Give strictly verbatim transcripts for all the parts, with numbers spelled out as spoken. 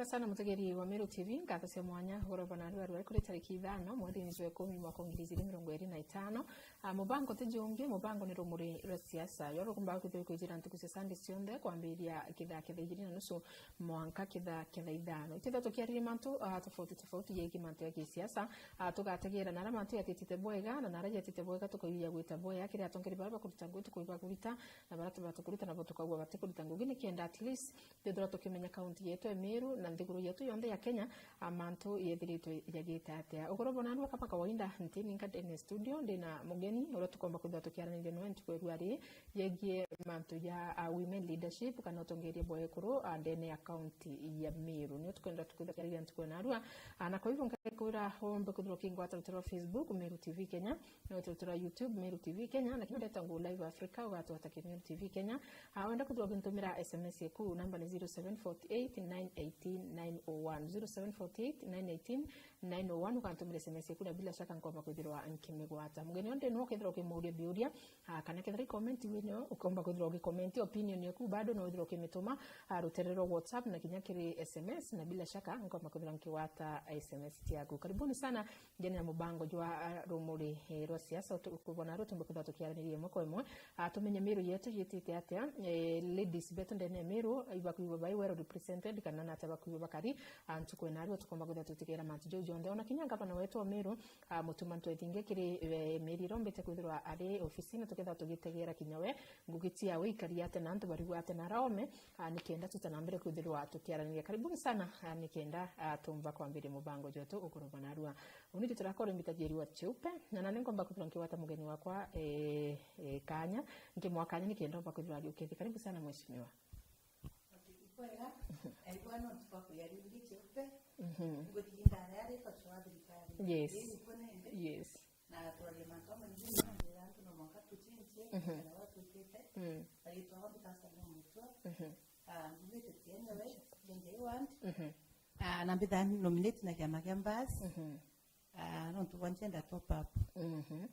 sana mutegeri wa Meru T V, ngatho cia mwanya, ugoro bana rua rwa kuri tariki ithano, mweri ni jwa ikumi, mwaka wa ngiri ijiri mirongo iri na itano. Ah, mubango ti jungi, mubango ni rumuri rwa siasa. Yo rukumbaga kwithirwa kwijira ntuku cia Sunday cionthe, kwambiria kithaa kia thaa ijiri na nusu mwanka kithaa kia thaa ithano. Itwithirwa tukiariria mantu, ah, tofauti tofauti yegii mantu ya kisiasa. Ah, tugategera nara mantu yatitite bwega, na nara yatite bwega, tukaiyia gwita bwega kiri atongeri bara bakuruta ngugi tukuiba kurita, na bara tubara tukuruta nabo tukaigua batikurita ngugi, nikenda at least twithirwa tukimenya kaunti yetu ya Meru na nthiguru yetu yonthe ya Kenya, a, mantu yethiritwe yagite atia. Ugoro bona andu kama kawaida, nti ninka ndene studio, ndina mugeni uria tukomba kwithirwa tukiaraniria nawe ntuku ya rua ri, yegie mantu ya, a, women leadership kana utongeria bwa ekuru, a, ndene ya kaunti ya Meru. Nio tukwenda tukwithirwa tukiaraniria ntuku ya narua. A, na kwa hivyo nkakwira ombe kwithirwa ukingwata rutere rwa Facebook, Meru T V Kenya, na rutere rwa YouTube, Meru T V Kenya, na kinya ndetagwo Live Africa, ugatwata ki Meru T V Kenya. Ah, wenda kwithirwa ukintumira S M S yaku, namba ni zero seven forty eight nine eighteen nine oh one, zero seven forty eight nine eighteen nine oh one, ukantumira S M S yaku, na bila shaka nkomba kwithirwa nkimigwata. Mugeni onde no kethirwa ukimuria biuria, ah, kana kethirwa i comment wino, ukomba kwithirwa ugicomment opinion yaku, bado no withirwa ukimituma, ah, rutere rwa WhatsApp na kinya kiri S M S, na bila shaka nkomba kwithirwa nkigwata S M S ciaku. Karibuni sana. Ndene ya mubango jwa, ah, rumuri, eh, rwa siasa, utu-, ukubona aria utumba kwithirwa tukiaraniria imwe kwa imwe. Ah, tumenye Meru yetu yitite atia, eh, ladies betu ndene ya Meru, ibakwigua bai well represented, kana nata bakwigua bakari, ah, ntuku ina aria tukomba kwithirwa tutegera mantu jau jonthe. Ona kinya ngavana wetu wa Meru, ah, Mutuma M'Ethingia kiri, eh, mieri irombite kwithirwa ari ofisini, tukethirwa tugitegera kinya we, ngugi ciawe ikari atia na antu barigwa atia na araome, ah, nikenda tuta na mbere kwithirwa tukiaraniria. Karibuni sana, ah, nikenda, ah, tumba kwambiria mubango jwetu ukurubana narua. Uni ndi turakora mbita Njeri wa Cheupe, na nani ngomba kwithirwa nkigwata mugeni wakwa, eh, eh, kanya, nkimwa kanya nikenda umba kwithirwa agiukethia. Karibu sana mheshimiwa. Ikwega, aigwa no tukwa kuyaria ndi Cheupe. Mhm. Ngutiginda aria ari kwa chwa thirikari. Yes. Ii, nikuo nende. Yes. Na twaria mantu amaingi mono, ndira antu no mwanka tuchinchie, mhm, kana watwikite, mm, na gitwa wa mbita sana mutwa. Mhm. Ah, ngugite tiene we, Genjai Ward. Mhm. Ah, na mbitha nominate na kiama kia Mbas. Mhm. Ah, nontu bwa gender top up. Mhm.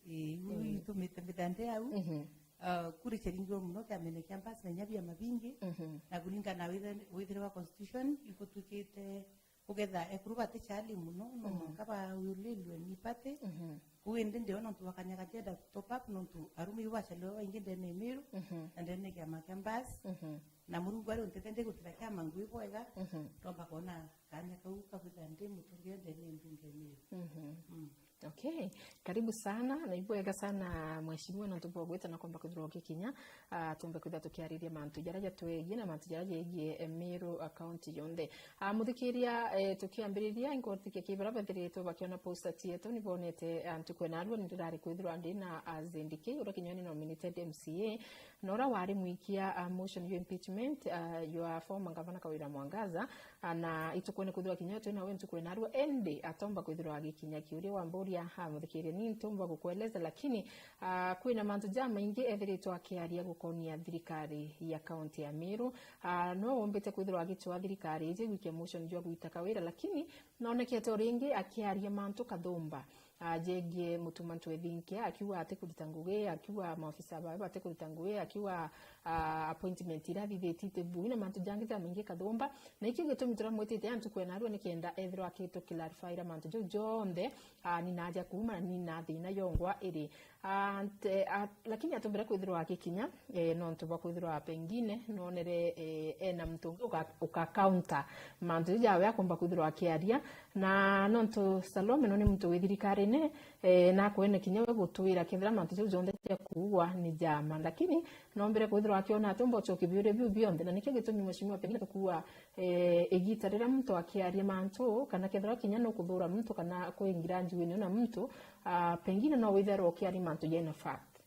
Ii, iu, mm, itumite mbitha ndi au. Mhm. Ah, kuri chiringirwe muno kiamene kia Mbas na inya biama bingi. Mhm. Na kuringana na withe-, withire wa constitution, ikutwikite kugetha ekuru batichali muno, no, mhm, mwanka baulilwe ni party. Mhm. Kuu indi ndiona nontu bwa kanya ga gender top up, nontu arume iu bachaliwa baingi ndene ya Meru, mhm, na ndene ya kiama kia Mbas. Mhm. Na Murungu ari untethia ndigutira kiama ngui bwega, mhm, ndomba kwona kanya kau kabwitha ndi mutongeria ndene ya mbunge ya Meru. Mhm. Mm. Okay, karibu sana, na ibwega sana mheshimiwa, nontu bwa gwita na kwamba kwithirwa ugikinya, ah, tumbe kwithirwa tukiariria mantu jaria jatwegie na mantu jaria jegie, eh, Meru, ah, county yonthe. Ah, muthikiria, eh, tukiambiriria, inkothikia ki baria bethiritwe bakiona poster cietu, ni bonete, ah, ntuku ena arua ni ndirari kwithirwa ndi na, ah, Zindiki, uria kinya ni nominated M C A, na uria wari mwikia, ah, motion ya impeachment, ah, ya former governor Kawira Mwangaza, ah, na itukwene kwithirwa kinya twina we ntuku ena arua, indi atomba kwithirwa agikinya. Kiuria wamburia, ah, muthikiria, ni ntumba gukueleza, lakini, ah, kwina mantu jamaingi ethiritwe akiaria gukonia thirikari ya kaunti ya Meru. Ah, no wombite kwithirwa agicwa thirikari iji gwikia motion jwa gwita Kawira, lakini nonekete o ringi akiaria mantu kathumba, ah, jegie Mutuma M'Ethingia, akiuga atikurita ngugi, akiuga maofisa bawe batikurita ngugi, akiuga, ah, appointment iria athithitie iti bui na mantu jangi jamaingi kathumba. Na ikio gitumi turamwitite antu kwena arua nikenda ethirwa akitu clarify mantu jau jonthe, ah, ni naja kuuma na ni na thina yongwa iri. Ah, nte-, ah, lakini atumbire kwithirwa agikinya, eh, nontu bwa kwithirwa pengine nonere, eh, ena muntu ungi uka, uka counter mantu jau jawe akomba kwithirwa akiaria. Na nontu Salome no ni muntu wi thirikarine, eh, na akwene kinya we gutwira kethira mantu jau jonthe ja kuugwa ni jama. Lakini nombire kwithirwa akiona atumba ucokia biuria biu bionthe. Na nikio gitumi mheshimiwa pengine tukuuga, eh, igita riria muntu akiaria mantu, kana kethira kinya nukuthura muntu, kana kwingira njuini na muntu, ah, pengine no withirwe ukiaria mantu jena fact.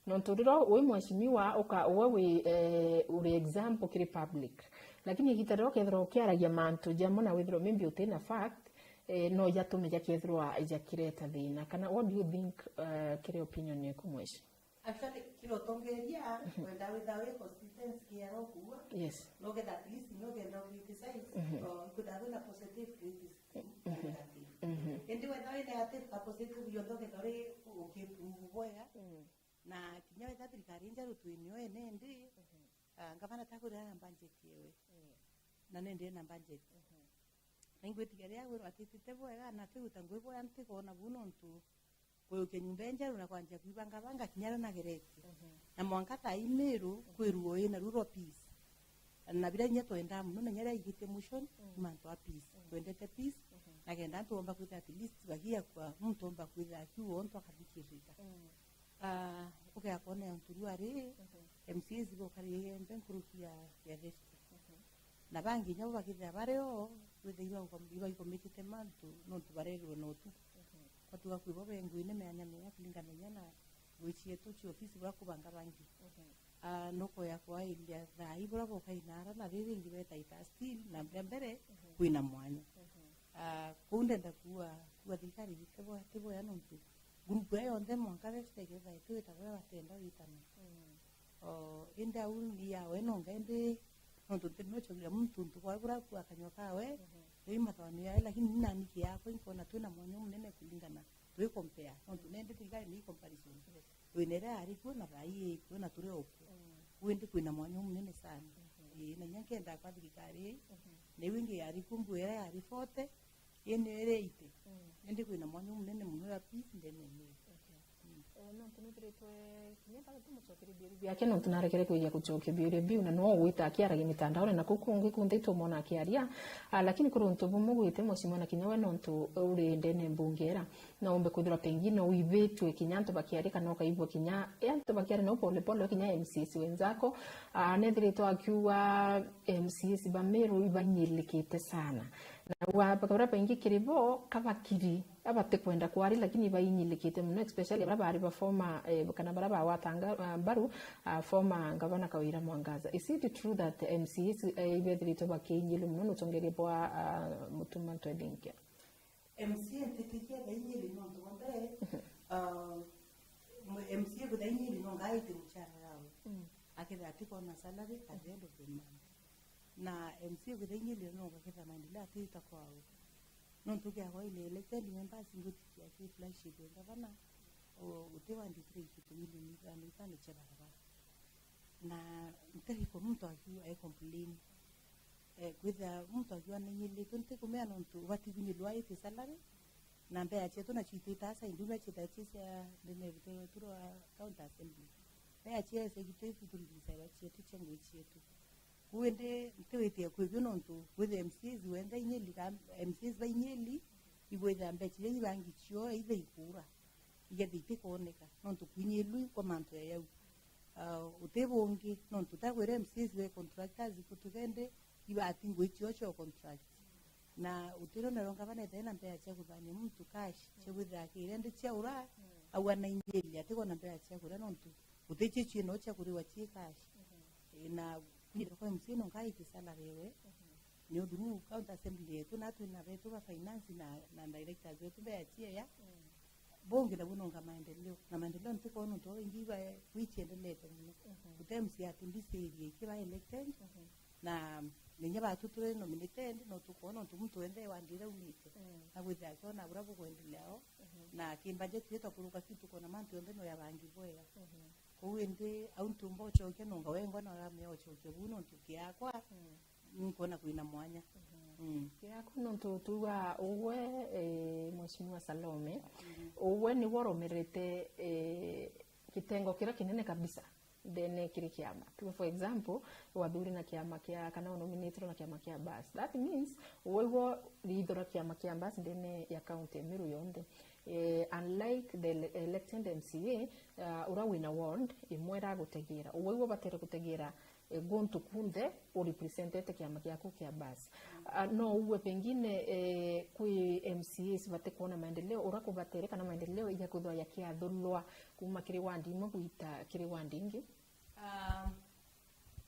Nontu riria wi mheshimiwa, uka-, uwe wi, eh, uri example kiri public. Lakini igita riria ukethirwa ukiaragia mantu jamwe na withirwe maybe utina fact, eh, no jatume jakethirwa jakireta thina. Kana what do you think, eh, kiri opinion yaku mheshimiwa? Actually, kiri utongeria, mhm, wenda witha wi constituency kiero kuua. Yes. No getha at least no getha u criticize, mhm, or you could have a positive criticism, mhm, negative. Mhm. Indi wetha wi negative ka positive, yonthe ukethirwa uri ukiprove bwega. Mm. Na kinya wetha thirikari njeru twinio ene ndi, mhm, ah, ngavana takurira na budget yewe. Yeah. Na nende na budget. Mhm. Na ingwitikia riria agwirwa atitite bwega, na atiuta ngui bwega, ntikona buu nontu kuyukia nyumba injeru na kwanjia kwibangabanga kinya riria nageretie. Mhm. Na mwanka thaa ii Miru, mhm, kwirua ii naru rwa peace. Na biria inya twendaa mono, na inya riria aigitie motion, mm, ni mantu a peace. Mm. Twendete peace, mhm, na kenda antu bomba kwithira at least bagiakua, muntu omba kwithira akiuga untu akathikirika. Mm. Ah, ugeakona untu riu ari, mhm, M C As bokarire mbe nkuruki ya, ya Rift. Mhm. Na bangi inya bo bakithira bari o, kwithirwa iba-, ibaikomitite mantu nontu barerirwe na utuku. Mhm. Kwatuga kwi bo be nguine mianya mianya kulingana inya na ngui cietu cia ofisi buria kubanga bangi. Mhm. Ah, nukoya kwairia thaa ii buria bokainara na riri ringi betaita still na mbere mbere, mhm, kwina mwanya. Mhm. Ah, kuu ndenda kuuga, kuuga thirikari ti bo-, ti boya nontu group ya yonthe mwanka befite ketha itwita buria batenda witana. Mm. O, indi au ni yawe nonga, indi nontu nti nochogira muntu untu bwawe buria akua akanyua kawe, mhm, ni mathoni yawe, lakini ni nani kiakwa inkona twina mwanya umunene kulingana twi compare. Nontu nendi thirikari ni comparison. Yes. Wina iria yari kuo na thaa ii ikuo na turi o kuo. Mm. Indi kwina mwanya umunene sana. Mhm. Ii, na inya nkenda kwa thirikari ii, mhm, na iu ingi yari kuo mbu iria yari forty, ii niyo iri eighty. Mm. Indi kwina mwanya umunene mono ya peace ndene ya Miru. Okay. Mm. Eh, nontu nithiritwe kinya bado tumucokerie biuria biake, nontu narekere kwigia gucokia biuria biu, na no ugwita akiaragia mitandaone, na kuu kungi kunthe itumwona akiaria. Ah, lakini kuri untu bumwe gwite mheshimiwa na kinya we nontu uri ndene mbunge era, no umbe kwithirwa pengine uibitwe kinya antu bakiaria, kana ukaigua kinya, eh, antu bakiaria no pole pole, kinya M C As wenzako. Ah, nethiritwe akiuga M C As ba Miru ibanyilikite sana. Na wa-, baria baingi kiri bo, kabakiri, abatikwenda kwari, lakini ibainyilikite mono, especially baria bari ba former, eh, kana baria bagwatanga, ah, mbaru, ah, former Gavana Kawira Mwangaza. Is it true that M C As, eh, ibethiritwe bakiinyilu mono na utongeria bwa, ah, Mutuma Ntwethinkia? M C A ntitikia thainyiri nontu bwa mbere, mhm, ah, M C A kwithira inyiri no ngaite muchara yawe. Mm. Akethira atikona salary at the end of the month. Na M C A kwithira inyiri no ngakethira maendeleo atita kwawe. Nontu kiakwa ile elected members ngutikia ki flagship ya gavana, o, uti wa nditire ikitu milioni ithano, ithano cia barabara. Na ntirikwa muntu akiu ai complain. Eh, kwithira muntu akiu anenyeretwe, ntikumea nontu ubati kunyilwa iti salary, na mbea cietu nacio itita asa, indu mbea ciita cia ndene rutere rwetu rwa county assembly. Mbea cia executive turigisairwa cietu cia ngui cietu. Kuu indi ntiwitie kwibio nontu kwithira M C As wenthe inyeli, ka M C As ba inyeli, igwithira mbecha iria ibangi cio either ikura, igethi itikoneka, nontu kwinyilwi kwa mantu ya yau. Ah, uti bungi, nontu takwira M C As be contractors, kutu kende ibati ngui cio cio contract. Na utiro nero ngavana etae na mbea cia kuthania muntu cash, cia kwithira akire ndi ciaura, mm, au anainyeli, atikona mbea cia kuria nontu uticio cino cia kuriwa ci cash. Mhm. Eh, na kwithira kwa M C A no nkaiti salary we. Mhm. Ni uthuru county assembly yetu, na twina betu ba finance na, na directors betu be achiea. Mm. Bungi nabu nonga maendeleo. Na maendeleo ntikwona nontu babaingi ba, kwichiendelete mono. Mhm. Uti M C A ati mbisirie iki ba elected. Mhm. Na ninya batu turi nominated, no tukwona nontu muntu wenthe wandire aumite. Mm. Na gwithira akiona buria bukwendelea o. Mhm. Na ki budget yetu akuruka ki tukona mantu yonthe no yabangi bwega. Mhm. Kou indi au ntiumba ucokia nonga wengwa na uramea ucokia buu nontu kiakwa, mm, nkona kwina mwanya. Mhm. Mm. Kiaku nontu tuga ugwe, eh, Mheshimiwa Salome, mhm, ugwe niwe urumirite, eh, kitengo kiria kinene kabisa ndene kiri kiama. Tuge for example, wathuri na kiama kia, kana unominatirwe na kiama kia Bus. That means, ugwe igwe ritho ria kiama kia Bus ndene ya county ya Meru yonthe. Eh, unlike the ele-, elected M C A, uh, uria wina ward imwe iragutegera. Ugwe igwe ubatere gutegera, eh, guntu kunthe urepresentete kiama giaku kia Bus. Ah, no ugue pengine, eh, kwi M C As batikwona maendeleo uria kubatere, kana maendeleo ijakwithwa yakiathulwa kuma kiri ward imwe gwita kiri ward ingi? Ah,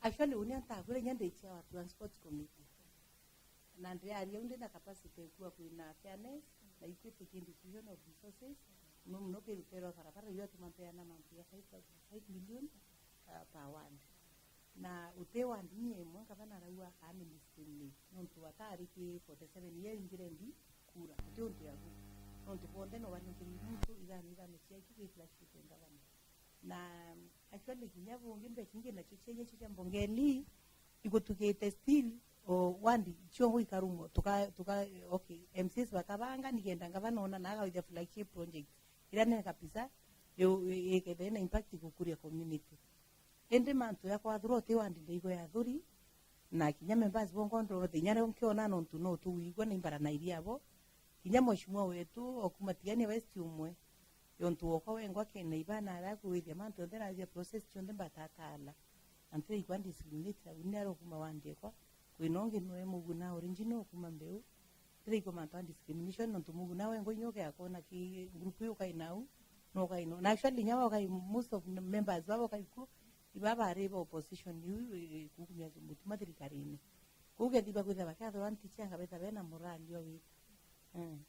actually, unia ntakwira inya ndi chair wa transport committee. Na ndiaria u ndi na capacity ya kuuga kwina fairness na equity ki distribution of resources, muno muno ki rutere rwa barabara, iu atuma mpeana mantu ya five thousand, five million, uh, per ward. Na uti ward ni imwe ngavana araua administratively, nontu atari ki forty seven year ingire ndi kura, uti untu ya kura. Nontu bonthe no bari nkiri muntu ithano ithano ciaki ki flagship ya ngavana. Na actually kinya bungi mbeca ingi nacio cia inya cia mbongeni igutugite still, o, wandi ciongo ikarumwa, tuka, tuka, okay, M C As bakabanga, nikenda ngavana ona na agawithia flagship project iria nene kabisa, yo, i-, ikethira ina impact gukuria community. Indi mantu ya kwathura uti wandi ndaigua ya thuri, na kinya members bonkwa ndothe, inya rio nkiona nontu no tuwigua na imbaranairia abo, kinya mheshimiwa wetu okuma Tigania West umwe, yontu wokwa wengwa kena ibana aria akwithia mantu yonthe na aria process cionthe mbatataala. Na ntiraigua discriminate na uni aria ukuma wandi ekwa, kwina ungi nwe muguna original ukuma mbeu. Ntiraigua mantu a discrimination, nontu muguna wengwa inya ukeakona ki group iu ukai nau, no ukai no. Na actually inya ukai most of members baba ukai ku, iba bari ba opposition iu, i-, i-, kukumia mutuma thirikarine. Kou kethi bakwitha bakiathurwa ntichi anga betha bena morali wa wika. Mm.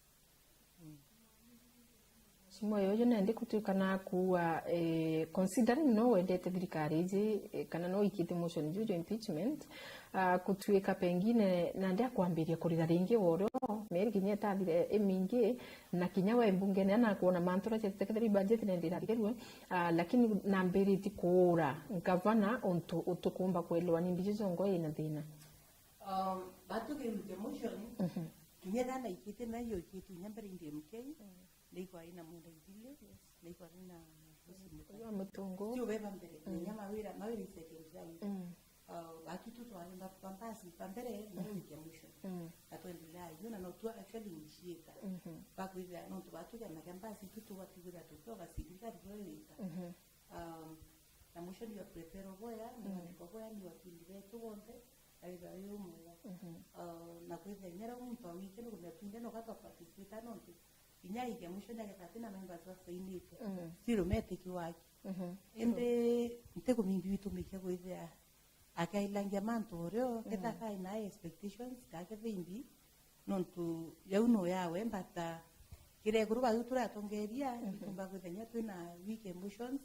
Mheshimiwa, uyu nendi kutuika na kuua, eh, considering no wendete thirikari iji, eh, kana no ikite motion juju impeachment, ah, kutuika pengine nandi akwambiria kurira ringi worio, mieri kinya itathire imingi, na kinya we mbungene anakuona mantu uria jeteketheri budget nendi irarigerue, ah, lakini nambiriti kuura ngavana untu utukumba kwelewa ni mbiji jongo ina thina. Um, batu kiruke motion, mhm, kinya ria naikite nayo ikite inya mbere indi M K, mm, ndaikwa ina munda ithili, yes, ndaikwa ina uyu wa mutungu. Sio beba mbere, mm, inya mawira, mawira i second round. Mm. Uh, batu tu twari ba, ba mbasi, ba mbere, mm, nayo wike motion. Mm. Na twendelea, you know, no tu actually initiate. Mhm. Bakwithira, no tu batu ya na mbasi tu tu batu kwithira tu kwa basi, thirikari kwa wita. Mhm. Um, na mwisho ni wa prepare boya, ni, mm, wandiko boya, ni wakili betu bonthe, na withira wi umwega. Mhm. Uh, na kwithira inya riu muntu awike ni kumenya twinthe no gatwa participate nontu inya igia mwisho ni agetha atina members basainite. Mhm. Still metiki waki. Mhm. Indi ntikumimbi bitumikia kwithira akailangia mantu urio, ketha, mhm, kai na expectations, ka ketha imbi, nontu yau no yawe, but, uh, kiria iguru bau turatongeria, mhm, bitumba kwithira inya twina weak emotions,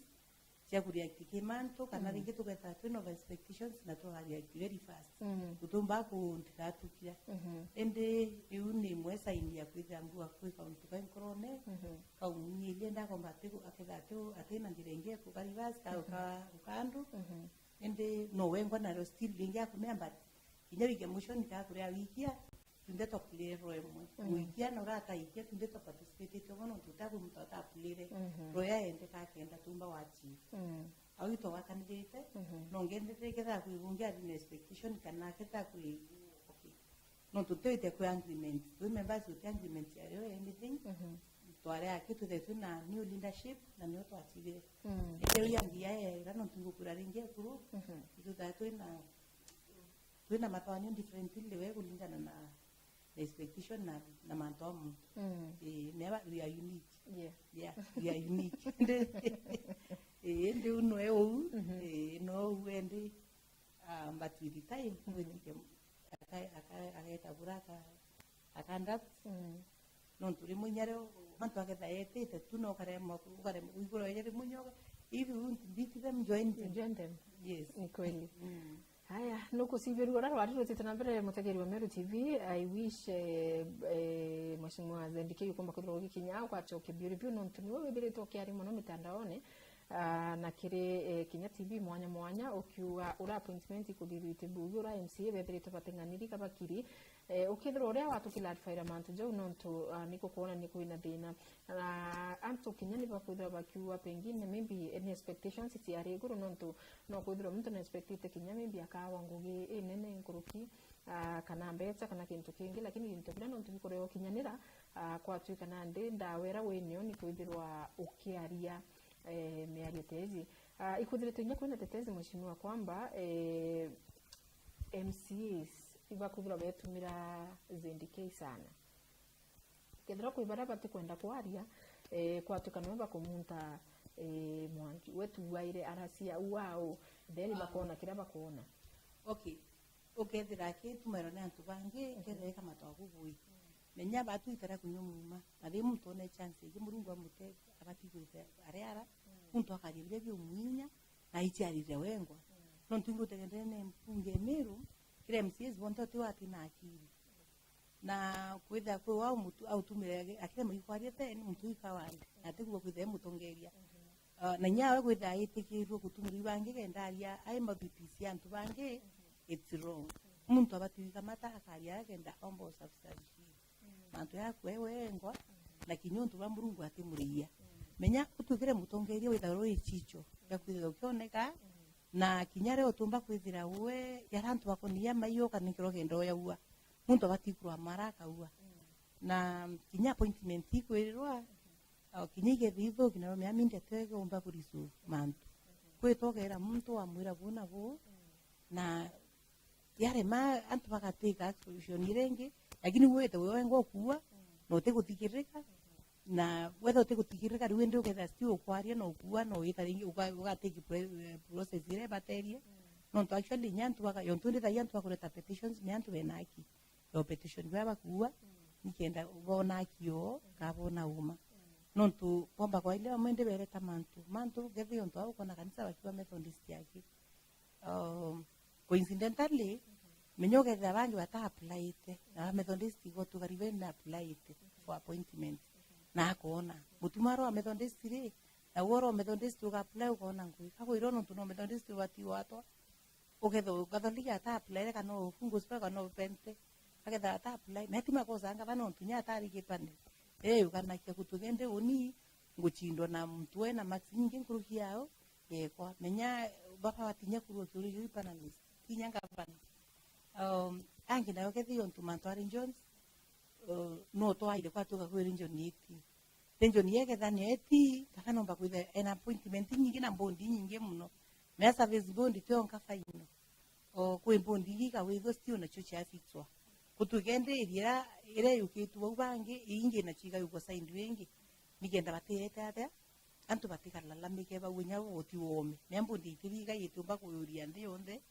cia kureact ki mantu, kana, mm, ringi tugetaa twina over expectations na tukareact very fast. Mm. Tutumba kuntigatukira. Mhm. Indi iu ni imwe sign ya kwithira mbua kwika untu kai nkorone, mhm, kaumunyiria ndakomba ati, akethira ati, atina njira ingi ya kuka reverse, ka, mhm, uka, uka andu. Mhm. Indi no wengwa nario still ringi akumea, but kinya wiki ya mwisho nikakuria wikia, twinthe twapulire roho imwe. Mm. Mwikia na uria ataikia, twinthe twaparticipatete umwe nontu utakwi muntu atapulire. Mhm. Roho ya ende kakenda tumba wa chief. Mm. Au itwawakanirite, mhm, no ngendete ketha kwi gungi ari na expectation kana ketha kwi, okay. Nontu twite kwi agreement, twi members uti agreement ya rio anything. Mhm. Twari aki twithe twina new leadership na nio twachibire. Mm. Indi ria mbia era nontu ngukura ringi ekuru, mhm, ituthae twina twina mathanio differently we kulingana na, na expectation na, na mantu a muntu. Mm. Eh, never, we are unique. Yeah. Yeah, we are unique. Indi, eh, indi u noe uu, mhm, eh, no uu endi, ah, but with the time, mhm, witike, aka-, aka-, ageta bura aka-, aka adapt. Mm. Nontu rimwe inya rio mantu aketha etite tu, no ukaremwa, ukaremwa kwigura inya rimwe inya uga, if you want to beat them, join them. Join them. Yes. Ni kweli. Mm. Haya, nukucibirua uria rwari rutite na mbere, mutegeri wa Meru T V, I wish, eh, eh, Mheshimiwa Zendikei ukomba kwithirwa ugikinya ugacokia biuri biu, nontu niwe withiritwe ukiaria mono mitandaone, ah, na kiri, eh, kinya T V mwanya mwanya, ukiuga ura appointment ikuthithitwe bugi, ura M C A bethiritwe bating'aniri kabakiri, eh, ukethirwa uria watu clarify mantu jau, nontu, ah, niko kuona ni kwina thina. Na antu kinya ni bakwithirwa bakiuga pengine maybe ni expectations ciari iguru, nontu no kwithirwa muntu na expectite kinya maybe akawa ngugi inene nkuruki, ah, kana mbeca kana kintu kingi, lakini gintu kiria nontu bikurega ukinyanira, ah, kwatuika nandi ndawa iria winio ni kwithirwa ukiaria, eh, miario ta iji. Ah, ikwithiritwe kinya kwina tetezi, mheshimiwa, kwamba, eh, M C As ibakwithirwa betumira Zendikei sana. Kethira kwi baria batikwenda kwaria, eh, kwatuika niwe bakumunta, eh, mwanki, we tuaire aracia uu au, then, ah, bakona kiria bakona. Okay. Ukethira akitumairwa ni antu bangi, mhm, kethira ikamatwa kubui. Menya batu itara kunywa muma. Na ri muntu one chance ingi, Murungu amute, abati gwita aria ara, mm, muntu akaria biria biumuinya, na aiciarire wengwa. Mm. Nontu ingutegendere ni mbunge Miru, kiri M C As bonthe uti wati na akiri. Na kwithira kwi wao mutu autumire akirema ikwaria te ni muntu ikawandi na atigua kwithira e mutongeria. Ah, na inya we kwithira aitikirwe gutumirwa ibangi kenda aria ai mathwiti cia antu bangi, it's wrong. Muntu abati wikamata akaria akenda omba usubstantiate mantu yaku we wengwa, na kinya untu bwa Murungu atimuriia. Menya utwikire mutongeria withagirwa wi chicho ya kwithirwa ukioneka, na kinya ria utumba kwithira we yara antu bakoniia maiyo ukanenkerwa kenda uyaua. Muntu abati kurwa mara akaua. Na kinya appointment ikwirirwa, o kinya igethi ithuki, na mea minti atege umba kuresolve mantu. Kwitogera muntu wamwira buu na buu, na yarema antu bagatika action iria ingi, lakini wite we wengwa ukuua, na utiguthikirika, na wetha utiguthikirika, riu indi ukethira still ukwaria na ukuua, na ugita ringi, uga-, ugatake pre-, eh, process iria ibaterie. Nontu actually, inya antu baka-, yontu ndi thaia antu bakureta petitions, ni antu bena haki. Yo petition bia bakuua, nikenda bona haki yoo, ka bona uma. Nontu bomba kwa ile bamwe ndi bereta mantu, mantu, ngethi yontu au ukona kanisa bakiuga Methodist yaki. Um, coincidentally, menya ukethira bangi bata applyite, na ba Methodist igo tugari bena applyite for appointment. Na akona, mutuma aro wa Methodist ri, na uo aro wa Methodist uga apply ukona ngui. Kakwirwo nontu no Methodist ubati watwa, ukethira Catholic ata apply, kana u Gospel kana u Pente, akethira ata apply, na ti makosa anga bana untu nya atari kipande. Eh, ukanakia kutu kende uni, nguchindwa na muntu ena marks nyingi nkuruki yao, yekwa. Menya baba watinya kurua kiuria kiu panelist, tinya ngavana. Um, angi nayo kethi untu mantu ari Jones, uh, no twaire kwa tuka kwi region iti. Region yeketha ni eti, kaka nomba kwitha ena appointment nyingi na bondi nyingi muno. Mea service bondi tio nka faino. O kwi bondi ingi ikawithwa still nacio ciafixwa. Kutuika indi iria iria yukitwe bau bangi, ingi nacio igayukwa side ingi. Nikenda batiete atia? Antu batikalalamike bau inya uti wome. Mea bondi itibiga itiumba kuyuria nthi yonthe,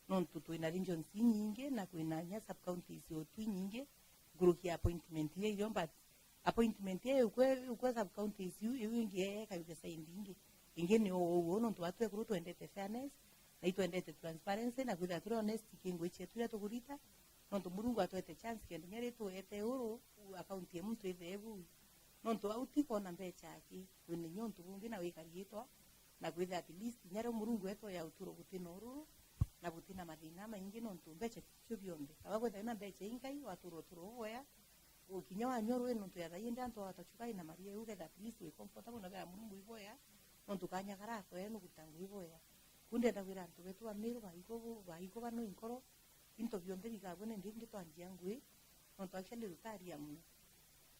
nontu twina regions inyingi na kwina inya sub counties o twi nyingi, nkuruki ya appointment iria irio, but appointment iu ikwe, ikwe sub counties iu, iu ingi ekarukia side ingi. Ingi ni uu uu, nontu batu ekuru twendete fairness, na itwendete transparency, na kwithira turi honest ki ngui cietu iria tukurita, nontu Murungu atwete chance kenda inya ri tuete uru, account ya muntu ithee buu. Nontu au ti kwona mbecha aki, wina inya untu bungi na wikariitwa, na kwithira at least inya riu Murungu etwa ya uturo butina ururu, na butina mathina maingi, nontu mbecha ticio bionthe. Kaba kwithira wina mbecha inkai, watura uturo uboya, ukinya wanyua rui nontu ya thaii indi antu atachukai na maria iu, ukethira at least wi comfortable na ukera Murungu iboya, nontu kanya karakoya nukuta ngui iboya. Ku ndenda kwira antu betu ba Meru, baiko bu-, baiko banu inkoro, into bionthe bikabua nindi indi twanjia ngui, nontu actually rutaria muno.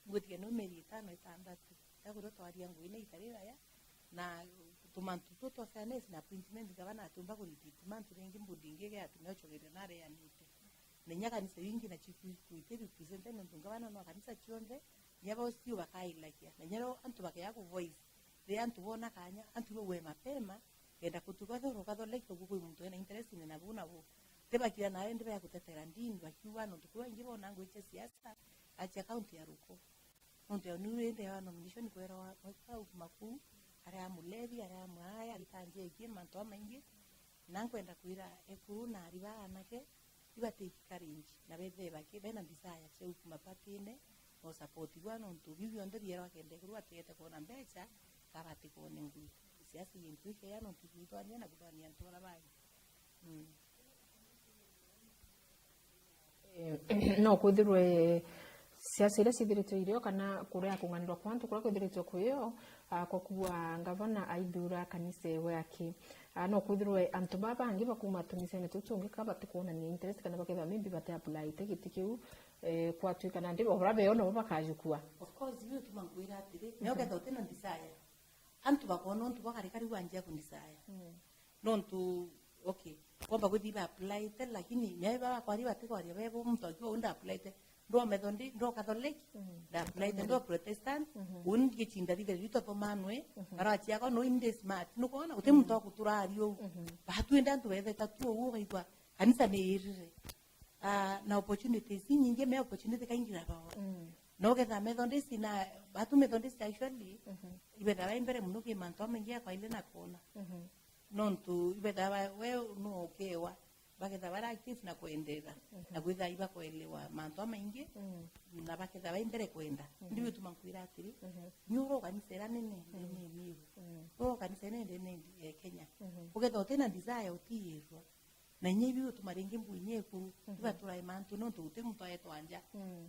Ngwitikia ni mieri itano itandatu, ya kwithirwa twaria ngui na itarira ya, na tumantu tu twa fairness na appointment gavana atiumba kurepeat mantu ringi, mbudi ingi igeatumia ucokeria na areanite. Na inya kanisa iu ingi nacio iku-, ikwiti represented nontu ngavana no kanisa cionthe, inya bao still bakailakia. Na inya rio antu bakea ku voice, riria antu boona kanya, antu bauwe mapema, kenda kutuga thoro katholeki uguo kwi muntu ena interest na buu na buu. Ti bakira nawe ndi bea gutetera ndini, bakiuga nontu kwi baingi boona ngui cia siasa, acia kaunti ya ruko. Nontu ya niu indi ya nomination kwerawa mweka ukuma kuu, aria mulevi, aria mwae, aritanjia ikie mantu amaingi. Na nkwenda kwira ekuru na ari ba anake, ibatiki courage, na bethee baki-, bena desire cia gukuma patine, na usapotigwa nontu biu bionthe bierwa kenda ekuru atiete kwona mbecha, ka batikone ngui. Siasa gintu ikea nontu ikwithwania na kuthwania antu bara bangi. Mm. Eh, no kwithirwe siasa iria cithiritwe irio kana kuria kung'anirwa kwa antu kuria kwithiritwe kwio, ah, kwa kuwa ngavana aithura kanisa ewe aki. Ah, no kwithirwe antu baa bangi bakuma tunisene tuu tungi ka batikwonania interest kana bakethirwa maybe bati applyite giti kiu, eh, kwatuika nandi bo bara beo nabo bakajukua. Of course, iu ituma nkwira atiri, mhm, nio ketha utina desire. Antu bakona untu bwa karikari wanjia kundisaya. Mm. Nontu, okay, kwomba kwithii ba applyte, lakini mea iba bakwaria batikwaria bebo, muntu akiuga uu nda applyte, ndwa Methodist, ndwa Catholic, mm, nda applyte, ndwa Protestant, mhm, uu ngichinda thithe riu twathomanwe, mhm, bara aciakwa no indi smart, nukwona, guti, mm, muntu wa gutura ari uu. Mhm. Batu indi antu betheta tu uu, ukaigua kanisa ni irire. Ah, na opportunities inyingi, me opportunity kaingi na bawa. Mm. No getha Methodist na, batu Methodist actually, mhm, ibethaga imbere muno ki mantu amaingi akwaile na kona. Mhm. Nontu ibethaga we no ukewa, baketha bara active na kwenderera, mhm, na kwitha ibakwelewa mantu amaingi, mm, na baketha ba imbere kwenda. Mhm. Ndi gutuma nkwira atiri, mhm, ni uro kanisa ira nene, mhm, ndene Miru. Mm. Uro kanisa ira nene, eh, Kenya. Mhm. Uketha utina desire utiyirwa. Na inya ibi utuma ringi mbu inya ikuru, ibaturae mantu nontu guti muntu aetwa nja.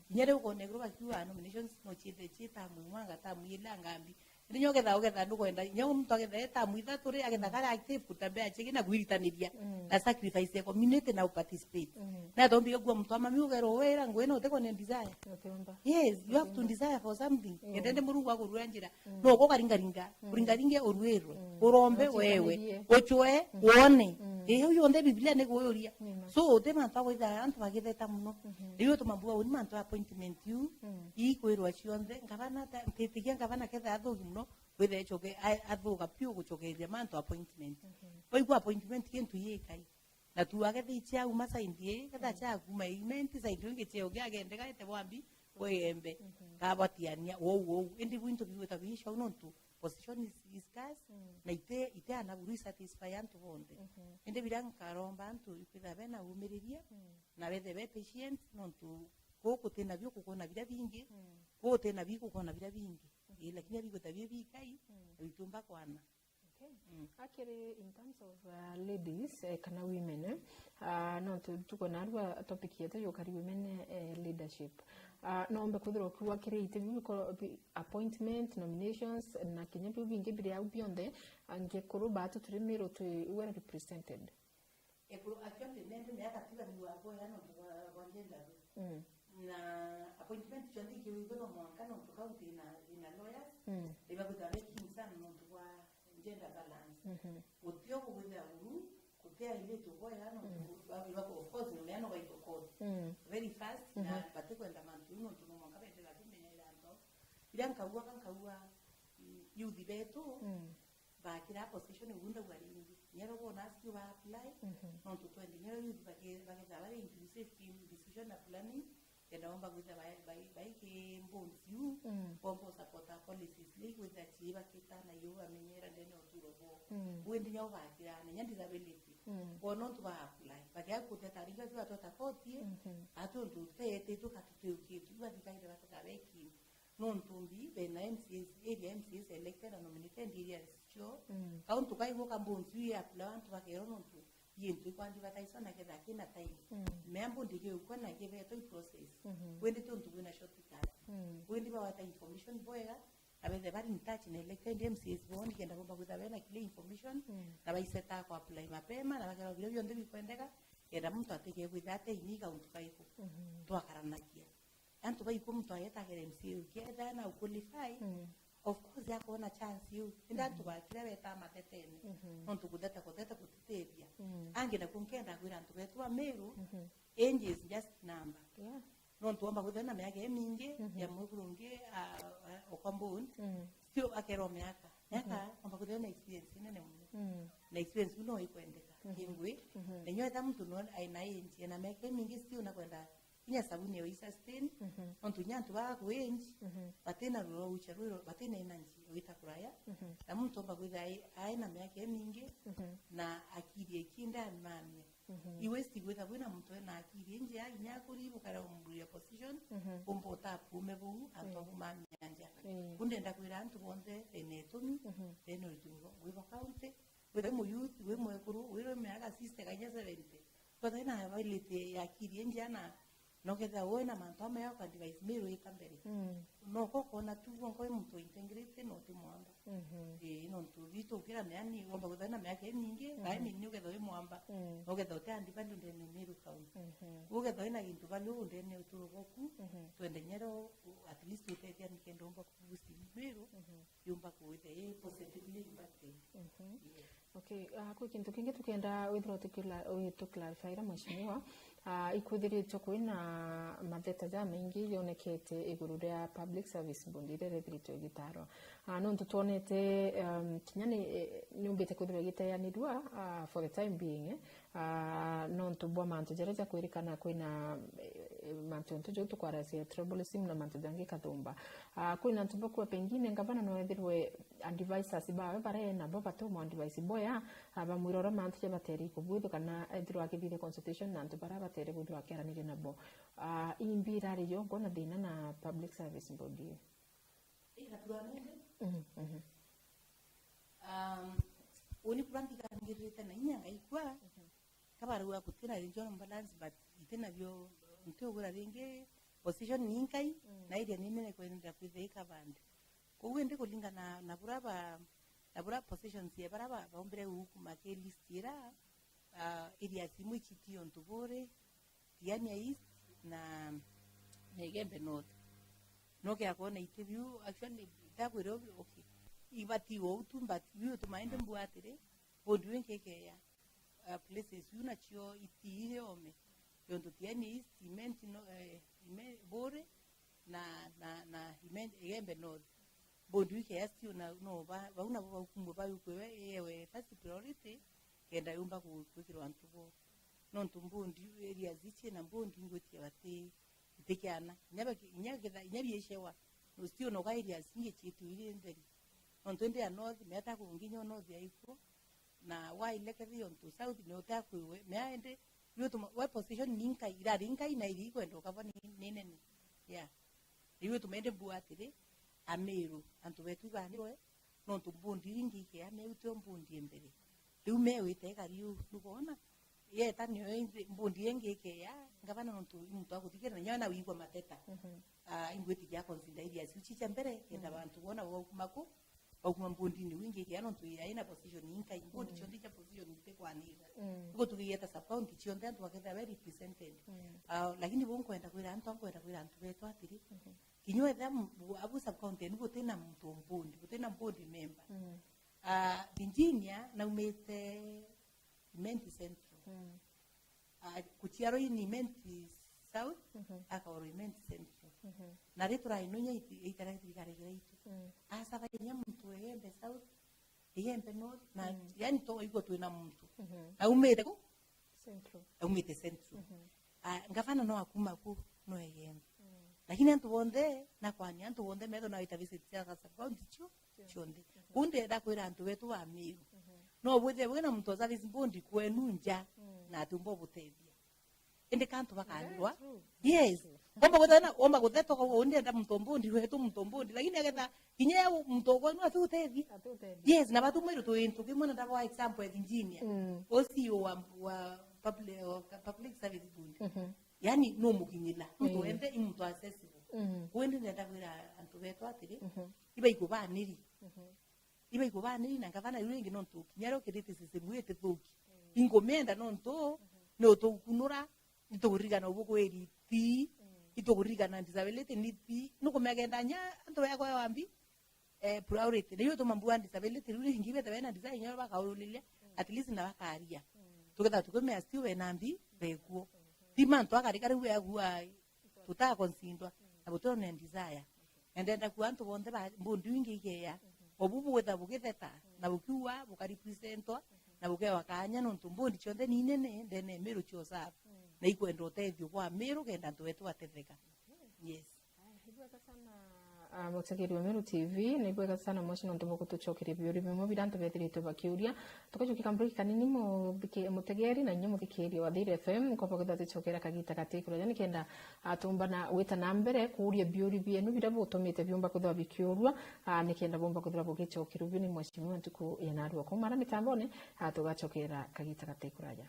Kinya riu ukona ikuru bakiuga nominations no ciithe cii tamu imwe anga tamu ili anga mbi. Indi inya ugetha, ugetha ndukwenda, inya muntu agetha e tamu ithatu ri, agetha kari active kutembea chiki na gwiritaniria na sacrifice ya community na uparticipate. Na tombi gwa muntu amami ugerwa wira ngwina utikone desire. Yes, you have to desire for something. Kenda ndi Murungu akurua njira. No uko karingaringa, uringaringe uruirwe, urombe wewe, uchwe, wone. Iyo yonthe Biblia ni kuuria. So, uti mantu a kwithira antu bagitheta muno. Riu tumambua uni mantu a appointment yu, ikwirwa cionthe, ngavana ta, ntitigia ngavana ketha athugi muno, withe echoke, a-, athuga piu guchokeria mantu appointment. Waigua appointment kintu yikai. Na tu age thi chia uma side ii, ketha chia kuma imenti side ingi chia ugi agendega ete bwambi, bwegembe, kabatiania, wou, wou. Indi bwintu bigwita biishau nontu position is, is scarce, na ite, ite ana buru isatisfy antu bonthe. Indi biria nkaromba antu ikwitha bena umiriria, na bethe be patient, nontu kuu kutina bio kukona biria bingi, kuu utina bi kukona biria bingi. Ii, lakini abigwita bi bikai, na bitumba kwana. Okay. Akiri in terms of, uh, ladies, eh, kana women, eh, uh, no tu-, tuko narua topic yetu yukari women, eh, leadership. Uh, nombe kwithirwa ukiuga kiri iti biu biko-, bi-, appointment, nominations, na kinya biu bingi biri au bionthe, angikuru batu turi Miru twi well represented. Ekuru akio nti nende miaka tigani wa boya nontu bwa, bwa gender role. Na appointment cionthe ikiwithwe no mwanka nontu county ina, ina lawyers, ibakwithwa be keen sana nontu bwa gender balance. Gutio kugwithira uru, guti airitu boya nontu ba, ba, of course, no meano baitwa court very fast, na batikwenda mantu no mwanka bende bakimenyera antu. Iria nkaua, nkaua, mm, youth betu, bakira position ugu ndauga ringi. Nyero bona asio ba apply, nontu twende nyero youth bake-, baketha bari inclusive in decision na planning, kenda bomba gwitha bai, bai, bai ki mbunzi u, bomba support policies iria igwitha ciibakita na iyo bamenyera ndene uturo bo. Bwindi nyao bakira na nya disability. Bo nontu ba apply. Bakia kuteta ringi batwata koti, atu ntu teete tuka tuteukitu, bathikaire baketha beki. Nontu mbi, bena M C As, area M C As elected na nominated areas cio. Kauntu kaigwo ka mbunzi wi apula antu bakerwo nontu, gintu ikwa advertise na ketha kina time. Mea mbundi giukwa na gibetwa i process. Bwindi tontu bwina shortcut. Bwindi bawata information bwega, na bethe bari in touch na elected M C As bo, nikenda bomba kwitha bena clear information, na baiseta kwa apply mapema, na bakerwa biria bionthe bikwendeka, kenda muntu atike kwitha ate ini kauntu kaiku. Twakaranagia. Antu baikwa muntu ayetagera M C A ukiethera na uqualify, of course akoona chance iu. Indi antu bakira beta mathetene. Nontu kutheta, kutheta gutitethia. Angi naku nkenda kwira antu betu ba Meru, age is just number. Nontu womba kwithirwa na miaka imingi, ya mwekuru ungi, a, a, okwa mbund, still akerwa miaka. Miaka, womba kwithirwa na experience inene muno. Na experience iu no ikwendeka, kingwi. Na nyo eta muntu no aina age, ena miaka imingi, still nakwenda kinya sabuni yo i sustain, nontu kinya antu baa ku age, batina ruro ucha rwiro, batina energy yo ita kuraya, na muntu omba kwithira ai, ai na miaka imingi, na akiri iki ndamamia. Iwe sti gwitha bwina muntu ena akiri injea, kinya akuri bukara umuria position, umba utapume buu, antu abu mamia nja. Ku ndenda kwira antu bonthe bena itumi, bena uritumi bwa, bwi bwa county, withe muyouth, wi mwekuru, wire miaka sixty kanya seventy. Kwethira wina ability ya akiri injea na, na ukethira wina mantu amwe ya advice Meru ita mbere. No ko kona tu wonka wi muntu integrity no ti mwamba. Ii, nontu bitu ukira miani, womba kwithira na miaka imingi, na imingi ni ukethira wi mwamba. Na ukethira uti add value ndene Meru County. Ukethira wina gintu value ndene uturo bwaku, twende nyero, at least utethia nikenda umba kubusi Meru, yumba kwithia i positively impacted. Yes. Okay, ah, kwi kintu kingi tukenda withirwa tukila-, ugitu clarifyra mheshimiwa. Ah, ikwithiritwe kwina matheta jamaingi yonekete iguru ria Public Service Board iria irethiritwe igitarwa. Ah, nontu twonete, um, kinya ni, eh, niumbite kwithirwa igiteanirua, ah, for the time being, eh. Ah, nontu bwa mantu jaria jakwirikana kwina, eh, mantu ntu jau tukwaracia tribalism na mantu jangi kathumba. Ah, kwina antu bakua pengine ngavana no ethirwe advisors bawe baria enabo batumwa advice boya, ah, bamwira uria mantu jabatere kubwithwa kana ethirwa akithithia consultation na antu baria abatere kwithirwa akiaraniria nabo. Ah, imbi irari yo ngona thina na Public Service Board iyo. Ii, na turamende. Mhm, mhm. Um, uni kura nthikangiririte na inya ngaikua. Mhm. Kabarua gutina regional balance, but itina bio, nti ugura ringi, position ni nkai, mm, na area ni nene kwenda kwithika bandi. Koguo indi kuringana na bura ba, na bura positions ya bara ba, baumbire gukuma ki list ira, ah, areas imwe ici ti ontu buri, Tigania East na, na Igembe North. No kia kwona iti biu, actually, ndakwira ubi, okay. Ibati ou tu, but biu tumaende mbua atiri, bondi wingi ikeya, uh, places iu nacio itiire ome. Yontu Tigania East, Imenti no, eh, Ime-, Buri, na, na, na Ime-, Igembe North. Bondi wikeya still na, no, ba-, bau nabo baukumwe bau kwewe, yewe first priority, kenda yumba ku-, kwikirwa antu bo. Nontu bondi, areas ici na bondi ingwitia bati, itikiana. Inya baki-, inya kitha-, inya bieshewa, no still no ka areas ingi citu iri ntheri. Nontu indi ya north, mea ta kungi nyo north ya ikuo, na wailekethia ontu south, ni utakwiwe. Mea indi, yutuma, we position ni nkai, irari nkai na iri ikwenda ukabwa ni, ni nene. Yeah. Riu tumaende mbua atiri, Amiru, antu betu ibanirwe, nontu mbundi iu ingi ikeya, meu tio mbundi e mbere. Riu mewite ikari uu, nukwona? Yeta nio ingi, mbundi ingi ikeya, ngavana nontu i muntu wa kuthikira, na nyo na wigua mateta. Mhm. Ah, ingwitikia consider iria ciu cicia mbere, kenda, mhm, bantu bona baukuma ku, baukuma mbundini iu ingi ikeya, nontu ira ina position inkai, mbundi, mm, cionthe icia position itikwanira. Mm. Igutugiria ta sub county cionthe antu bakethira be represented. Mm. Ah, lakini bu nkwenda kwira antu, nkwenda kwira antu betu atiri, mhm. Kinya wethira mu-, bu-, abu sub county enu butina muntu o mbundi, butina mbundi member. Mm. Ah, Virginia naumite Imenti Central. Mm. Ah, kuciarwa ini Imenti South, mhm, akaorwa Imenti Central. Mhm. Na ri turainonya iti-, itara thirikari kiraitu. Mm. Asaba inya muntu Igembe South, Igembe North, na, mm, yani twaigua twina muntu. Mhm. Aumite ku? Central. Aumite Central. Mhm. Ah, ngavana no akuma ku, no Igembe. Mm. Lakini antu bonthe, nakwania antu bonthe metho na wita visit cia sub county cio, cio, cionthe. Mhm. Kuu ndenda kwira antu betu ba Miru. Mhm. No bwithire bwina muntu wa service board kwenu nja, mm, na atiumba ubutethia. Indi ka antu bakanirwa. Very true. Yes. Very true. Womba guthe na, womba guthe toko, uu ndenda muntu o mbundi wetu, muntu o mbundi. Lakini agetha, kinya ya muntu o kwenu ati utethia. Ati utethia. Yes, na batu mwiru tu into kimwe na ndabo example ya Virginia. Mm. O C E O wa, wa public, wa public service board. Mhm. Yani, no mukinyila. Muntu, mm, wenthe i muntu accessible. Mhm. Kuu indi ndenda kwira antu betu atiri, mhm, ibaikubaniri. Mhm. Ibaikubaniri na ngavana riu ringi nontu kinya rio criticism ii itithuki. Mm. Inkumienda nontu, mhm, ni utukunura, itukuririkana ubukwiri ti, mm, itukuririkana disability ni ti. Nukumea kenda nya antu bekwea wambi, eh, priority. Niyo ituma mbua disability riu ringi bete bena desire nyo bakaururiria, mm, at least na bakaria. Mm. Tuketha tukimea still bena mbi, bekuo. Mhm. Ti mantu akarika riu egua, tutakonsidwa, na butirona desire. Na ndenda kuuga antu bonthe ba mbundi iu ingi ikeya, obu bugwitha bugitheta, na bukiuga bukarepresentwa, na bukewa kaanya, nontu mbundi cionthe ni inene ndene ya Miru cio serve, na ikwenda utethio bwa Miru kenda antu betu batetheka. Yes. Aya, ibwega sana, ah, mutegeri wa Meru T V, na ibwega sana mwaci nontu bwa gutucokeria biuria bimwe biria antu bethiritwe bakiuria. Tukajukia ka break kanini, muthiki-, mutegeri na inya muthikiria wa Thiiri F M, nkomba kwithirwa tucokera kagita gati kuraja nikenda, ah, tumbana gwita na mbere kuuria biuria bienu biria butumite biumba kwithirwa bikiurua, ah, nikenda bumba kwithirwa bugicokerua biu ni mheshimiwa ntuku ya narua. Kumara mitambone, ah, tugacokera kagita gati kuraja.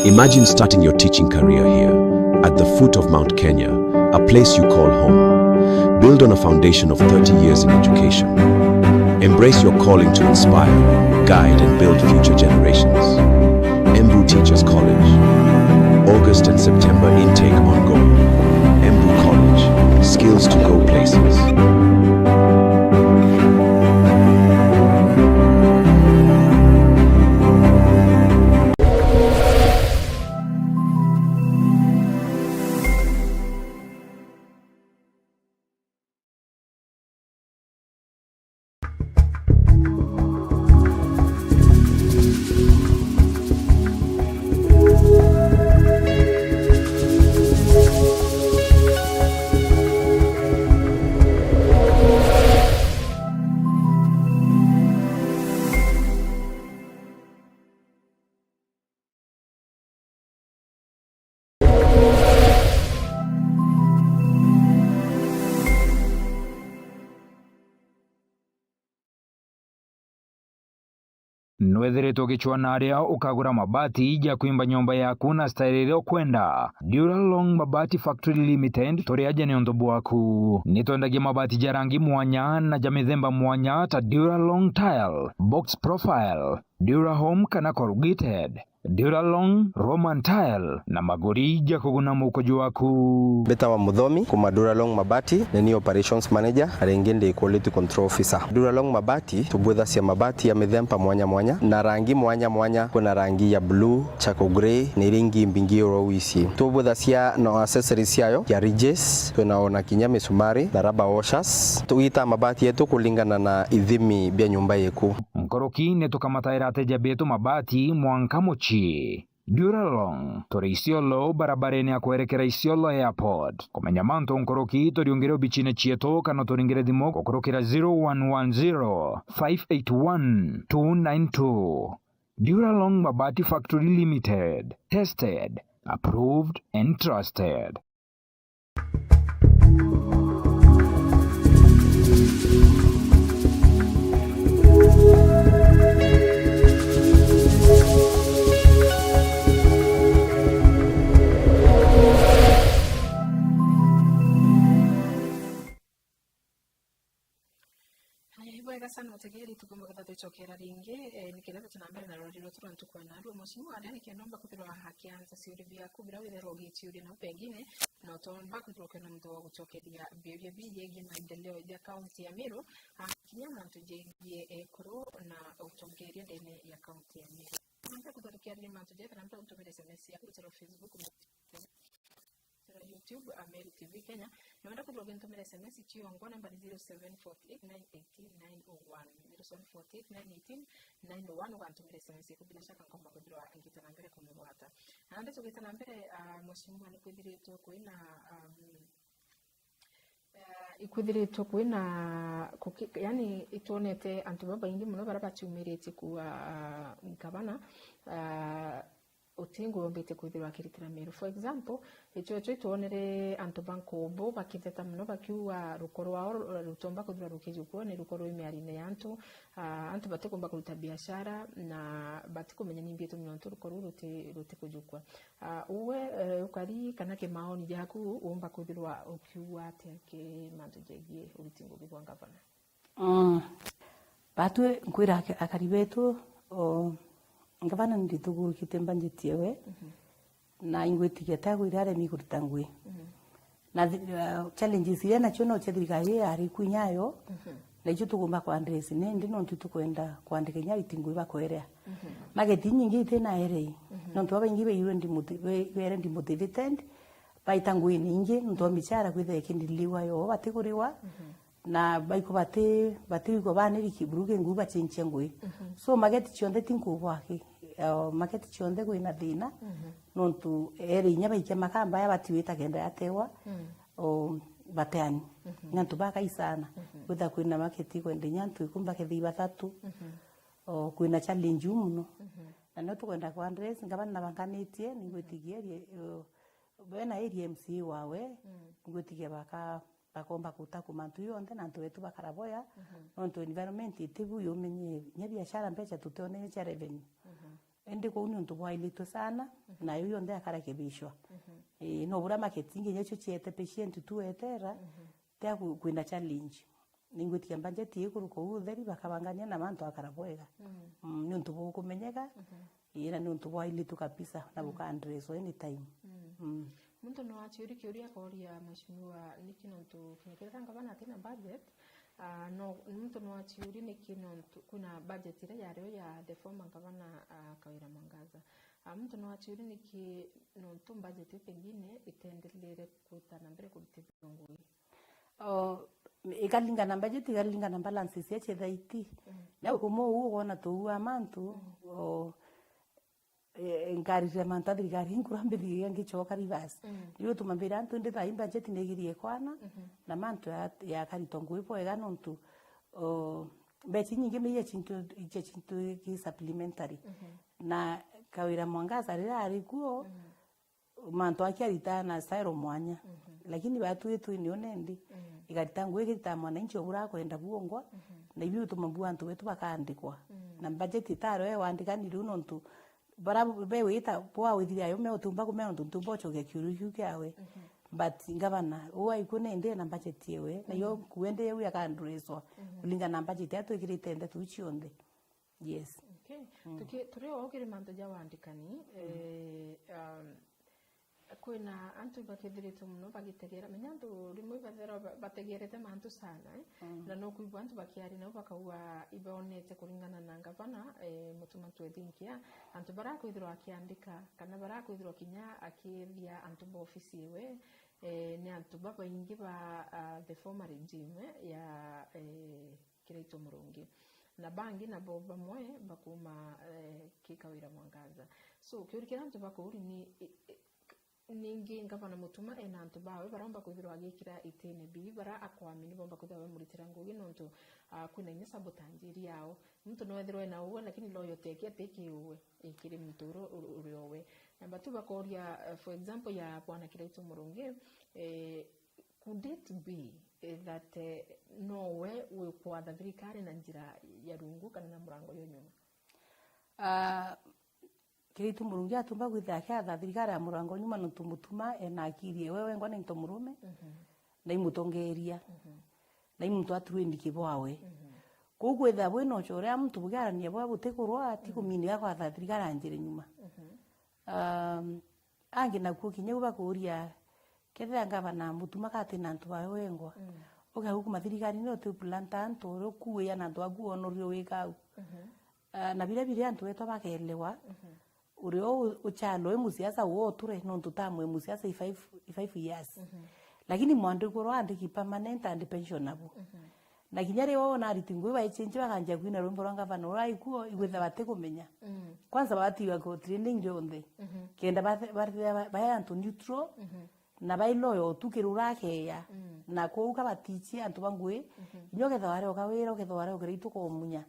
Imagine starting your teaching career here, at the foot of Mount Kenya, a place you call home. Build on a foundation of thirty years in education. Embrace your calling to inspire, guide, and build future generations. Embu Teachers College. August and September intake ongoing. Embu College. Skills to go places. Nwethiritwe ugicwaa na aria ukagura mabati ja kwimba nyomba yaku na style iria ukwenda. Duralong Mabati Factory Limited, turi aja niuntu bwaku. Ni twendagia mabati ja rangi mwanya na ja mithemba mwanya ta Duralong Tile, Box Profile, Durahome kana Corrugated, Duralong, Roman Tile na maguri ja kuguna mukuju waku. Mbitawa Muthomi, kuma Duralong Mabati, ni ni operations manager, na ringi ndi quality control officer. Duralong Mabati, tubwithacia mabati ya mithemba mwanya mwanya, na rangi mwanya mwanya, kwina rangi ya blue, charcoal grey, na iria ingi mbingi oro wisi. Tubwithacia na accessories ciayo, ya ridges, twina ona kinya misumari, na rubber washers. Tugitaa mabati yetu kulingana na ithimi bia nyumba yeku. Nkuruki ni tukamataira ateja betu mabati mwanka mucii. Duralong, turi Isiolo, barabarene ya kwerekera Isiolo Airport. Kumenya mantu nkuruki, turiungire obicine cietu kana turingire thimu gukurukira zero one one zero, five eight one, two nine two. Duralong Mabati Factory Limited. Tested, approved and trusted. Haya, ibwega sana mutegeri, tukumbuka twicokera ringi, eh, nikenda tuthi na mbere na rori rwetu rwa ntuku ya narua. Mheshimiwa, aria nikenda omba kwithirwa akianza ciuria biaku, biria withirwa ugiciuria, na pengine no tomba kwithirwa kwina muntu wa gucokeria biuria biu biegie maendeleo ja kaunti ya Meru, ah, kinya mantu jegie ekuru na utongeria ndene ya kaunti ya Meru. Namba kuthukiria mantu ja, kana namba utumire S M S yaku, gutera Facebook, gutera YouTube, a Meru T V Kenya. Na wenda kwithirwa ugintumira S M S ciongwa, namba ni zero seven four eight nine eighteen nine oh one, zero seven four eight nine eighteen nine oh one, ugantumira S M S yaku, bila shaka nkomba kwithirwa ngita na mbere kumugwata. Na ndeto tugita na mbere, ah, mheshimiwa, ni kwithiritwe kwina, um, ah, ikwithiritwe kwina kuki-, yani, itwonete antu babaingi mono baria baciumiritie kuua, ah, ngavana, ah, uti ngugi ombite kwithirwa akiritira Meru. For example, ichwechwe itwonere antu ba nkumbu bakitheta mono bakiuga ruko rwao ru-, rutomba kwithirwa rukijukua ni ruko rwi miarine ya antu. Ah, antu batikumba kuruta biashara na batikumenya nimbi itumi nontu ruko ruu ruti-, rutikujukua. Ah, uwe, eh, ukari kana kimaoni jaku umba kwithirwa ukiuga atia ki mantu jegie uriti ngugi bwa ngavana? Mm. Batwi nkwira ake-, akari betu, o, ngavana ninditugurukite mbanjeti ewe, na ingwitikia ta gwira aremi kurita ngui. Na thi-, uh, challenges iria nacio no cia thirikari yari ku inyayo, na icio tugomba ku address, nindi nontu tukwenda kwandika inya aiti ngui bakwerea. Mageti nyingi itina erei, nontu babaingi beirwe ndi muti-, be-, bere ndi motivated, baita ngui ningi, nontu wa michara kwithira ikindiliwa yo, batikuriwa, na baiko bati-, batiwigwa baniri kiburu ki ngui bachenchia ngui. So, mageti cionthe ti nkubwa ki, eh, mageti cionthe kwina thina, nontu ere inya baikia makamba ya batiwita kenda yatewa, o, bateani. Ni antu bakai sana. Kwitha kwina mageti kwenda inya antu ikumba kethi bathatu, o, kwina challenge u muno. Na no tukwenda ku address, ngavana na banganitie, ningwitigia rie-, o, bena area M C A wawe, ningwitigia baka bakomba kuta ku mantu yonthe na antu betu bakara boya, nontu environment itibu yumenye nya biashara mbecha tutionere cia revenue. Indi kuu ni untu bwailitwe sana, nayo yonthe yakara kibishwa. Ii, no bura market ingi nyacio ciete patient tu wetera, tia ku-, kwina challenge. Ningwitikia budget ikuruka uu utheri bakabangania na mantu akara bwega. Mm, ni untu bukumenyeka, ii, na ni untu bwailitwe kabisa, na buka addresswa anytime. Mm. Muntu no aciuri kiuria akoria mheshimiwa, niki nontu kinya kethira ngavana atina budget, ah, no, muntu no aciuri niki nontu kwina budget iria yario ya the former governor, ah, Kawira Mwangaza. Ah, muntu no aciuri niki nontu budget pengine itendelere kuta na mbere kurutithua ngui. O, ikalingana budget, ikalingana balances ya chethaiti. Na umwe uu ugona tuua mantu, o, e, nkarire mantu a thirikari, inkura mbithiria ngichoka reverse. Niyo tuma mbira antu ndi thai budget negirie kwana, na mantu ya, ya karito ngui bwega nontu, o, mbechi nyingi meia chintu, iche chintu ki supplementary. Na Kawira Mwangaza rira ari kuo, mantu akiaritaa na style mwanya. Lakini batwi twini unendi, ikarita ngui ikirita mwananchi obura akwenda buongwa, na ibi utuma bu antu betu bakaandikwa. Na budget itaro e wandikani riu nontu bara bewita bwa withire ayo me utumba kumea nontu ntumba uchokia kiuru kiu kiawe. But ngavana, uu aikua nindi ena budget ewe, na yo kuende yeu akandreswa kulingana na budget ya twikirite ndeto iu cionthe. Yes. Okay. Tuki-, turi o kiri mantu ja wandikani, eh, um, kwina antu bakethiritwe mono bagitegera, menya antu rimwe ibathera ba-, bategerete mantu sana, eh? Na no kwigua antu bakiaria nabo bakauga ibonete kuringana na ngavana, eh, Mutuma M'Ethingia, antu barakwithirwa akiandika, kana barakwithirwa kinya akithia antu ba ofisi iwe, eh, ni antu babaingi ba, ah, the former regime, eh, ya, eh, Kiraitu Murungi. Na bangi nabo bamwe bakuma, eh, ki Kawira Mwangaza. So, kiuri kiria antu bakuuri ni, i-, i-, ningi ngavana Mutuma ena antu bawe baromba kwithirwa agikira itine bii, bara akwamini bomba kwithirwa bamuritira ngugi nontu, ah, kwina inya sabotage iri yao. Muntu no ethirwe ena uwe, lakini loyalty yake ati kiuwe, ikiri muntu uru-, uru-, uri owe. Namba tu bakoria, eh, for example, ya Bwana Kiraitu Murungi, eh, could it be, eh, that, eh, nowe wikwatha thirikari na njira ya rungu kana na murango yo nyuma? Ah, Kiraitu Murungi atumba kwithira akiatha thirikari ya murango nyuma nontu Mutuma ena akiri ewe wengwa na into murume, na imutongeria, na i muntu atruendi kibwawe. Kou kwithira bwina ucho uria muntu bugiarania bwa butikurwa, ti kumini gakwatha thirikari anjire nyuma. Um, angi nakuo kinya u bakuria, kethira ngavana Mutuma kati na antu bawe wengwa, uga ukuma thirikarine uti planta antu uria ukuia na antu aku wonorio wika au. Ah, na biria biria antu betwa bakelewa, uria u-, uchalo i musiasa uo uture, nontu tamu i musiasa i five, i five years. Lakini mwandikwa uria andiki permanent and pensionable. Na kinya riria wona ariti ngugi baichinchi bakanjia kwina rwimbo rwa ngavana uria aikuo, igwitha batikumenya. Kwanza batiwa go training rionthe. Kenda bathe-, bathe-, bae antu neutral, na bai loyal tu kiri uria akeya. Na kou kabatichie antu ba ngugi, inya ukethwa wari o Kawira, ukethwa wari o Kiraitu komunya.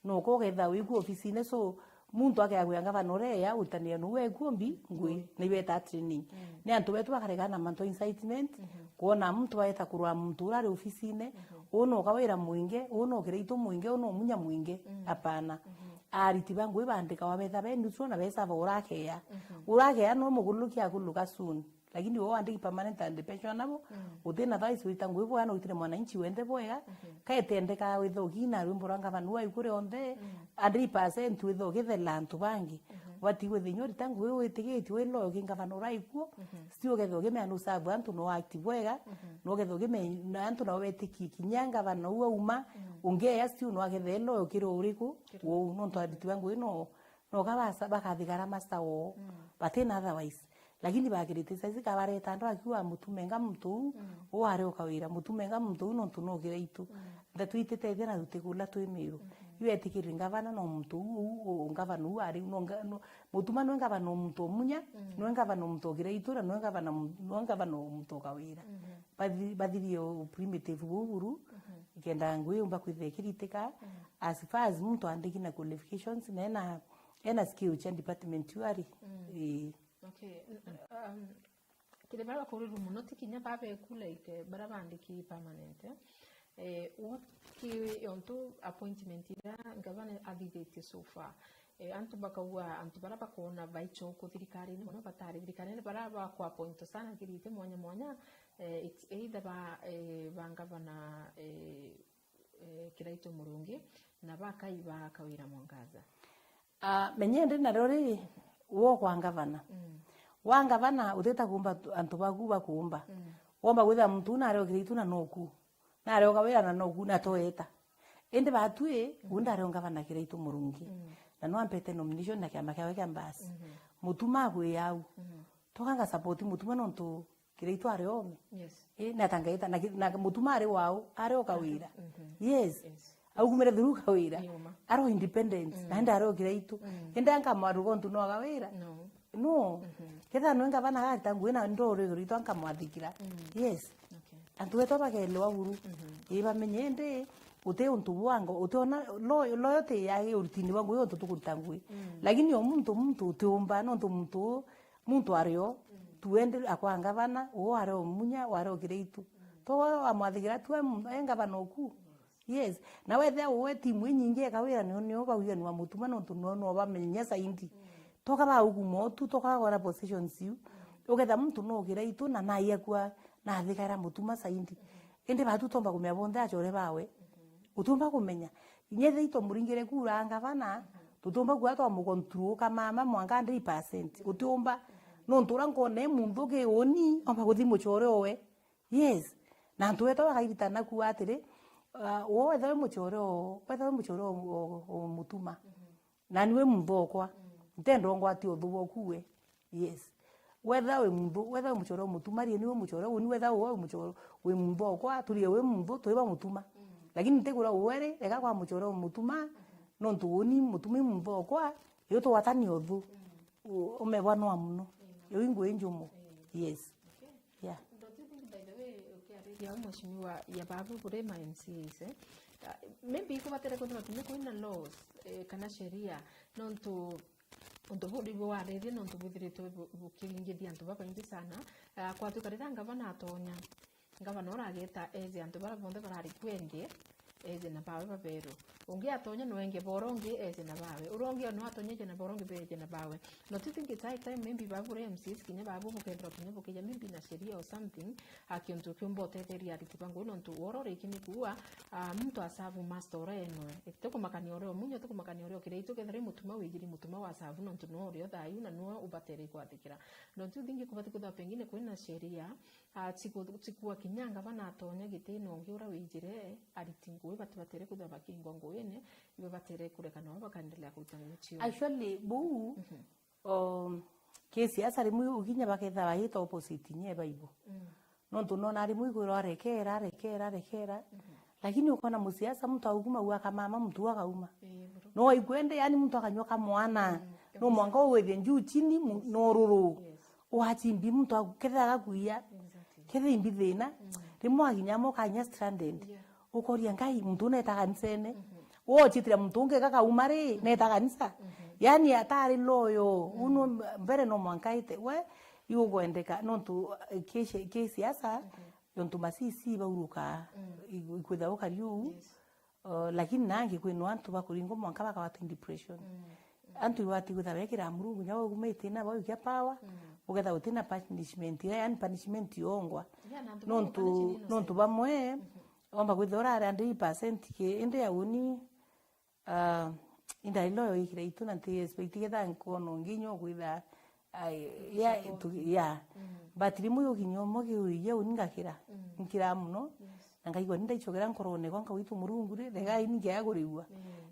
No ko ukethwa wiku ofisine, so muntu akea gwia ngavana uria eya, utanira nou eku mbi ngugi, na ibeta training. Ni antu betu bakarega na mantu incitement, kwona muntu baeta kurwa muntu uria ari ofisine, uu no Kawira mwingi, uu no Kiraitu mwingi, uu no Munya mwingi. Apana. Ariti ba ngugi bandikawa betha be neutral na besava uria akeya. Uria akeya no muguluki akuluka soon. Lakini we wandiki permanent and pensionable, utina thaisi wita ngugi bwega na witire mwananchi wenthe bwega, kaetendeka witha ukina rwimbo rwa ngavana uu aikure onthe, hundred percent witha ukithela antu bangi. Wati witha inya urita ngugi witigitie wi loyal ki ngavana uria aikuo, still ukethwa ukimenya nusavu antu no act bwega, no ukethwa ukimenya na antu nao betikie kinya ngavana uu auma, ungeya still no akethela loyal kiri uriku, uu nontu ariti ba ngugi no, no kabasa bakathigara masta woo, batina otherwise. Lakini bakirite saizi kabareta andu akiuga mutumenga muntu uu, uu ari o Kawira, mutumenga muntu uu nontu no Kiraitu. Ndeto ititethia na tutikula twi Miru. Iu etikiri ngavana no muntu uu, uu, uu, ngavana uu ari, no nga-, no, Mutuma nwe ngavana o muntu o Munya, nwe ngavana o muntu o Kiraitu, na nwe ngavana mu-, nwe ngavana o muntu o Kawira. Bathi-, bathirie o primitive buu buru, ikenda ngugi yumba kwithira ikiritika, as far as muntu andiki na qualifications, na ena, ena skill cia department iu ari. Ii. Okay. N-, um, kiri baria bakurirwe mono ti kinya babeku, like, eh, baria bandiki permanent, eh. Eh, what ki yontu appointment iria ngavana athithitie so far? Eh, antu bakauga antu baria bakoona baichoku thirikarine mono, batari thirikarine, baria bakwa appointwa sana kirite mwanya mwanya, eh, it's either ba, eh, ba ngavana, eh, eh, Kiraitu Murungi na bakai ba Kawira Mwangaza. Ah, menya indi nario ri, wo kwa ngavana. Wa ngavana utita kuumba tu-, antu baku bakuumba. Womba gwithira muntu uu nari o Kiraitu na noku. Nari o Kawira na noku, na toeta. Indi batwi, uu ndari o ngavana Kiraitu Murungi. Na no ampete nomination na kiama kiawe kia Mbasi. Mutuma agwi au. Toka nga support Mutuma nontu Kiraitu ari ome. Yes. Eh, na tangaita, na ki-, na Mutuma ari wau, ari o Kawira. Yes. Yes. Augumire through Kawira. Ni uma. Ari o independent. Na indi ari o Kiraitu. Indi ankamwaruga untu no Kawira. No. No. Ketha nwe ngavana agarita ngugi na ndori Kiraitu ankamwathikira. Yes. Okay. Antu betu bakelewa buru. Ii bamenye indi uti untu bwango, utiona lo-, loyalty yagi uritini bwa ngugi untu tukuruta ngugi. Lakini o muntu, muntu utiumba, nontu muntu Muntu ari o, tu endi akwa ngavana, uu ari o Munya, uu ari o Kiraitu. To amwathigira tu e mu-, e ngavana oku. Yes. Na wethira uwe timu inyingi eka wira, nio, nio bauganua mutuma, nontu nio, nio bamenya saindi. Toka bauguma utu, toka bagwara positions iu. Uketha muntu no kiraitu na naia kua, nathikaira mutuma saindi. Indi batu tomba kumenya bonthe achore bawe. Utiumba kumenya. Inya ethira itwamuringire kura ngavana, tutiumba kuuga twamucontrol kamama mwanka hundred percent. Utiumba. Nontu uria nkwona i muntu ki uni, omba kuthi mucore owe. Yes. Na antu betu bakairitana kuuga atiri, ah, we wethira wi mucore o, wethira wi mucore o, o, o mutuma. Nani wi munthu okwa. Ntenda ungwatie uthu bwaku we. Yes. Wethira wi munthu, wethira wi mucore o mutuma, rie ni wi mucore, uni wethira wi mucore, wi munthu okwa, turie wi munthu, turi ba mutuma. Lakini ntikwira uwe ri, reka kwa mucore o mutuma, nontu uni mutuma i munthu okwa, iyo tugwatanie uthu. U-, umebwa nwa muno. Iyo i ngui njumu. Yes. Yeah. Don't you think, by the way, ukiariria au mheshimiwa ya babu kuri ma M C As, eh? Uh, maybe ikubatire kwithirwa kinya kwina laws, eh, kana sheria, nontu untu buu nibwo waririe, nontu bwithiritwe bu-, bukiringithia antu babaingi sana. Uh, kwatuika riria ngavana atonya, ngavana urageta eze antu baria bonthe barari kwendia, eze na bawe baberu. Ungi atonya no enge bora ungi eze na bawe. Uria ungi no atonya eje na bora ungi beje na bawe. No, do you think it's high time maybe babu ri M C As kinya babu bukethirwa kinya bukija maybe na sheria or something, a, kiuntu kiumba utetheria ariti ba ngui, nontu woro riki ni kuua, a, muntu asavu master uria enwe. Itikumakania uria umunyo, itikumakania uria ukiraitu, kethira i mutuma wijiri mutuma wa savu, nontu no uria thayu na no ubatere kwathikira. No, do you think kubati kwithirwa pengine kwina sheria, a, chiku-, chikua kinya ngavana atonya gitine ungi uria wijire, ariti ngui batibatere kwithirwa bakingwa nguine, ibo batere kureka nao bakaendelea kuruta ngugi ciao. Actually, buu, um, kisiasa rimwe ukinya baketha baita opposite nye baibo. Nontu nona rimwe ikwirwa arekera, arekera, arekera. Lakini ukona musiasa muntu auguma ua kamama muntu akauma. Eh, bro. No aikwende, yani muntu akanywa kamwana. No mwanka ugwithie njuu chini, mu-, no ruru. Yes. Wachimbi muntu agu-, ketha agakuia. Exactly. Ketha imbi thina. Rimwe akinya mo kanya stranded. Yeah. Ukoria, Ngai, muntu neta kanisene. Wochitira muntu ungi gakauma ri, neta kanisa. Yani atari loyo. Uno mbere no mwanka ite. We, iukwendeka, nontu, eh, ki-, ki siasa, nontu ma C C baurukaa, ikwitha ukari uu. Yes. Uh, lakini nangi kwina antu bakuringwa mwanka bakawata depression. Antu ibati kwitha bekira Murungu nya waumite na baukia power, uketha utina punishment, ya, yani punishment yongwa. Yeah, na antu bamwe nontu, punish ni innocent. Nontu bamwe, omba kwitha urare hundred percent ki, indi ya uni, ah, indailo yo ikira itu na nti expect ketha nkono nginya kwitha Ai, ya, tu, ya. But rimwe ukinya umwe kiuria uni ngakira. Nkira muno. Yes. Na ngaigua ni ndaichokera nkorone kwa nkawitwa Murungu ri, rega ini ngiaga kurigua.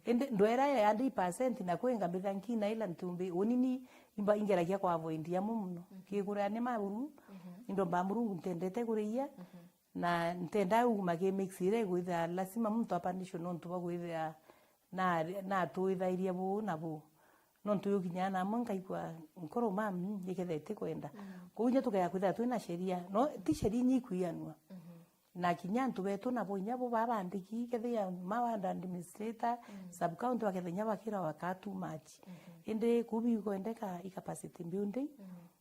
Indi ndwera ya hundred percent na kwi ngambitha nkina ila ntumbi, uni ni imba ingeragia kwa avoid yamo muno. Kikuria ni maburu, indomba Murungu ntendete kuriia, na ntenda uguma ki mix ire gwithia lazima muntu apandishwe nontu bwa gwithia na, na tuithairie buu na buu. Nontu yukinya na amwe nkaigua nkoro mami ikethete kwenda. Kou inya tukea kwithira twina sheria. No, ti sheria inya ikwianua. Na kinya antu betu nabo inya bo babandiki, kethia ma ward administrator, sub county bakethia inya bakira waka too much. Indi kuu bikwendeka i capacity building,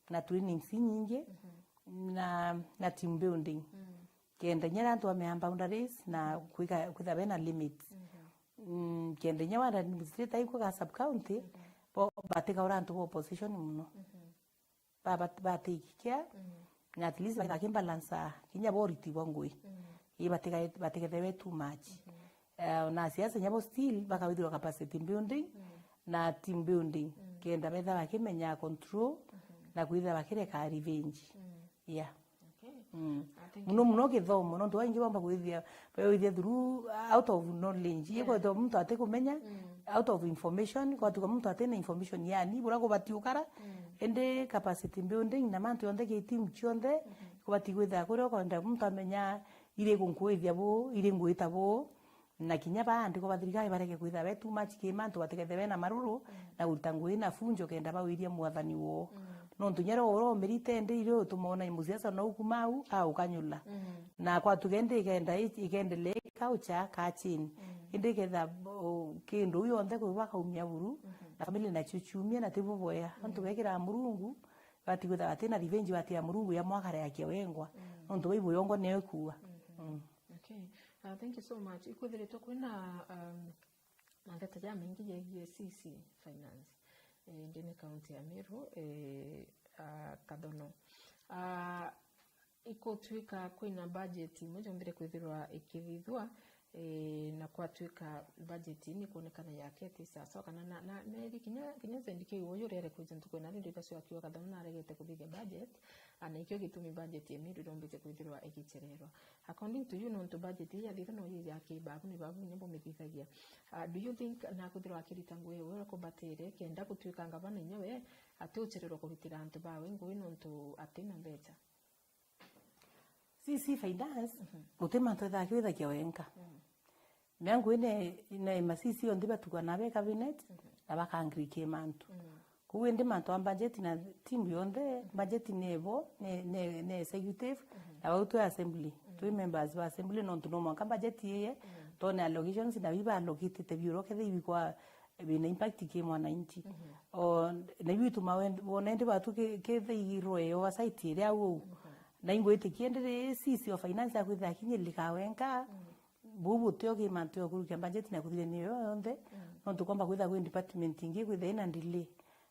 na trainings inyingi, na, na team building. Kenda inya antu bamea boundaries na kwika, kwitha bena limits. Mm, kenda inya ward administrator aikwa ga sub county, bo, batigaura antu ba opposition muno. Ba, ba, ba take care, na at least bakimbalance kinya boriti bwa ngui. Ii batiga, batigethewe too much. Eh, na siasa inya bo still bakawithirwa capacity building na team building. Kenda betha bakimenya control na kwitha bakireka revenge. Yeah. Okay. Mm. I think muno muno githomo, nontu baingi bamba kwithia, bawithia through, out of knowledge. Yeah. Ikwetwa muntu atikumenya, out of information, kwatuka muntu atina information yani, bura kubati ukara, indi capacity building na mantu yonthe ki team cionthe, kubati kwitha kuria ukwenda muntu amenya iri kunkuithia bu, iri ngwita bu, Na kinya baandikwa ba thirikari bareke kwitha be too much ki mantu, batikethe bena maruru na guruta ngugi na funjo kenda bawiria mwathani woo. Nontu inya rio uromerite ndi irio utumaona musiasa no ukuma au aukanyula. Na kwatuge ndi ikenda i-, ikendelea i culture ka chini. Indi iketha, o, kindu u yonthe kwi bakaumia buru, na family nacio ciumie na tibu bwea. Antu bekira Murungu, bati kwitha batina revenge, batira Murungu ya mwakare akia wengwa. Nontu baibu yongwa nio ikua. Mm. Okay. Uh, thank you so much. Ikwithiritwe kwina, um, mantheta jamaingi jegie C C finance, eh, ndini kaunti ya Meru, eh, uh, Kathono. Uh, ikutwika kwina budget imwe jombire kwithirwa ikithithua, eh, na kwatwika budget ni kuonekana yake ti sawa sawa, kana na, na, na iri kinya, kinya Zendikei uyu uriere kwija ntuku ina rindu itacio akiuga Kathono naregete kuthithia budget, ana ikio gitumi budget ya Meru irombite kwithirwa igichererwa. According to you, nontu budget ii yathithwa no yija kibabu ni babu inya bumithithagia. Uh, do you think nakwithirwa akirita ngugi uria kubatire kenda gutwika ngavana inya we ati uchererwa kurutira antu bawe ngugi nontu atina mbecha? C C finance, mhm, guti mantu ethaga kiwithagia wenka. Mhm. Mea ngugi ne, ne ma C C onthe batugana be cabinet, mhm, na baka agree ki mantu. Mhm. Kuu indi mantu a budget na timu yonthe, budget nebo, ne, ne, ne executive, mhm, na bau twi assembly, mhm, twi members ba assembly, nontu no mwanka budget iye, mhm, twone allocations na biba allocatete biuro kethe ibikwa bina impact ki mwananchi. Mhm. O, na iu ituma wend-, wona indi batu ki-, kithithirwe oversight iria au. Mhm. Na ingwitikia indi ri C C o finance akwithira akinyirika wenka, mhm, buu butio ki mantu ya kurukia budget na kuthirania yo yonthe, mm, nontu komba kwithira kwi department ingi kwithira ina delay.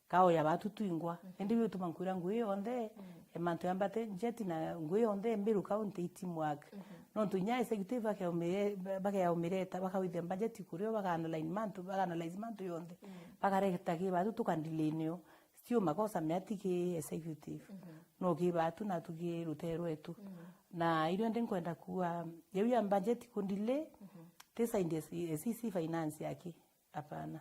Kao ya batu twingwa. Mhm. Indi biutuma nkwira ngugi yonthe, mm, e mantu ya budget na ngugi yonthe Meru County i teamwork. Mhm. Nontu inya executive bakeumire-, bakeaumireta, bakawithia budget kurio, baka analyze mantu, baka analyze mantu yonthe. Mm. Bakareta ki batu tuka delay nio. Sio makosa mea ti ki executive. Mhm. No ki batu na tu ki rutere rwetu. Mhm. Na irio ndi nkwenda kuuga, yau ya budget ku delay, mhm, ti side ya C-, C C finance yake. Hapana.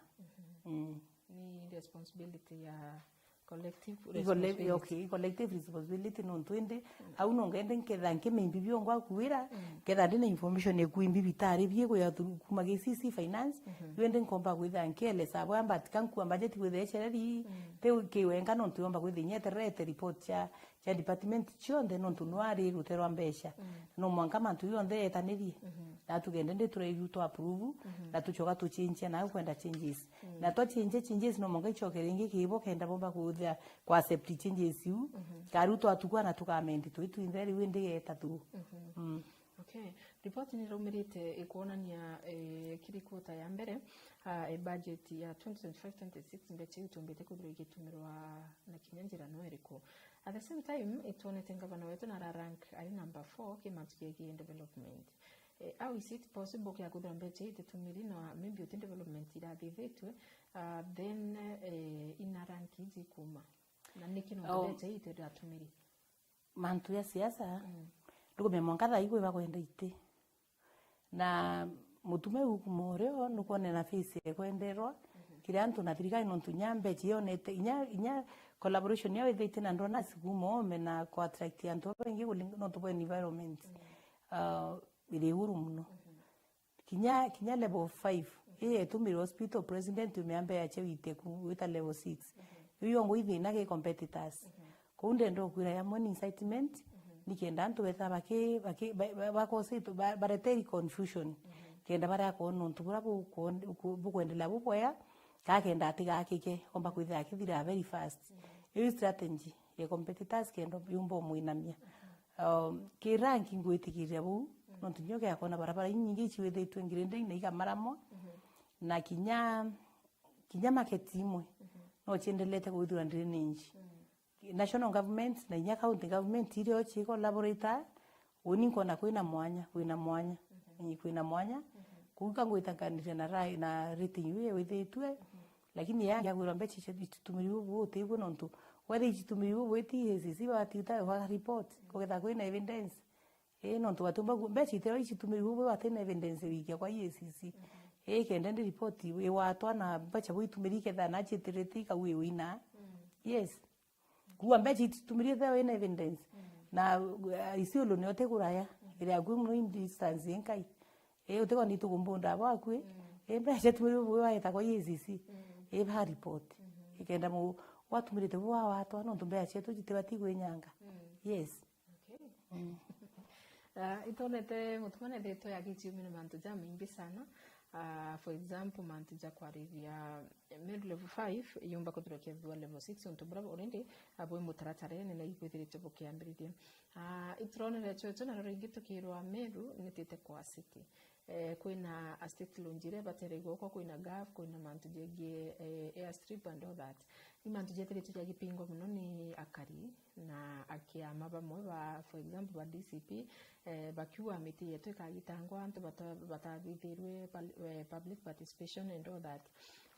Mhm. Mm. Ni responsibility ya collective. Ni colle-, responsibility. Okay, collective responsibility nontu indi, mm, au no ngende nketha nkimimbi biongo akuira, mm, ketha ndi na information eku imbi bitari bie kuya through kuma ki C C finance, mhm, yu indi nkomba kwitha nkielesa bwa mbatika nkua budget kwitha echereri, mm, ti ki wenka nontu yomba kwitha inyeterete report cha cha department cionthe nontu nwari rute rwa mbeca. Mm. No mwanka mantu yonthe yetanirie. Mhm. Na tugende ndi turairu twa approve, mhm, na tucoka tuchinchia na kwenda changes. Mm. Na twa change changes no mwanka icoke ringi kibo kenda bomba kuthia kwa accept changes iu. Mhm. Karu twatukua na tukamendi twi twinthe riu indi yeta through. Mhm. Mm. Okay. Ripoti ni raumirite ikwonania, eh, kiri quarter ya mbere, ah, e budget ya twenty twenty-five twenty-six mbecha iu tumbite kwithirwa igitumirwa na kinya njira no iriku? At the same time, itwonete ngavana wetu na ararank ari number four ki mantu jegie development. Eh, how is it possible kia kwithirwa mbecha ititumiri na maybe uti development irathithitue, ah, then, eh, ina rank iji kuma? Na niki nontu, oh, mbecha ii itiratumiri? Mantu ya siasa, mm, ndukumenya mwanka thaa igwe bakwenda iti. Na mutume u kuma urio nukwonena face ekwenderwa, mhm, kiri antu na thirikari nontu inya mbechi yonete, inya, inya collaboration yao ithitie na donors kuma ome na ku attract antu babaingi kuling-, nontu bwa environment. Mm. Uh, iri iguru muno. Mhm. Kinya, kinya level five, ii etumire hospital president umeambe yache wite ku, wita level six. Mhm. Iu yongo ithina ki competitors. Mhm. Kou ndenda ukwira yamwe ni incitement, mhm, nikenda antu betha baki, baki, ba, ba, bakose itu, ba, bareteri confusion. Mhm. Kenda baria kwona untu buria bukwon-, ku-, bukwendelea bubwea, ka kenda atigakike, omba kwithira akithira very fast. Mhm. Iu strategy ya competitors kenda yumba umwinamia. Mhm. Um, ki rank ngwitikiria buu, mhm, nontu nyo giakona barabara inyingi iciwithitwe ngirinding na igamaramwa, mhm, na kinya, kinya market imwe, mhm, no ciendelete kwithirwa drainage. Mhm. National government na inya county government irio ci collaborate, uni nkona kwina mwanya, kwina mwanya, mhm, ii, kwina mwanya. Mhm. Kuuga ngwitanganiria na ra-, na rating iu iwithitwe, mhm, lakini ya, yagwirwa mbecha icio ititumiri bubu utiguo nontu whether ititumiri bubu iti A C C batiuta wa report, kugetha kwina evidence. Ii, nontu batumba ku-, mbecha itio icitumiri bubu batina evidence wikia kwa E A C C. Mhm. Ii, kenda ndi report iwatwa na mbecha bu itumiri iketha na citirite ikauiwina. Mm. Yes. Kuua mbecha ititumiri itheo ina evidence. Mm. Na, uh, Isiolo nio ti kuraya. Mm. Iri akui muno in distance inkai. Ii, utikona itukumbunda abo akui. Mm. Ii, mbecha tumiri bubu waeta kwa E A C C. Mm. Ii, ba report. Mhm. Ikenda mu-, watumirite bu wawatwa, nontu mbecha cietu citibati kwinyanga. Mm. Yes. Okay. Mm. Ah, itonete mutumwa nethitwe agiciumire mantu jamaingi sana. Ah, for example, mantu ja kwariria Meru level five yumba kwithirwa kethirwa level six, untu bura already, ah, bwi mutaratara nene ikwithiritwe bukiambiriria. Ah, ituronere chocho na ringi tukirwa Meru nitite kwa city. Eh, kwina a state launch iria batereigwa uko, kwina gov, kwina mantu jegie, eh, airstrip and all that. Ni mantu jethiritwe jagipingwa muno ni akari na akiama bamwe ba, for example, ba D C P, eh, bakiuga miti yetu ikagitangwa, antu bata-, batathithirwe pal-, eh, public participation and all that.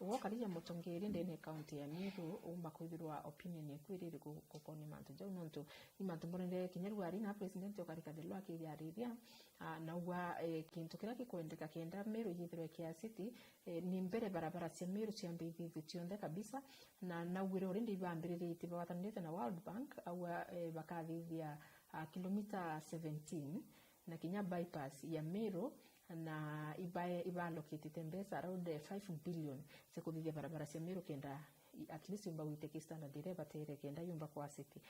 Ugwo ukarija mutongeri ndene county ya Meru, umba kwithirwa opinion yaku iri iriku gukonia mantu jau? Nontu ni mantu mbonere kinya riu ari na president ukari Kathirwa akijariria, ah, nauga, eh, kintu kiria gikwendeka kenda Meru yithirwe kia city, eh, ni mbere barabara cia Meru ciambe ithithue cionthe kabisa, na naugire already ibambiriritie bagwatanirite na World Bank, aua, eh, bakathithia, ah, kilomita seventeen na kinya bypass ya Meru, na ibae, iba allocatete mbeca around, eh, five billion cia kuthithia barabara cia Meru kenda i-, at least yumba gwitike standard iria ibatere kenda yumba kwa city.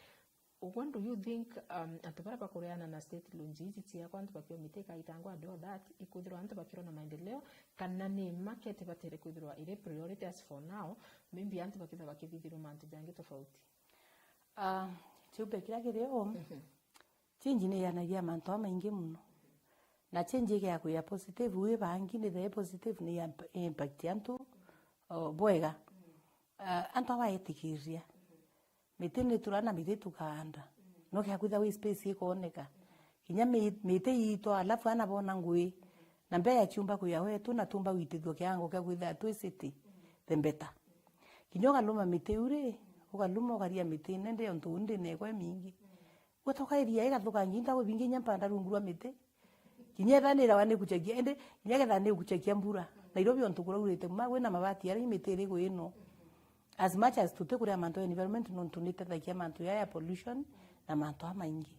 Ugwo, do you think, um, antu baria bakureana na state launch ici ciakwa, antu bakiuga miti ikaitangwa and all that, ikwithirwa antu bakirona maendeleo, kana ni market batere kwithirwa iri priority as for now, maybe antu bakithirwa bakithithirwa mantu jangi tofauti? Ah, kiumbe kiria kiri o, change ni yanagia mantu jamaingi muno. Na change igia kwia positive, wi bangi ni the positive ni ya imp-, impact antu, o, bwega. Ah, antu abaetikiria. Miti ni tura na miti tukaanda. No kia kwitha wi space ikoneka. Kinya mi-, miti iitwa, alafu ana bona ngui. Na mbea ciumba kwia wetu, na tumba gwitithua kiango kia kwitha twi city, the better. Kinya ukaluma miti u ri, ukaluma ukaria miti nende, ontu u ndi nekwa imingi. Gwetoka iria igathukangia into bingi inya mpanda rungu rwa miti. Kinya etha ni irawa ni kuchakia, indi kinya ketha ni kuchakia mbura. Nairobi ontu kuraurite ma, gwina mabati aria imiti iri gwino. As much as tutikuria mantu ya environment, nontu nitethagia mantu ya air pollution na mantu jamaingi.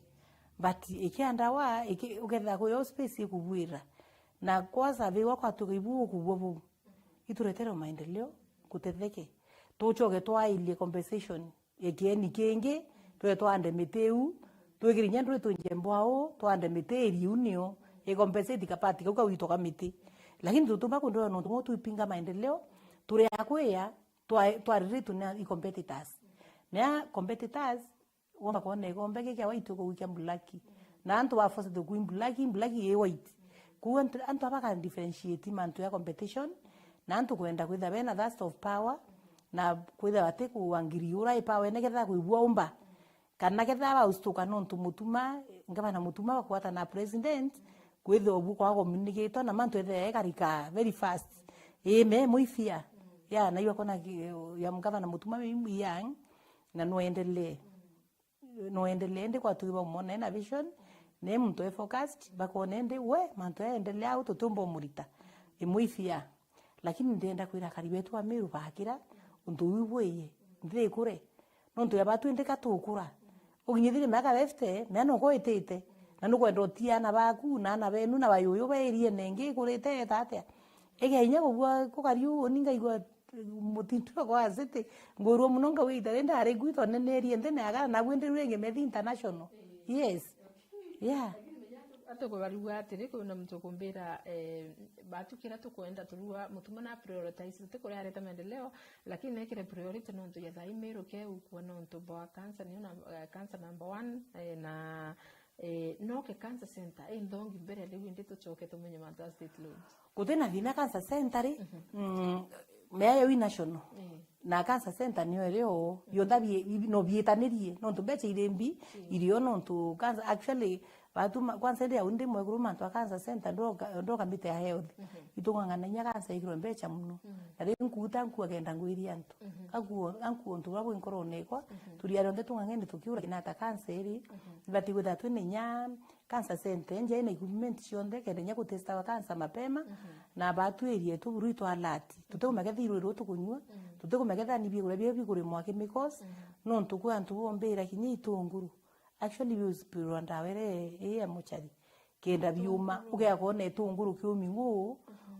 But ikiandawa, iki-, uketha kwi o space ikubwira. Na kwa survey wakwa tuga ibu ukubwa buu. Ituretere maendeleo, kutetheke. Tuchoke twairie compensation. Ekieni kingi, twe twande miti iu, twikire inya nduri tunje mbwau, twande miti iriu nio, i compensate kapati kau kawitwa ka miti. Lakini tutuma kundu nontu mwe twipinga maendeleo, turi akwia, twa-, twariritu na i competitors. Na competitors, womba kwona igombe gikia white ukugukia black. Na antu ba force to kuin black, black i white. Kuu antu, antu aba ka differentiate mantu ya competition, na antu kwenda kwitha bena thirst of power, na kwitha bati kuangiri ura i power ene ketha kwibua umba. Kana ketha baustuka nontu Mutuma, ngavana Mutuma bakwata na president, kwitha ubu kwa communicate na mantu ethe ekarika very fast. Ime muifia. Ya, na iwa kona ki-, ya ngavana Mutuma young, na nuendelee. Nuendelee ndi kwatugi baumwona ena vision, ne muntu e focused, bakone ndi we, mantu yaendelea au tutiumba umurita. Imuifia. Lakini ndenda kwira akari betu a Meru bakira, untu uu bwiye, nthikure. Nontu ya batu indi ka tukura. Ukinyithire miaka fifty, miana uko itite. Na nukwenda utia ana baku, na ana benu, na bayuyu ba area nengi ikurite eta atia? Igia inya kubua kukari uu, ni ngaigua mutintu jwa kwa city. Ngurua muno ngauga ita ri ndari gwitu nenerie nthi na agana, nabu ndi rwingi methi international. Yes. Yeah. Atukubarigua atiri, kwina muntu ukumbira, eh, batu kira tukwenda turua Mutuma na prioritize, tutikuri areta maendeleo, lakini nekire priority nontu ya thai Meru keu kwa nontu bwa cancer, niyo na, eh, cancer number one, eh, na, eh, noke cancer center, eh, nthongi mbere riu indi tuchoke tumenye mantu a state launch. Guti na thina cancer center ri, mm, mea yo i national. Eh. Na cancer center niyo iri o, yonthe bi-, bi-, no biitanirie, nontu mbecha iri mbi, irio nontu cancer, actually, batu ma-, kwanza indi au ndi mwekuru mantu a cancer center, ndoka, ndoka mite ya health. Itung'ang'ana inya cancer ikirwe mbecha muno. Na riu nkuuta nkua kenda ngwiria antu. Ankuo, ankuo ntu bwa bwi nkorone ikwa, turia rionthe tung'ang'ene tukiura kinata cancer iri, ibati gwitha twina inya cancer center, nja ina equipment cionthe, kenda inya gutestawa cancer mapema, na batu area yetu buru itwa alert. Tutikumenya ketha irwirwo tukunyua, tutikumenya ketha ni biuria bia bikurimwa chemicals, nontu kwi antu bombira kinya itunguru. Actually, biuspirwa ndawa iria ii ya muchari. Kenda biuma, ugea kwona itunguru kiumi nguu,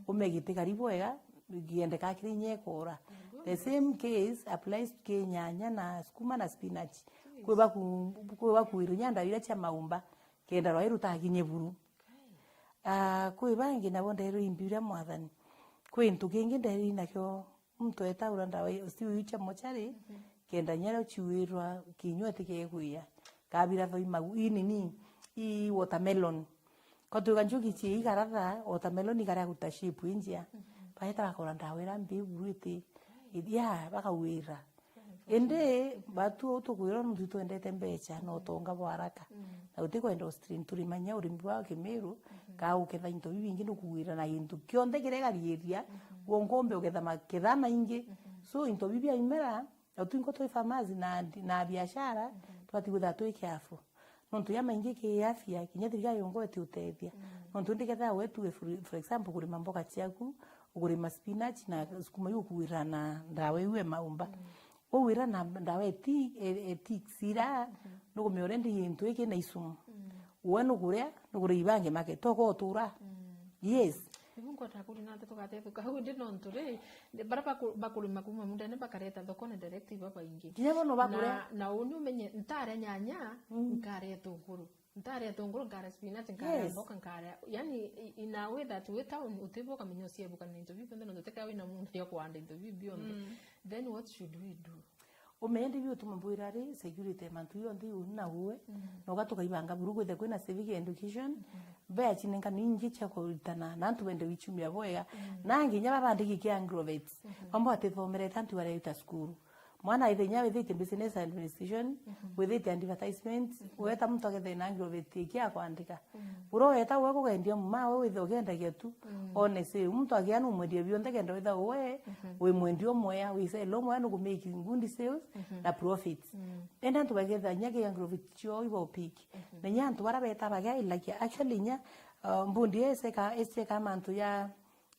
umegite kari bwega, giendeka kiri inya ikora. The same case applies to kinyanya na sukuma na spinach. Kwi baku-, kwi bakuirwa inya ndawa iria cia maumba, kenda rwai rutakinye buru. Ah, kwi bangi nabo ndeerwa imbi uria mwathani. Kwi gintu kingi nderi nakio, muntu etaura ndawa i-, ciu iu cia mochari, mhm, kenda nyario ciuirwa kinyua tikegwia. Kabira thoi magu, i nini, i watermelon. Kwatuika njuki cie igaratha, watermelon ikaria guta shape injia. Mhm. Baeta bakora ndawa ira mbi buru iti, ya, bakauira. Indi batu tukwirwa nontu twendete mbecha na utonga bwa haraka. Mm. Na utikwenda ustrain, turimanya urimi bwa Kimiru, mhm, ka uketha into bibingi nukuwira na gintu kionthe kiria igariiria, mhm, gwonkombe uketha maketha maingi. Mhm. So, into bibi bia imera, na twinko twi farmers na, na biashara, mhm, twati kwitha twi careful. Nontu ya maingi ki afya, kinya thirikari yongo iti utethia. Mm. Nontu ndiketha wetu, for, for example, kurima mboga ciaku, ukurima spinach na sukuma iu ukuwira na ndawa iu e maumba. Mm. Wauwira na ndawa eti, e-, ethics ira, mhm, nukumenya already gintu giki na isumu. Mm. We nukuria, nukuria ibangi market, toko utura. Mm. Yes. Nibu nkwenda kuria nate tugatethuka au ndi nontu ri, baria baku-, bakurima kuma mundene bakareta thokone direct iba baingi. Kinya bono bakuria. Na, na uni umenye, ntaria nyanya, mm, nkaria itunguru. Ntaria itunguru, nkaria spinach, nkaria, yes, mboka, nkaria. Yani, i-, in a way that wi town, utibu ukamenya uciebukana into biu bionthe, nontu tikea wina munda ya kuanda into biu bionthe. Mm. Then what should we do? Umenye ndi biu utuma mbwira ri, security ya mantu yonthe iu na uwe, mm, na uga tukaibanga buru kwithirwa kwina civic education, mm, mbeca cinenkana ingi cia kuritana, na antu bende wichumia bwega, mm, na nginya babandiki kia agrovet, mhm, bamwe batithomerete antu baria ita cukuru. Mwana aithe inya withitie business administration, mhm, withitie advertisements, mhm, weta muntu agethe na agrovet kia kwandika. Mm. Buru weta uwe kugendia muma, we withe ugendagia tu, mm, one sale. Muntu agia numwendia bionthe kenda witha uwe, mhm, wi mwendia umwea, wi sell umwea nukumake good sales, mhm, na profits. Mm. Ende antu bagetha inya ki agrovet cio ibo pick. Mhm. Na inya antu bara beta bagia ilakia. Actually inya, uh, mbundi ese ka, ese ka mantu ya,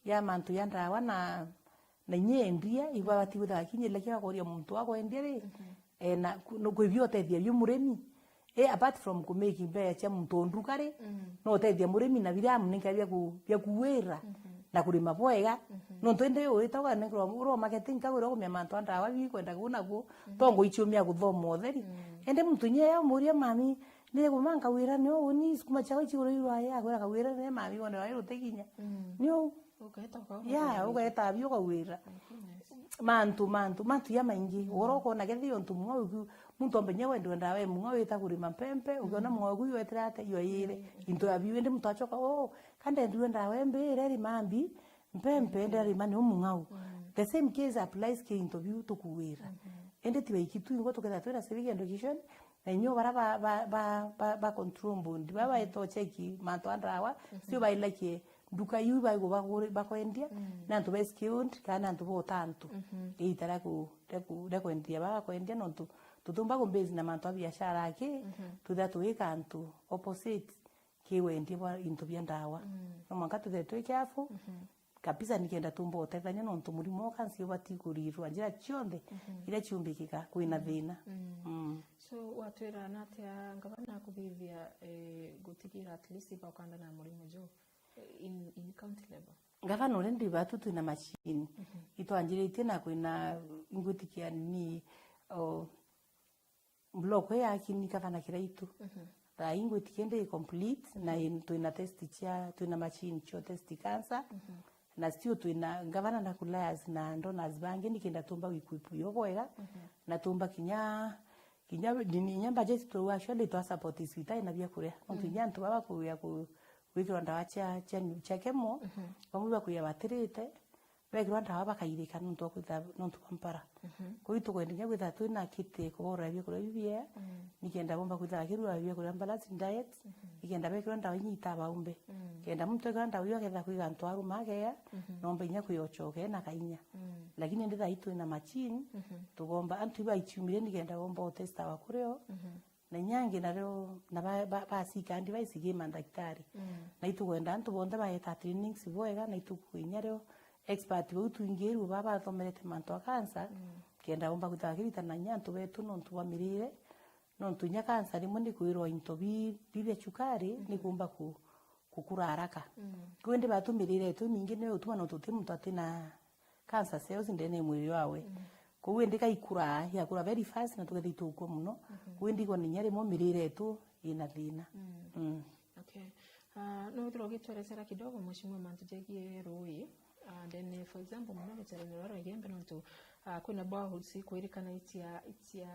ya mantu ya ndawa na, na inya endia, ibo bati kwitha bakinyirira kia bakoria muntu wa kwendia ri, mhm, eh, na ku-, no kwibio utethia bio murimi. Eh, apart from ku make mbeca cia muntu o nduka ri, mm, no utethia murimi na biria amunenkera bia ku-, bia kuwira, mhm, na kurima bwega. Mhm. Nontu indi wita ukanenkerwa uro marketing kagwira kumia mantu a ndawa bikwenda ku na ku, mhm, tongo ichumia kuthoma utheri. Mm. Indi muntu inya umuria mami, ni kuma nkawira ni uu ni sukuma ciakwa ichiguru irwaye, akwira kawira ni mami wone wae rutikinya. Mm. Ni uu. Ugeeta ukauga ya, ugeeta abi ukawira. My goodness. Mantu, mantu, mantu ya maingi. Mm. Ugoro ukona kethi untu mung'au ukiu, muntu ombe nya wendwe ndawa e mung'au wita kurima mpempe, ukiona, mm, mung'au ukiu wetire ate, iyo yire. Mm. Into ya biu, indi muntu acoka, "Oh, ka ndendwe ndawa embi ire rima mbi, mpempe, mm, ndirarima ni umung'au." Mm. The same case applies ki into biu tukuwira. Mm-hmm. Indi ti baiki tu ingo tuketha twina civic education, na inyo bara ba, ba, ba, ba, ba control board, ba, mhm, baeta ucheki mantu a ndawa, mhm, sio bailakie nduka iu baigwa bagure-, bakwendia, mm, ni antu be skilled, kana ni antu ba utantu. Mhm. Iita ria ku-, ria ku-, ria kwendia, bakwendia nontu tutumba ku base na mantu a biashara aki, mhm, twitha tuwika antu opposite ki wendia bwa into bia ndawa. Mm. No mwanka twithe twi careful, mhm, kabisa nikenda tumba utethania nontu murimo wa cancer ubati kurirwa njira cionthe, mhm, iria ciumbikika kwina, mm, thina. Mm. Mm. So, watwira natia ngavana akuthithia, eh, gutigira at least bakandana na murimo juu, eh, in, in county level? Ngavana already batu twina machine. Mhm. Itwanjiritie na kwina ingwitikia ni, o, block ii ya kini gavana Kiraitu. Mhm. Thaa ii ngwitikia ndi complete, na, mhm, in-, twina test cia, twina machine cio test cancer. Mhm. Na still twina gavana na kulayers na donors bangi nikenda tumba equip yo bwega. Mhm. Na tumba kinya, kinya nini, inya budget tu actually twa support cibitari na biakuria. Nontu, mhm, inya antu baba kuya ku-, gwikirwa ndawa cia, cia, cia chemo, mhm, bamwe bakuya batirite, bekirwa ndawa bakairika nontu bwa kwitha, nontu bwa mpara. Mhm. Kwou itukwenda kinya kwitha twina kit kuborora biakuria bibiega, mm, nikenda bomba kwitha bakirua biakuria balanced diet, mhm, nikenda bekirwa ndawa inya itabaumbe. Mm. Kenda muntu ekirwa ndawa iu aketha kwiga antu aruma ageya, mhm, nomba inya kwiyochoke na kainya. Mm. Lakini indi thaa ii twina machine, mhm, tugomba antu ibaichiumire nikenda bomba utestawa kurio, mhm. Na inya angi nario, na ba, ba, basika advice gi mandaktari. Mm. Na itugwenda antu bonthe baeta trainings bwega, na ituku inya rio expert bau twingirue baba bathomerete mantu a cancer, mm, kenda bomba kwitha bakiritana inya antu betu nontu bwa mirire, nontu inya cancer rimwe nikwirwa into bi, bibia chukari, mm, nikumba ku, gukura haraka. Mm. Kwou indi batu mirire yetu imingi niyo ituma nontu ti muntu atina cancer cells ndene ya mwiri wawe. Mm. Kwou indi gaikura, igakura very fast na tugethi tukua muno. Mhm. Kwou indi igwa ninya rimwe mirire yetu ina thina. Mm. Mm. Okay. Ah, no withirwa ugitwerecera kidogo, mheshimiwa, mantu jegie rui, And then, for example, muno ruterene rwa Rwegembe, nontu, ah, kwina boreholes ikwirikana itia, itia,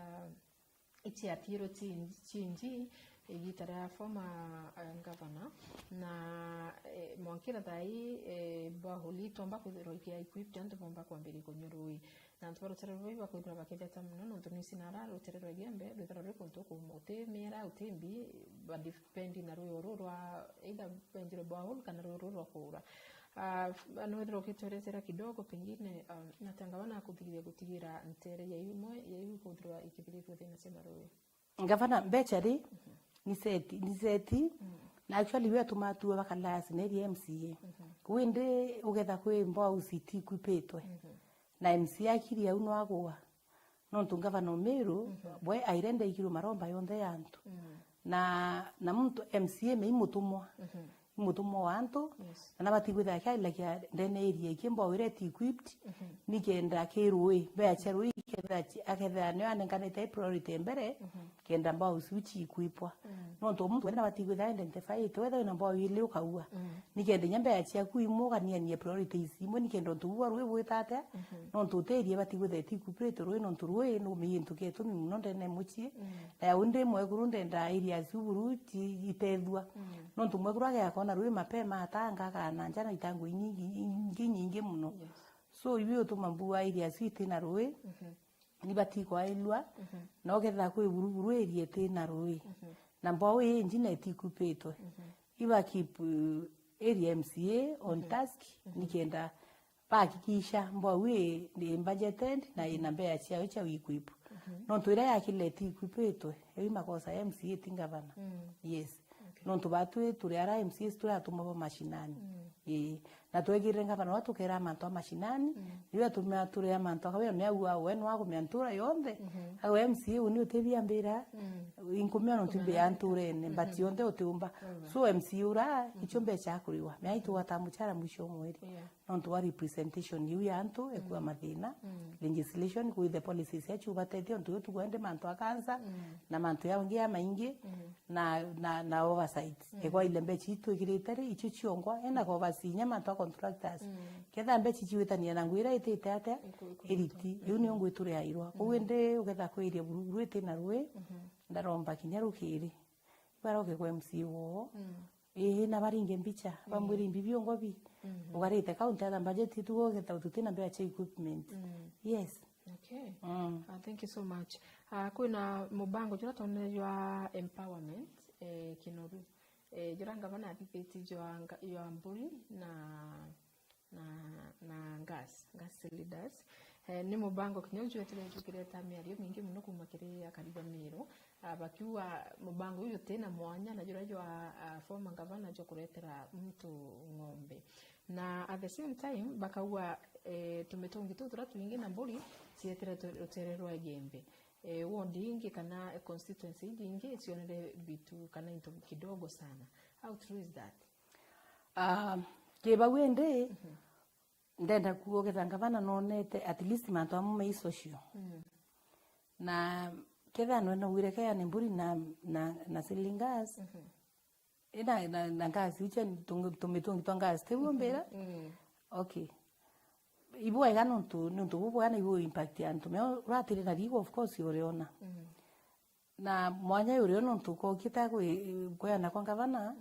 itiatirwe chi, chi nji, igita ria former, ah, governor, na, eh, mwankira thaa ii, eh, borehole itomba kwithirwa ikia equipped, antu bomba kwambiria kunyua rui. Na antu ba rutere ruu bakwithirwa bakitheta mono, nontu nwisi nara rutere rwa Igembe rwithirwa rwi kuntu kuuma, uti miera, uti mbi, ba depend na rui uru rwa either benjirwe borehole kana rui uru rwa kuura. Ah, nwithirwa ukitweretera kidogo, pengine, ah, na tanga wana kuthigithia gutigira ntere ya imwe ya iu ikwithirwa ikithirithua thina cia marui. Ngavana, mbeca ri, ni seti, ni seti, na actually we atuma atua bakalaya scenario M C A. Kwindi ugetha kwi mbwau citi equipitwe. Na M C A akiri au no agwa. Nontu ngavana Umiru, bwe aire ndeikirwe maromba yonthe ya antu. Na, na muntu M C A me imutumwa. Mutumwa wa antu, yes, na nabati kwithira akiailagia ndene area iki mbwau iria iti equipped, nikenda ki rui, mbeca cia rui ikethira ci-, akethira nio anenkanite priority mbere, kenda mbwau iu ci equipwa. Nontu o muntu wene nabati kwithira identified, wethira wina mbwau ili ukaua. Nikenda inya mbeca ciaku imwe uganianie priorities imwe, nikenda untu buu bwa rui bwita atia, nontu uti area ibati kwithira iti equipped rui, nontu rui ni umenye into kia itumi mono ndene ya mucii. Na ya undi mwekuru ndenda areas iu buru ci-, itethua. Nontu mwekuru agea akona rui mapema, atanga, akana nja na itangwe inyingi, ingi nyingi mono. Yes. So, ibi utuma mbua areas iu itina rui, nibati kwailua, na ukethira kwi buruburu area itina rui. Na mbwau ii inji na iti equipitwe. Iba keep, uh, area M C A on task, nikenda bahakikisha mbwau ii ni budgeted na ina mbeca ciayo cia equip. Nontu iria yakirire iti equipitwe, iu i makosa ya M C A, ti ngavana. Yes. Okay. Nontu batwi turi ara M C As turatumwa bo mashinani. Ii. Na twegirire ngavana wa tukera mantu a mashinani, riu atumia turia mantu akabia miau au, we nwa kumia ntura yonthe. Au M C A uni utibia mbira, inkumia nontu mbia nturene, but yonthe utiumba. So M C A ura, icio mbeca akuriwa. Mea itugwata muchara mwisho wa mweri. Yeah. Nontu wa representation iu ya antu, ekua mathina, legislation, kwithe policies acio ubatethia, ontu iu tugwende mantu a cancer, na mantu yangi ya maingi, na, na, na oversight. Ekwa ile mbeca itwikirite ri, icio ciongwa, ena kovasi inya mantu a contractors. Ketha mbeca ciwitania na ngwira itite atia, iriti. Iu nio ngwituriairwa. Kou indi ugetha kwiria buruburu itina rui, ndaromba kinya rukiri. Ibaroke kwa M C A woo. Ii, na baringe mbicha, bamwire imbi biongwa bi. Ugarite county atha budget itu ugetha tutina mbeca cia equipment. Yes. Okay. Uh, thank you so much. Uh, kwina mubango jura tonere jwa empowerment, eh, Kinoru. Eh, jura ngavana athithitie jwa nga-, jwa mburi na na, na gas, gas cylinders. Eh, ni mubango kinya uju wetire jukireta miario mingi mono kuuma kiri akari ba Meru, ah, bakiuga mubango uju utina mwanya na juria jwa, ah, former governor jwa kuretera muntu ng'ombe. Na at the same time, bakauga, eh, tumitungi tuu turia twingi na mburi cietire tu-, rutere rwa Igembe. Eh, ward ingi kana constituency ingi cionere bitu kana into kidogo sana. How true is that? Ah, ki bau indi, ndenda kuuga ukethira ngavana nonete at least mantu amwe me social. Na kethira nwe naugire kea ni mburi na, na, na ceiling gas, ina, na, na gas iu cia tungi-, tumitungi twa gas, tiu mbira? Okay. Ibwega nontu, nontu bubwega na ibu impact ya antu. Meo uratire na rigo, of course, uriona. Na mwanya urio nontu ukokite kwi-, kweana kwa ngavana,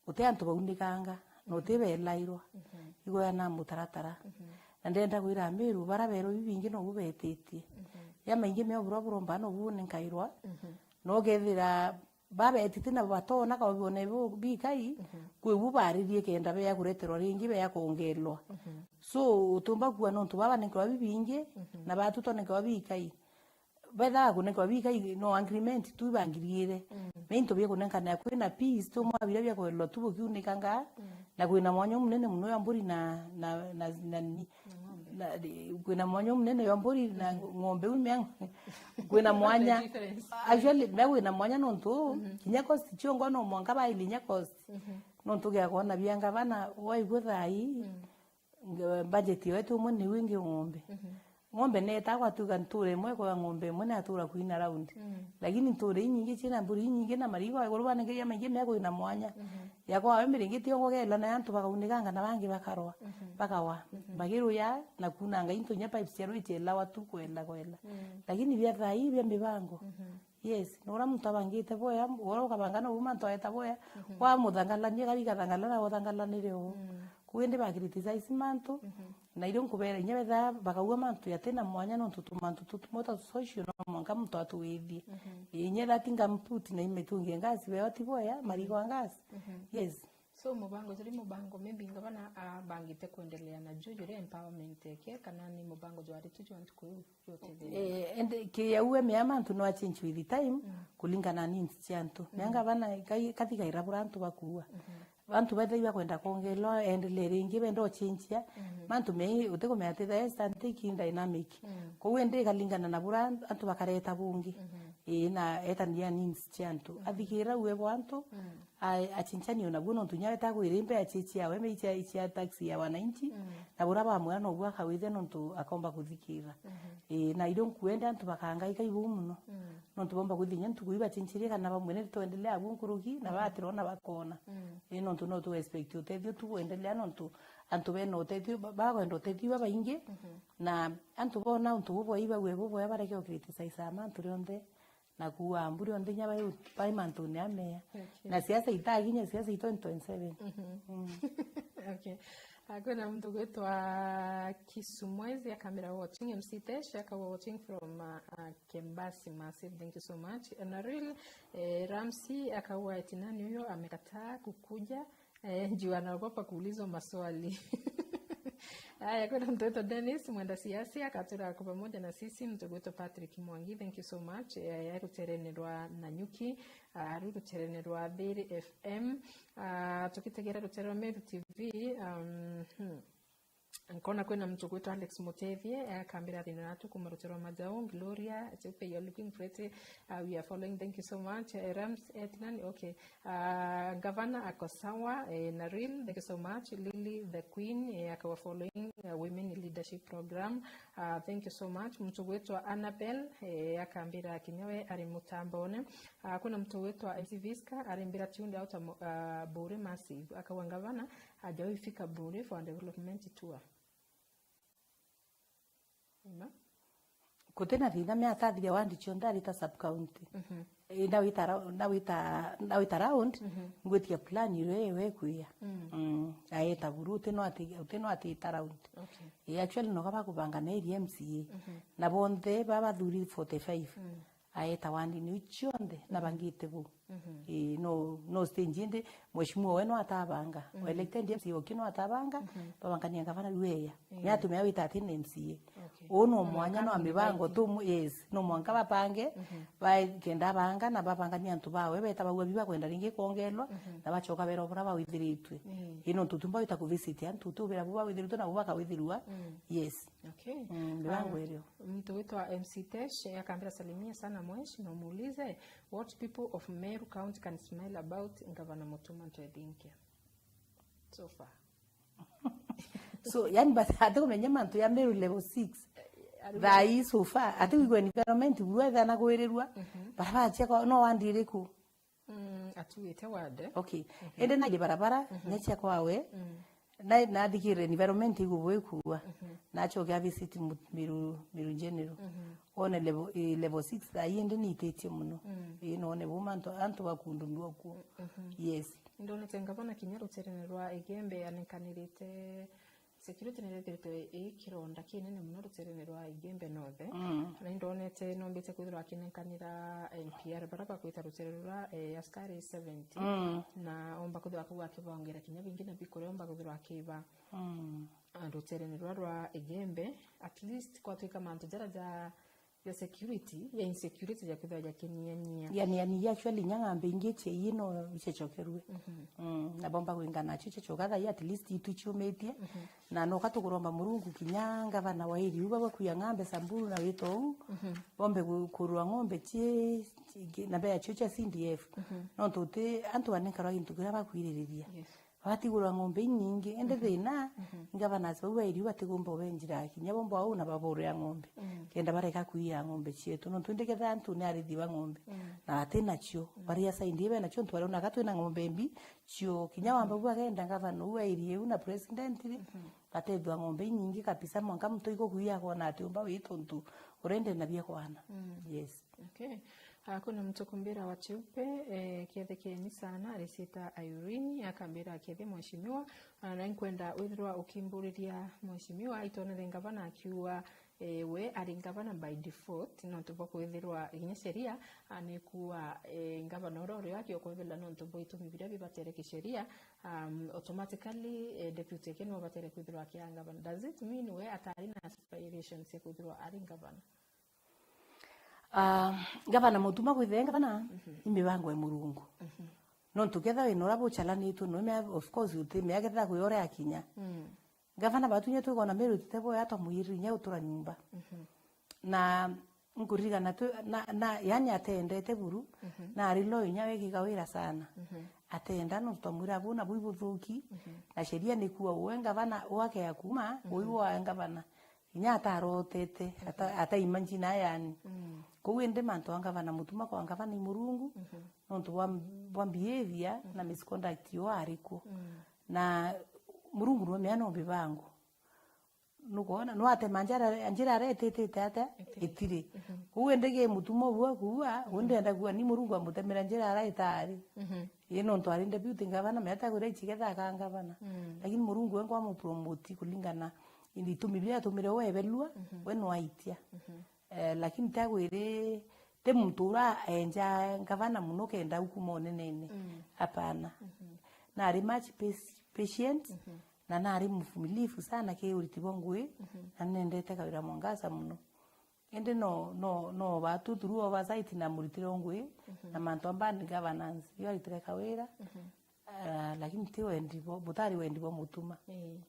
guti antu baunikanga, na uti belairwa. Igweana mutaratara. Na ndenda kwira Amiru, bara berwa bibingi nobu betitie. Ya maingi meo burwa buromba nobu bunikairwa. Na ukethira babetite na batona ka bibone bu-, bikai, kwi bu baririe kenda bea kureterwa ringi, bea kongelwa. So, utumba kuwa nontu baba nikwa bibingi, na batu tonekewa bikai. Betha kunenkerwa bika i-, no agreement tu ibangiriire. Me into bia kunenkana kwina peace, tu mwa biria bia kwelwa tu bukiunikanga, na kwina mwanya umunene muno ya mburi na, na, na, na, ni-, na, kwina mwanya umunene ya mburi na ng'ombe u mea, kwina mwanya. Actually, mea kwina mwanya nontu, kinya cost ciongo no mwanka baili inya cost. Nontu gia kwona bia ngavana, waigua thai, nge-, budget yetu umwe ni wingi ng'ombe. Ng'ombe neetaa gwatuika ntuura imwe kwa ng'ombe imwe natura kwina round. Mm. Lakini ntuura inyingi ciina mburi inyingi na marigo iguru banengeria maingi mea kwina mwanya. Mhm. Yakwa we miringiti yo kugela na antu bakaunikanga na bangi bakarwa, mhm, bakawa. Mhm. Bagiruya na kunanga into inya pipes cia rui cielawa tu kwela kwela. Mm. Lakini bia thaa ii bia mibango. Mhm. Yes, na uria muntu abangite bwea, uria ukabanga nou mantu aeta bwea, mhm, wamuthangalania kari gathangalana uthangalanire uu. Mm. Kuu indi ba criticize mantu, mhm, na irio nkubera inya betha bakaua mantu yatina mwanya nontu tumantu tutumwe ta social no mwanka muntu atuwithie. Mhm. Inya that inga mput na imitungi ngasi beo ti bwea, marigo a ngasi. Mhm. Yes. So mubango juri mubango maybe ngavana abangite kuendelea na juu juri empowerment yake kana ni mubango jwari tu jwa ntuku iu? Eh, and kiya uwe mea mantu no a change with the time, mm, kulingana na needs cia antu. Mm. Mea ngavana kai-, kathigaira bura antu bakuua. Mhm. Antu bethaiwa kwenda kwongelwa, endelee ringi, benda uchinchia. Mhm. Mantu mei utikumea ati the instant taking dynamic. Mm. Kou indi ikalingana na bura antu bakareta bungi. Mhm. Ii, na etania needs cia antu. Mhm. Athigira uwe bwa antu, mm, a-, achinchanie naguo nontu inya weta gwira imbe achichi awe me ichia, ichia taxi ya wananchi, mm, na bura bamwira noguo akawithia nontu akomba kuthikira. Mhm. Ii, na irio nkuende antu bakangaika ibuu muno. Mm. Nontu bomba kwithia inya ntuku iu bachinchirie kana bamwire tuendelea abu nkuruki, na, mhm, batirona bakona. Mm. Ii, nontu no tu expect utethio tu kuendelea nontu antu bena utethio, ba-, bakwenda utethio babaingi, mhm, na antu bona untu bubwai baue bubwea bareke u criticize mantu rionthe. Na kuua mburi onthe inya bai, bai mantune amea. Okay. Na siasa itaginya siasa i twenty twenty-seven. Mhm. Mm. Okay. Ah, kwina muntu gwitwa Kisumwezi akambira watching M C Tesh, akauga watching from, uh, uh, Kembasi, massive, thank you so much. Na real, eh, Ramsey akauga eti nani huyo amekataa kukuja. Eh, juu anaogopa kuulizwa maswali. Haya, kuna mtoto Dennis, mwenda siasa, akatura ako pamoja na sisi, mtoto wetu Patrick Mwangi, thank you so much. Eh, ruterene rwa Nanyuki, ah, ru ruterene rwa Thiri F M. Ah, tukitegera rutere rwa Meru T V, um, hmm. Nkona kwina muntu gwitwa Alex Mutethie, eh, akambira thina natu kuma rutere rwa Majau, Gloria, Cheupe, you're looking pretty. Uh, we are following. Thank you so much. Eh, Rams, eh, tinani? Okay. Uh, Gavana ako sawa, eh, na real. Thank you so much. Lily the Queen, eh, akawa following, uh, Women in Leadership Program. Uh, thank you so much. Muntu gwitwa Annabel, eh, akambira kinya we ari mutambone. Uh, kuna muntu gwitwa M C Visca, arimbira tuned out, uh, Bure Massive. Akawa Gavana, hajawahi fika Bure for a development tour. Ima? Gutina thina, me atathiria wandi cionthe arita sub county. Mhm. Ii, ndawita ra-, ndawita, ndawita round, mhm, ngwitia plan iria ewe kwia. Mm. Mm, aeta buru, uti no ati, uti no ati ita round. Okay. Ii, actually, noga bakubanga na area M C A. Mhm. Na bonthe babathuri forty-five. Mm. Aeta wandi niu cionthe, na bangite buu. Mhm. Ii, no, no stage indi, mheshimiwa we no atabanga. Mm. O elected M C A oki no atabanga, mhm, babangania gavana riu eya. Ii. Ni atumia wita ati ni M C A. Okay. Uu no mwanya no mibango tu, yes, no mwanka bapange, mhm, ba-, kenda banga na babangania antu bawe, beta baua biba kwenda ringi kwongelwa, mhm, na bachoka bera bura bawithiritwe. Ii. Ii, nontu tumba wita kuvisit antu, tu bira bu bawithiritwe na bu bakawithirua. Mm. Yes. Okay. Mm, mibango irio. Mtu wetu wa M C Tesh, eh, akaambira, "Salimia sana Mwesh, na umuulize what people of Meru County can smile about Gavana Mutuma Ntwethinkia so far." So, yani, but ati kumenya mantu ya Meru level six. Eh, thaa ii so far, ati kwigua environment buru etha na kwirirua, mhm, barabara ciakwa no wandi iriku? Mm, atuite wade. Okay. Mhm. Indi nairi barabara, mhm, nya cia kwawe, mm, na, nathikirire environment igubwe kuua. Mhm. Nachoke a visit mu-, Miru, Miru General. Mhm. One level, eh, level six thaa ii indi niititie muno. Mm. Ii, none bu mantu, antu bakundundua kuo. Mhm. Yes. Ndonete ngavana kinya ruterene rwa Igembe anenkanirite Security nirethirite ii kironda kinene muno ruterene rwa Igembe North. Mm. Na indonete nombite kwithirwa akinenkanira N P R bara bakwita rutere rura, eh, askari seventy. Mm. Na omba kwithirwa akauga akibongera kinya bingi na bikuria omba kwithirwa akiba. Mm. Ah, ruterene rura rwa Igembe, at least kwatwika mantu jara ja ya security, ya insecurity ya kwithirwa jakinianyia. Yani, yani, actually, inya ng'ambe ingi cia ii no icecokerue. Mhm. Mm, na bomba kwingana nacio icecoka thaa ii, at least itu ciumitie. Mhm. Na noka tukuromba Murungu kinya ngavana wa area uba bakuya ng'ambe Samburu na wito uu, mhm, bombe ku-, kurua ng'ombe cie, cie, na mbea cio cia C D F. Mhm. Nontu uti antu banenkarwa gintu kiria bakwiririria. Yes. batigura ng'ombe inyingi. Indi thina, governors bau ba area batigumba ubenjira kinya bomba au na baburira ng'ombe. Kenda bareka kuiya ng'ombe cietu. Nontu indi ketha antu ni arithi ba ng'ombe. Na bati nacio. Bari aside bena cio, ntu bariona ka twina ng'ombe mbi cio. Kinya wamba bu agenda governor u wa area iu na president ri, batethua ng'ombe inyingi kabisa, mwanka muntu igukuiya akona ati umba wi tuntu urende na bia kwana. Yes. Okay. Ah, kwina muntu kumbira wa Cheupe, eh, kiethe kieni sana, aricita Irene, akambira kiethe mheshimiwa, ah, na nkwenda withirwa ukimburiria mheshimiwa, aitonere ngavana akiuga, eh, we ari ngavana by default, nontu bwa kwithirwa kinya sheria, ah, nikuwa, eh, ngavana uria urio akiokwebela nontu bwa itumi biria bibatere kisheria, um, automatically, eh, deputy eke niwe ubatere kwithirwa akia ngavana. Does it mean we atari na aspirations cia kwithirwa ari ngavana? Ah, ngavana Mutuma kwithira ngavana, ni mibango ya Murungu. Nontu ketha wina uria bucharanitwe, no mea, of course, uti mea ketha kwi uria akinya. Ngavana batu nya twigona Meru tutebo ya twamwirire nya utura nyumba. Na nkuririkana tu, na, na, yani atendete buru, na ari loyo nya wekika wira sana. Atenda nontu twamwira bu na bu ibuthuki, na sheria ni kuwa uwe ngavana, wake ya kuma, uyu wa ngavana. Kinya atarotete, ata-, ataima njina yani. Kou indi mantu a ngavana Mutuma kwa ngavana i Murungu, nontu bwa, bwa behavior na misconduct yo ariku. Na Murungu no mea no mibango. Nukwona, no atema njira, njira aria ititite atia? Itiri. Kou indi gi Mutuma ubu akuua, uu ndenda kuuga ni Murungu amutemera njira aria itari. Ii nontu ari deputy ngavana, mea ta kuria ichigetha aka ngavana. Lakini Murungu we ngwa mupromote kulingana itumi biria atumire we ebelua, we no aitia. Eh, lakini ti agwiri, ti muntu ura enja ngavana muno kenda ukuma unenene. Hapana. Na ari much pac-, patient, na nari mvumilivu sana ki uriti bwa ngui, na nendete Kawira Mwangaza muno. Indi no, no, no batu through oversight na muritire ngui, na mantu a bad governance, yo aritire Kawira, Ah, lakini ti wendi bwa, butari wendi bwa Mutuma. Ii.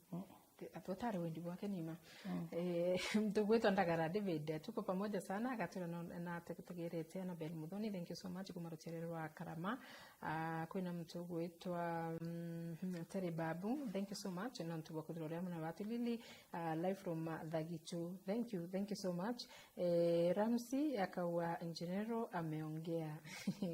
Ti, ati butari wendi bwake nima. Eh, muntu ugwitwa Ndagara David, tuko pamoja sana, agatwira no, na te-, tugerete Annabel Muthoni, thank you so much, kuma rutere rwa Karama. Ah, kwina muntu ugwitwa, mm, Terry Babu, thank you so much, nontu bwa kwithirwa uri amwe na batu. Lily, ah, live from, ah, Thagichu, thank you, thank you so much. Eh, Ramsey akauga, "General ameongea."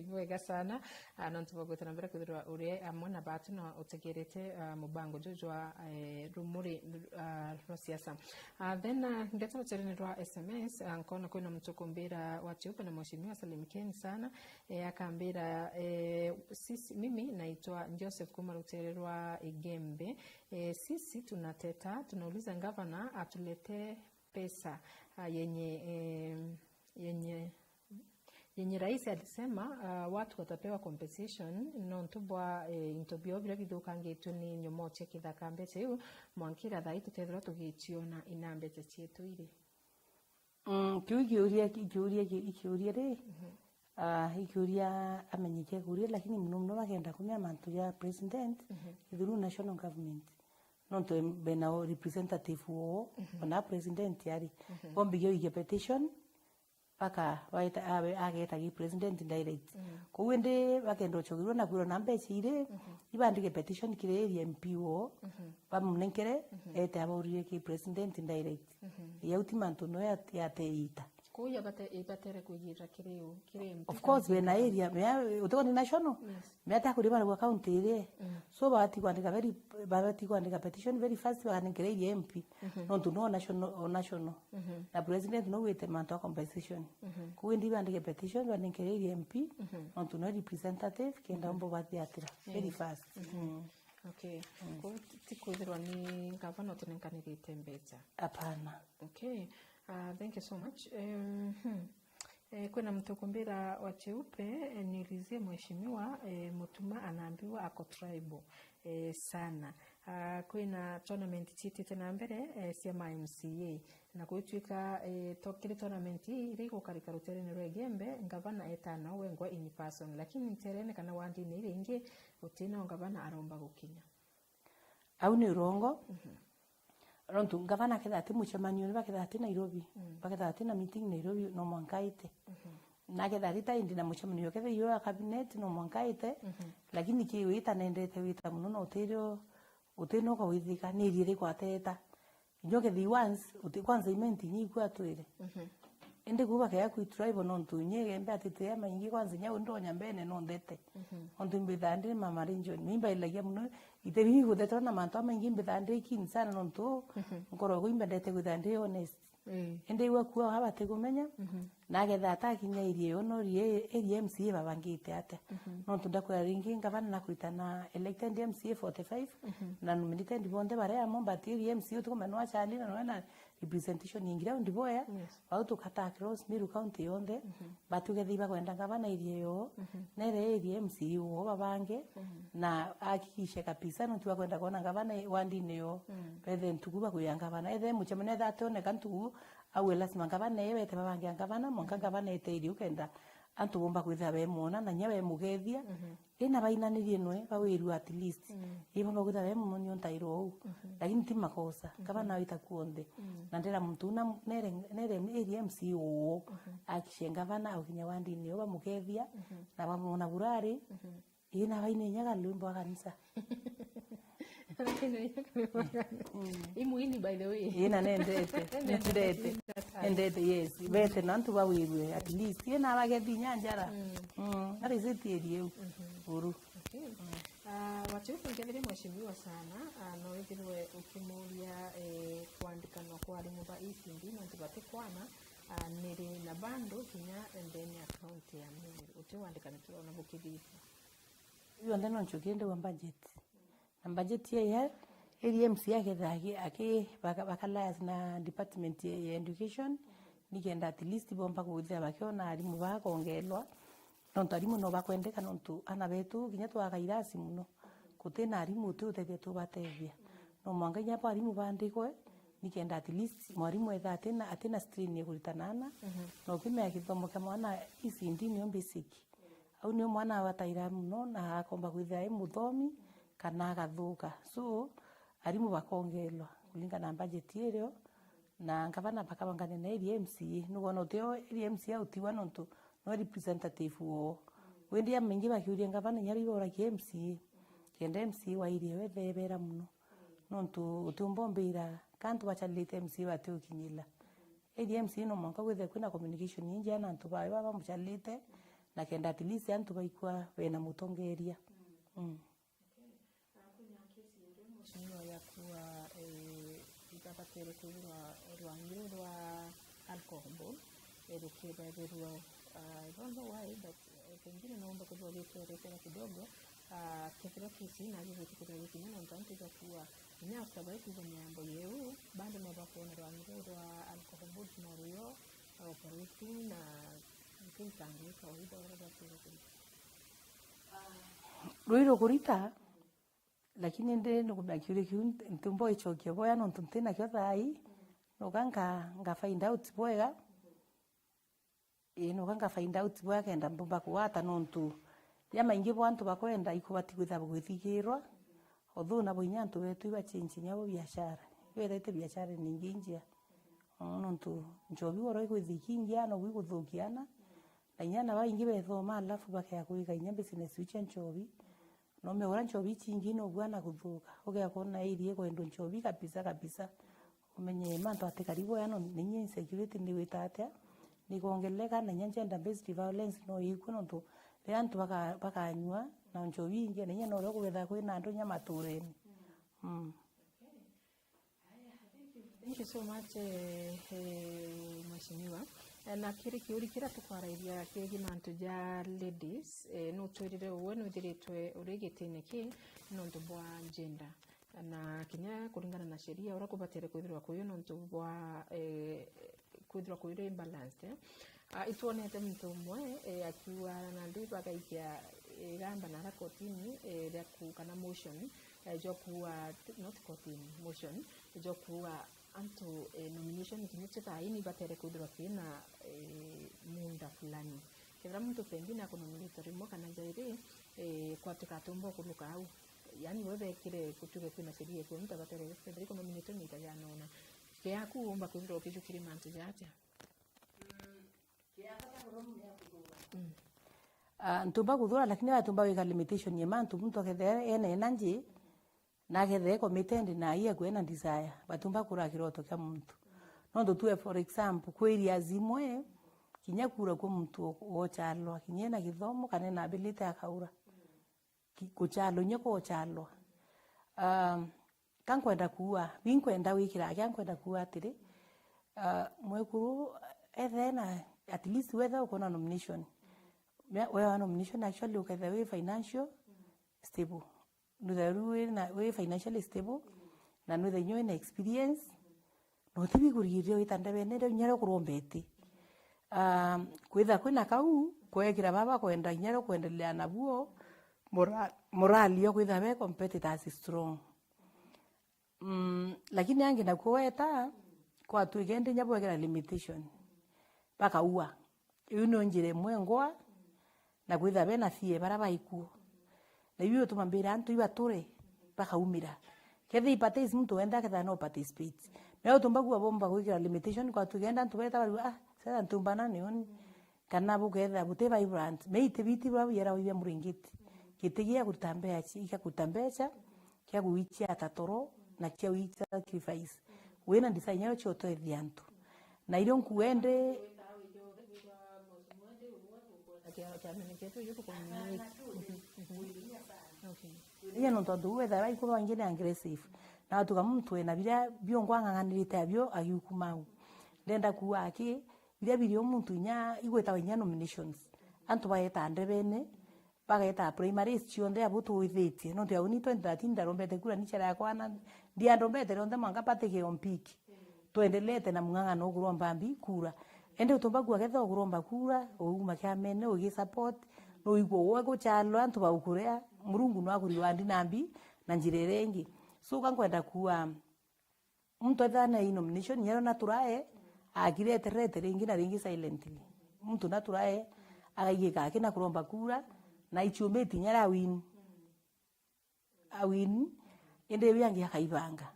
Bwega sana. Ah, nontu bwa gwita na mbere kwithirwa uri amwe na batu na utegerete, ah, mubango juju jwa, eh, rumuri, ah, rwa siasa. Ah, then, ah, ndeta ruterene rwa S M S, ah, nkona kwina muntu ukumbira wa Chiupe na Mheshimiwa Salim Ken sana. Eh, akambira, eh, sisi, mimi naitwa Joseph kuma rutere rwa Igembe. Eh, sisi tunateta, tunauliza gavana atuletee pesa, ah, yenye, eh, yenye, yenye rais alisema, ah, watu watapewa compensation nontu bwa, eh, into biao biria bithukangitue ni nyomoo cia kithaka. Mbeca iu mwankira thaa ii tukethirwa tugiciona ina mbeca cietu iri. Mm, kiu ikiuria, ikiuria, ikiuria ri, ah, ikiuria amenyeke kuria, lakini muno muno bakenda kumia mantu ja president, through national government. Nontu em-, bena o representative woo, ona president ari. Bombigia uige petition, baka baita, abe, ageta gi president direct. Kou indi bakenda uchogirwa na kwirwa na mbeca iri, ibandike petition kiri area M P woo, bamunenkere, ete abaurire ki president direct. Yau ti mantu no ya, yateita. Kou ya bate-, ibatere kuigira kiri u, kiri M P. Of course, bena area, mea, utikwa ni national? Yes. Mea ta kuri baragwa county iri. So, babati kwandika very, babati kwandika petition very fast, bakanenkere area M P. Nontu no national, o national. Na president no wite mantu a compensation. Kou indi bandike petition, banenkere area M P, nontu no representative, kenda umbo bathiatira very fast. Okay. Kou ti, ti kwithirwa ni ngavana utunenkanirite mbeca? Hapana. Okay. Ah, thank you so much. Em, hmm. Eh, kwina muntu ukumbira wa Cheupe, eh, niulizie mheshimiwa, eh, Mutuma anaambiwa ako tribal, eh, sana. Ah, kwina tournament ciitite na mbere, eh, cia ma M C A. Na gwituika, eh, to-, kiri tournament ii iria igukarika ruterene rwa Igembe, ngavana etana wengwa in person. Lakini nterene kana wandini iria ingi, gutina o ngavana aromba gukinya. Au ni urongo. Nontu ngavana aketha ati mucemanio, baketha ati Nairobi, baketha ati na meeting Nairobi, no mwanka aite. Na akethira ati ta indi na mucemanio, kethira iyo ya cabinet no mwanka aite, lakini ki wita nendete wita muno na utirio, utina ukawithika, ni iri iriku ateta. Inya ukethii once, uti, kwanza imenti inya ikua atwire. Indi kuu bakea kwi tribal nontu inya igembe ati tia maingi kwanza inya u ndonya mbene no ndete. Nontu imbithaa ndi mama region. Ni imbairagia muno, ite bibi guthetwa na mantu amaingi imbithaa ndi keen sana nontu nkoro yakwa imbendete kwithira ndi honest. Ii. Indi iu akua aba batikumenya, na akethira atakinya area iyo, no area, area M C A babangite atia? Nontu ndakwira ringi, ngavana nakuritana elected M C A forty-five, na nominated bonthe baria amo, but area M C A utikumenya nwa Charlie na nwe na representation in ground boya, bau tukata across Meru County yonthe, but ukethira ibakwenda ngavana area iyo, nere area M C A uo babange, na ahakikishe kabisa, nontu bakwenda kwona ngavana wandine iyo, bethe ntuku bakwia ngavana. Ethe mucemanio ethe ationeka ntuku, auge lazima ngavana ee wete babange ngavana, mwanka ngavana eteire ukenda antu bomba kwithira bemwona, na inya bemugethia, ina bainanirie nwe, bawirua at least. Ibomba kwithira bemwona ntairo uu. Lakini ti makosa, ngavana aita kuonthe. Na ndira muntu una, nere, nere area M C A uo, akishe ngavana, aukinya wandine iyo bamugethia, na bamwona burari, Ii, na baina inya ka rwimbo rwa kanisa. Imwini, by the way. Ii, na nendete. Nendete. Nendete, yes. Bete na antu bawirue, at least. Ii, na bagethi inya njara. Mm. Na reseti eri eu. Uru. Okay. Ah, wacha ukungetheria mheshimiwa sana, ah, no withirwe ukimuria, eh, kwandikanwa kwa arimu ba E C D, nontu batikwana, ah, niri na bandu kinya ndene ya county ya Meru. Uti wandikana tu ona bukithithia. Bionthe no nchukie ndigwa budget. Na budget ya, ya, iri M C A akethira aki, aki, baka, baka liaise na department ya, ya education, nikenda at least bomba kwithira bakiona arimu bakongelwa. Nontu arimu no bakwendeka nontu ana betu kinya twaga irasi muno. Gutina arimu uti utethia tubatethia. No mwanka inya bo arimu bandikwe, nikenda at least mwarimu etha atina, atina strain ya kuritana ana. Mhm. Na ukimenya githomo kia mwana E C D nio basic. Au nio mwana abataira muno na akomba kwithira e muthomi kana agathuka. So, arimu bakongelwa kuringana na budget irio, na ngavana bakabangania na area M C A. Nukwona utio area M C A utigwa nontu no representative woo. Wendi ya maingi bakiuria ngavana inya riu boragia M C A. Kenda M C A wa area iyo ethebera muno. Nontu utiumba umbira ka antu bachalite M C A batiukinyila. Area M C A no mwanka withire kwina communication injega na antu bayo baba bamuchalite, na kenda at least antu baikua bena mutongeria. Mm. Mheshimiwa, yakuwa, eh, itabatere kwithirwa rwangi ruu rwa alcohol board, eh, rukibethirwa, ah, I don't know why, but, eh, pengine naomba kwithirwa gitwerekera kidogo, ah, kethirwa kisi na gigwitikiria gikinya nontu antu ibakuwa kinya after baikuga miambo yeu, bado no bakuona rwangi ruu rwa alcohol board no ruyo operating na nkiritangire kawaida uria batere kurita. Rui rukurita, lakini ndi nukumenya kiuria kiu nti-, ntiumba icokia bwega nontu ntinakio thaa ii. Nuka nka, nka find out bwega. Ii, nuka nka find out bwega kenda mbumba kugwata nontu ya maingi bwa antu bakwenda ikubati kwithirwa bugithigirwa. Although nabo inya antu betu ibachange inya bo biashara. Ibethete biashara ningi injia. Mm, nontu nchobi woro ikwithika ingi ana, nobu iguthukia ana. Na inya ana baingi bethoma, alafu bakea kwika inya business iu cia nchobi. No meura nchobi ici ingi nobu ana kuthuka. Ugea kwona area ikwendwa nchobi kabisa kabisa. Umenye mantu atikari bwega, no, na inya insecurity nigwita atia? Nikwongerereka, na inya gender based violence no ikue, nontu riria antu baka-, bakanyua na nchobi ingi, na inya norio kugetha kwina andu inya matureni. Mm. Thank you so much, eh, eh, Mheshimiwa. Eh, na kiri kiuri kiria tukwarairia kiegi mantu ja ladies, eh, nutwirire uwe nwithiritwe uri gitine ki nontu bwa gender. Na kinya kuringana na sheria uria kubatere kwithirwa kuyu nontu bwa, eh, kwithirwa kuyu ri balanced, eh. Ah, itwonete muntu umwe, eh, akiuga nandi bagaikia igamba nara kotini, eh, ria ku-, kana motion, eh, jwa kuuga, not kotini, motion, jwa kuuga antu, eh, nomination kinya cio thaa ii ni batere kwithirwa kina, eh, muunda fulani. Kethira muntu pengine akunominate rimwe kana jairi, eh, kwatuika atumba ukuruka au. Yaani we bekire gutuge kwina sheria ikio muntu abatere kethira ikunominate maita jana una. Kiaku uumba kwithirwa ukijukiri mantu ja atia? Mm, kia bata muno ni ya kuthuka. Ah, ntumba kuthura, lakini batumba gwika limitation ya mantu, muntu akethira ena energy, na akethira e committed na ai akwe na desire, batumba kura kiroto kia muntu. Nontu tue, for example, kwi areas imwe, kinya kura kwa muntu o-, ochalwa, kinya ena githomo, kana ena ability akaura. Ki-, kuchalwa, inya kuchalwa. Um, ka nkwenda kuuga, bi nkwenda gwikira, kia nkwenda kuuga atiri, uh, mwekuru, ethe na, at least wethe ukona nomination. Me-, wewa nomination, actually, ukethe wi financial stable. Nwithe ru wi na, wi financially stable, na nwithe inya wina experience, na utibi kurigiria wita ndebene, riu inya rio kurombeti. Ah, kwitha kwina kau, kwekira baba kwenda inya rio kwendelea nabuo, mora-, morali yo kwitha be competitors strong. Mm, lakini angi nakuo weta, kwatwika indi inya bwekira limitation. Bakaua. Iu ni njira imwe ngwa, na kwitha bena fie bara baikuo. Na iu utuma mbira antu ibature, bakaumira. Kethira iparticipates muntu wenda akethira no participate. Me utumba kuwa bomba gwikira limitation kwa tu kenda antu beta bariwa, ah, sasa ntumbana ni oni. Kana bukethira buti vibrant. Me iti biti bwa biyera bia muringiti. Giti gia kuruta mbeca, iga kuruta mbeca, kia gwichia tatoro, na kia gwichia sacrifice. Wina design yo cio twethia antu. Na irio nkuende Inya nontu antu buu wethaira ikurwa ingi ni aggressive. Na atuga muntu ena biria biongwa ang'ang'anirite abio agiukumau. Ndenda kuuga aki, biria biri o muntu inya igwitawa inya nominations. Antu baeta ndebene, bageta primaries cionthe abo twithitie. Nontu ya uni twenty thirteen ndarombete kura ni chara yakwa na ndiandombete rionthe mwanka pate kio mpiki. Twendelete na mung'ang'ano ukuromba mbi kura. Ende utumba kuwa ketha ukuromba kura, uuma kiamene, ugi support, no igwo gwe guchalwa, antu baukurea, Murungu no akuriwandi na mbi, na njira iria ingi. So, ka nkwenda kuwa, muntu ethana i nomination, nyero na turae, akirete rete ringi na ringi silently. Muntu na turae, agaigika aki na kuromba kura, na ichumiti nyara win. Awini, indi iu yangi akaibanga.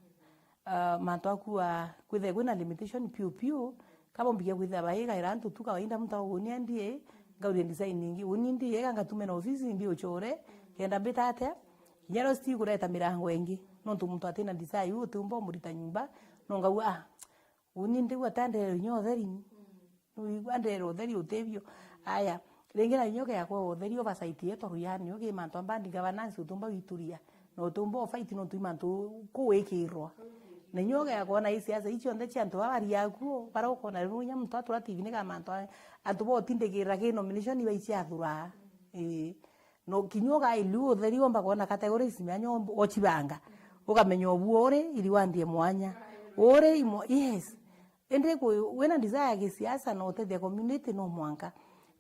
Ah, mantu akua kwithira kwina limitation piu piu, kabombikia kwithira baigaira antu tu kawaida, muntu agunia ndie, ngauria design ingi, uni ndie, ka ngatume na ofisi mbi uchore, kenda mbita atia, kinya rio citi kureta mirango ingi, nontu muntu atina design iu utiumba umurita nyumba, no ngauga, ah, Uni ndiu ata ndeere inya utheri ni? Nuigua ndeere utheri utibio. Aya, ringi na inya ugeakwa utheri oversight yetu ruyani, ugi mantu a bandi governance utumba wituria. Na utumba ofight nontu i mantu kuwikirwa. Na inya ugeakwa na i siasa ici onthe cia antu baba bari akuo, bara ukona riu inya muntu atura T V ni ka mantu a, antu botindikirira ki nomination iba ici athuraa. Ii. No kinya ugailiu utheri omba kwona categories mianya omba, ocibanga. Ukamenya obu uri iriwandie mwanya. Uri imo, yes. Indi kwi, wina desire ya gisiasa na utethia community no mwanka.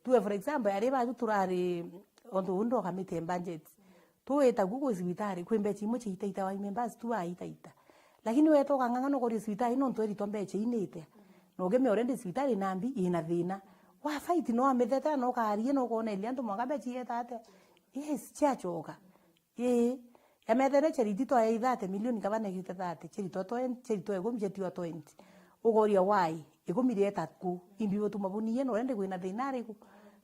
Tuwe for example, ari baju turari, ontu undu okamite budget. Tuwita ku kwi cibitari, kwi mbecha imwe ciitaitawa i members tu aitaita. Lakini weta ukang'ang'ana ukoria cibitari nontu eritwa mbecha inite. Na ukimea already cibitari ina mbi, ina thina. Wa fight no amitheta na ukaria na ukoneria antu mwanka mbecha ieta atia. Yes, ciachoka. Ii, ya methere charity twae thirty million kaba negative thirty, charity twa twenty, charity twa ikumi, charity twa twenty. Ukoria why? Ikumi rieta ku, imbi butuma buniye na urende kwina thina ariku?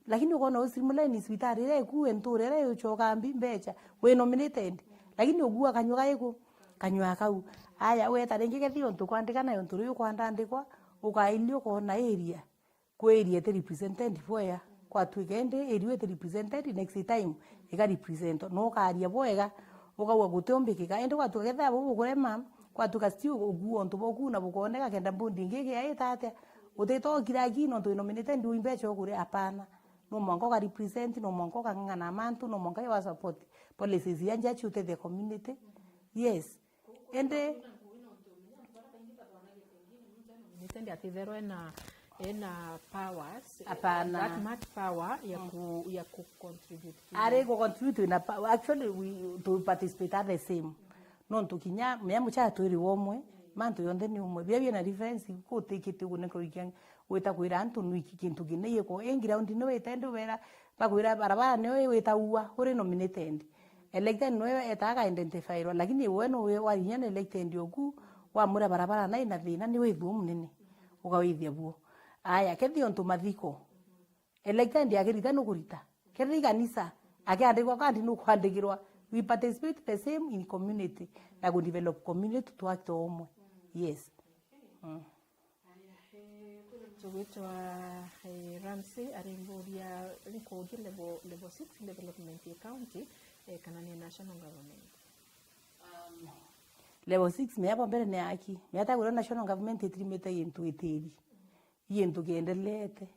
Lakini ukona u streamline cibitari iria iku, enture iria iuchoka mbi mbecha, wi nominated. Lakini ugua kanyua gaiku, kanyua kau. Aya, weta ringi kethi untu kwandika na untu riu kwandandikwa, ukailia ukona area. Kwi area iti represented bwega, kwatuika indi area iti represented, next time ika representwa, no ukaria bwega, ukauga guti umbikika, indi gwatuika kethira bubu bukurema, gwatuika still uguo untu boku na bukoneka kenda mbundi ingi igia ita atia, utitokira aki nontu wi nominated wi mbecha ukuria, apana. No mwanka uka represent, no mwanka ukang'ang'ana na mantu, no mwanka iwa support policies iria njia ciutethia community. Yes. Indi Nite ndi atitherwe na, ena powers, Hapana. That much power ya ku, ya ku contribute to. Ari ku contribute na pa-, actually we to participate are the same. Nontu kinya mea muchaya twiri womwe, mantu yonthe ni umwe. Bia bia na reference kutikite uguneka ikia wita kwira antu nwiki kintu kina yeko. E ground ni wita ndi ubera, bakwira barabara ni wita uwa, uri nominated. Elected niwe etaga identify rwa, lakini we no we warinya na elected oku, wamwira barabara na ina thina, ni withua munene, ugawithia buo. Aya, kethi ontu mathiko, elected akirita nukurita. Kethira i kanisa, akiandikwa kandi nukwandikirwa. We participate the same in community, na ku develop community twakite umwe. Yes. Mm. Aya, eh, kwina muntu ugwitwa, eh, Ramsey arimburia, nkuuria level, level six development ya county, eh, kana ni national government? Um, level six, miaka mbere ni aki. Miaka tagwira national government itirimite gintu itiri. I gintu kiendelete.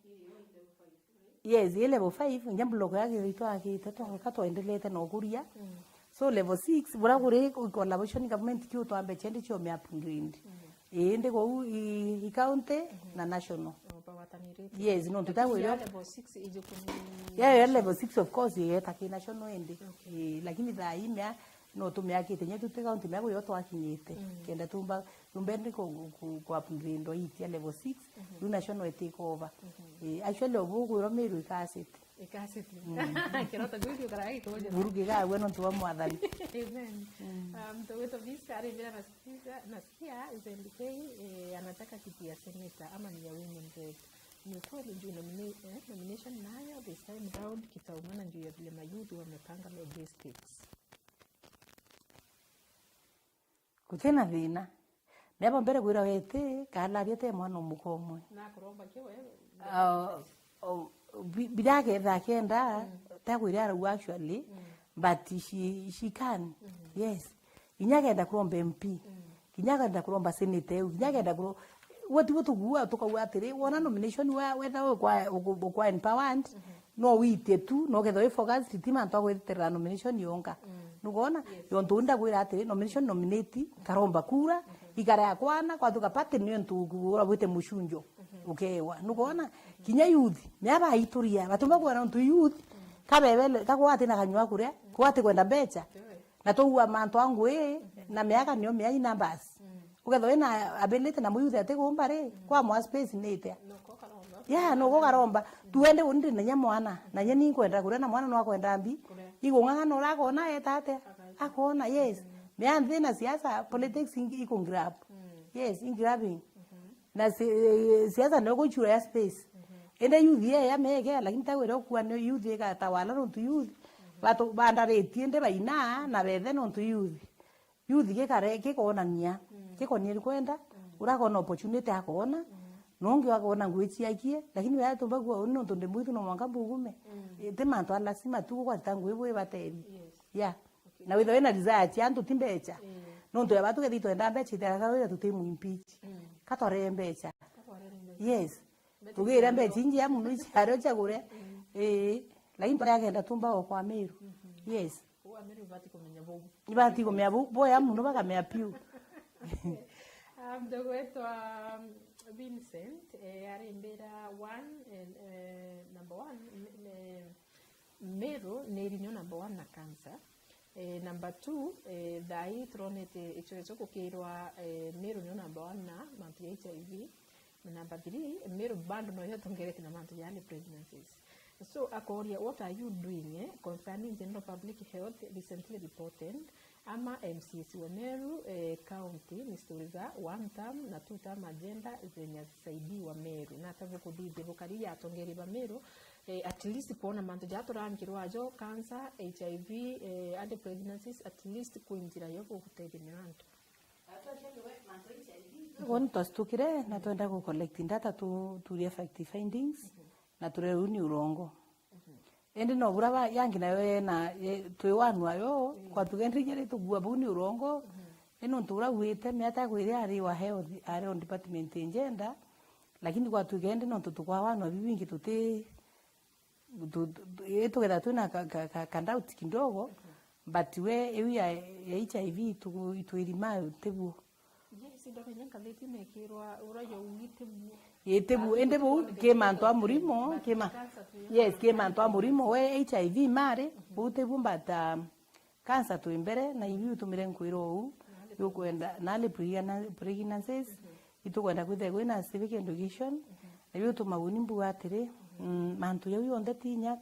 Yes, i level five, inya block ya Githurai twakite, twa-, ka twaendelete na ukuria. Mm. So level six, bura kuri collaboration government kiu twambe chende cio mi upgrade. Mm. Indi kou i, i county, mhm, na national. O, bagwatanirite. Yes, no, lakini tutagwira ya level six iji kuni ya, ya level six, of course, yeta ki national indi. Okay. Eh, lakini thaa ii mea, no tumiakite nya tuti county mea kuyo twakinyite. Mm. Kenda tumba, tumbe ndi ku, ku, ku upgrade itia level six, mhm, riu national itake over. Mhm. Eh, actually, obu kwirwa Meru ikasite. Ikasite. Mm. Kiroto kiu giukaraga gikuujira. Buru gigagua nontu bwa Mwathani. Amen. Mm. Um, muntu ugwitwa Vista arimbira nasikia, nasikia Zendikei, eh, anataka kiti ya senator ama ni ya women rep. Ni ukweli juu nomina-, eh, nomination nayo this time round kitaumana juu ya vile mayouth wamepanga logistics. Gutina thina. Miaka mbere kwira wete, kalaria te mwana umuka umwe. Nakuromba ki we? Ah, o, bi-, bira aketha akenda, mm, takwira arauga actually, mm, but she, she can. Mm. Yes. Kinya akenda kuromba M P. Mm. Kinya akenda kuromba senate eu. Kinya akenda kuro-, we tiwe tugua, tukauga atiri, wona nomination wa, wetha ukwa, uku-, ukwa empowered, mhm, no witie tu, no kethwa wi focused, ti mantu a gwitira nomination yonka. Mm. Nukwona? Yes. Yontu ndakwira atiri, nomination nominate, nkaromba kura, mhm, ikara ya kwana, kwatuka party ni untu ura bwite mucunjo, mhm, ukewa. Nukwona? Mhm. Kinya youth, mea baituria, batumba kwona untu youth, mm, kabebele, kagwati na kanyua kuria, kwati kwenda mbecha. Sure. Na twaua mantu a ngui, mhm, na miaka nio mia ina basi. Mm. Ukethwa wina ability na muyuthi ati gumba ri, mm, kwa mwa space ni itia? Nuko karomba. Yeah, nuko karomba. Mm. Tuende uni ndi na nya mwana, na nya ni nkwenda kuria na mwana no akwenda mbi. Kuria. Igung'ang'ana uria akona eta atia? Akaita. Akona, yes. Mm. Mea nthi na siasa, politics ingi iku grab. Mm. Yes, in grabbing. Mhm. Na si-, siasa nio guchura ya space. Mhm. Indi youth ye ya mege, lakini tawire ukua ni youth igatawala nontu youth. Mhm. Batu-, bandaritie indi baina na bethe nontu youth. Youth gikare, gikonania, mm, gikonie rikwenda, mm, urakona opportunity akona, mm, na ungi akona ngui ciakie, lakini we atumba kuwa uni nontu ndi mwithu no mwanka mbugume. Mm. Iti mantu a lazima tu gugwatita ngui bwi bateri. Yes. Yeah. Okay. Na withwe wina desire cia antu ti mbecha. Mm. Nontu ya batu gethi twenda mbecha itera ka wira tuti mu impeach. Mm. Ka twaree mbecha. Ka twaree mbecha. Yes. Mbecha. Tugire mbecha inji ya muno ici ario cia kuria. Mm. Ii. Lakini twaria kenda tumba o kwa Meru. Mhm. Yes. Uu Ameru ibati kumenya buu. Ibati kumenya buu, boya muno bakamenya piu. Ah, mdogo wetu, um, Vincent, eh, arimbira one, eh, eh, number one, me-, me-, Meru ni irinyo number one na cancer. Eh, number two, eh, thai turonete ichwechwe gukirwa, eh, Meru nio number one na mantu ya H I V. Na number three, Meru bado noyo itongerete na mantu ya early pregnancies. So, akoria, what are you doing, eh, concerning general public health recently reported? Ama M C As wa Meru, eh, County ni story za one term na two term agenda zenye zisaidii wa Meru. Na ata bukuthithia bukari ya atongeria ba Meru, eh, at least kwona mantu ja turangirwa ajo, cancer, H I V, eh, early pregnancies, at least kwi njira yo bugutethia ni antu. Kwoni twasitukire na twenda ku collect data tu, turie fact findings, mhm, na tureruni urongo. Mhm. Indi no bura ba, yangi nayo yena, ye, twi wanu ayo, mm, kwatuge ndi inya ritugua bau ni urongo. Mhm. Indi nontu ura wite miata kwiri ari wa health, ari on department ya gender, lakini kwatuge ndi nontu tukwa wanu abi bingi tuti tu-, tu-, tu-, ii tugetha twina ka, ka, ka, ka doubt kidogo, mhm, but we iu ya, ya H I V itu-, itwirima tibuo. Yes, ndoka inya ngathiti nekirwa ura ya ugi tibuo. Ii tibuo, indi buu ki mantu a murimo, ki ma-, yes, ki mantu a murimo, we H I V mari, mhm, buu tibuo, but, um, cancer twi mbere, na ibiu utumire nkwira uu, yukwenda, na early pregna-, pregnancies, mhm, itukwenda kwithirwa kwina civic education, mhm, na biu utuma uni mbuga atiri, mhm, mm, mantu jau yonthe ti inya,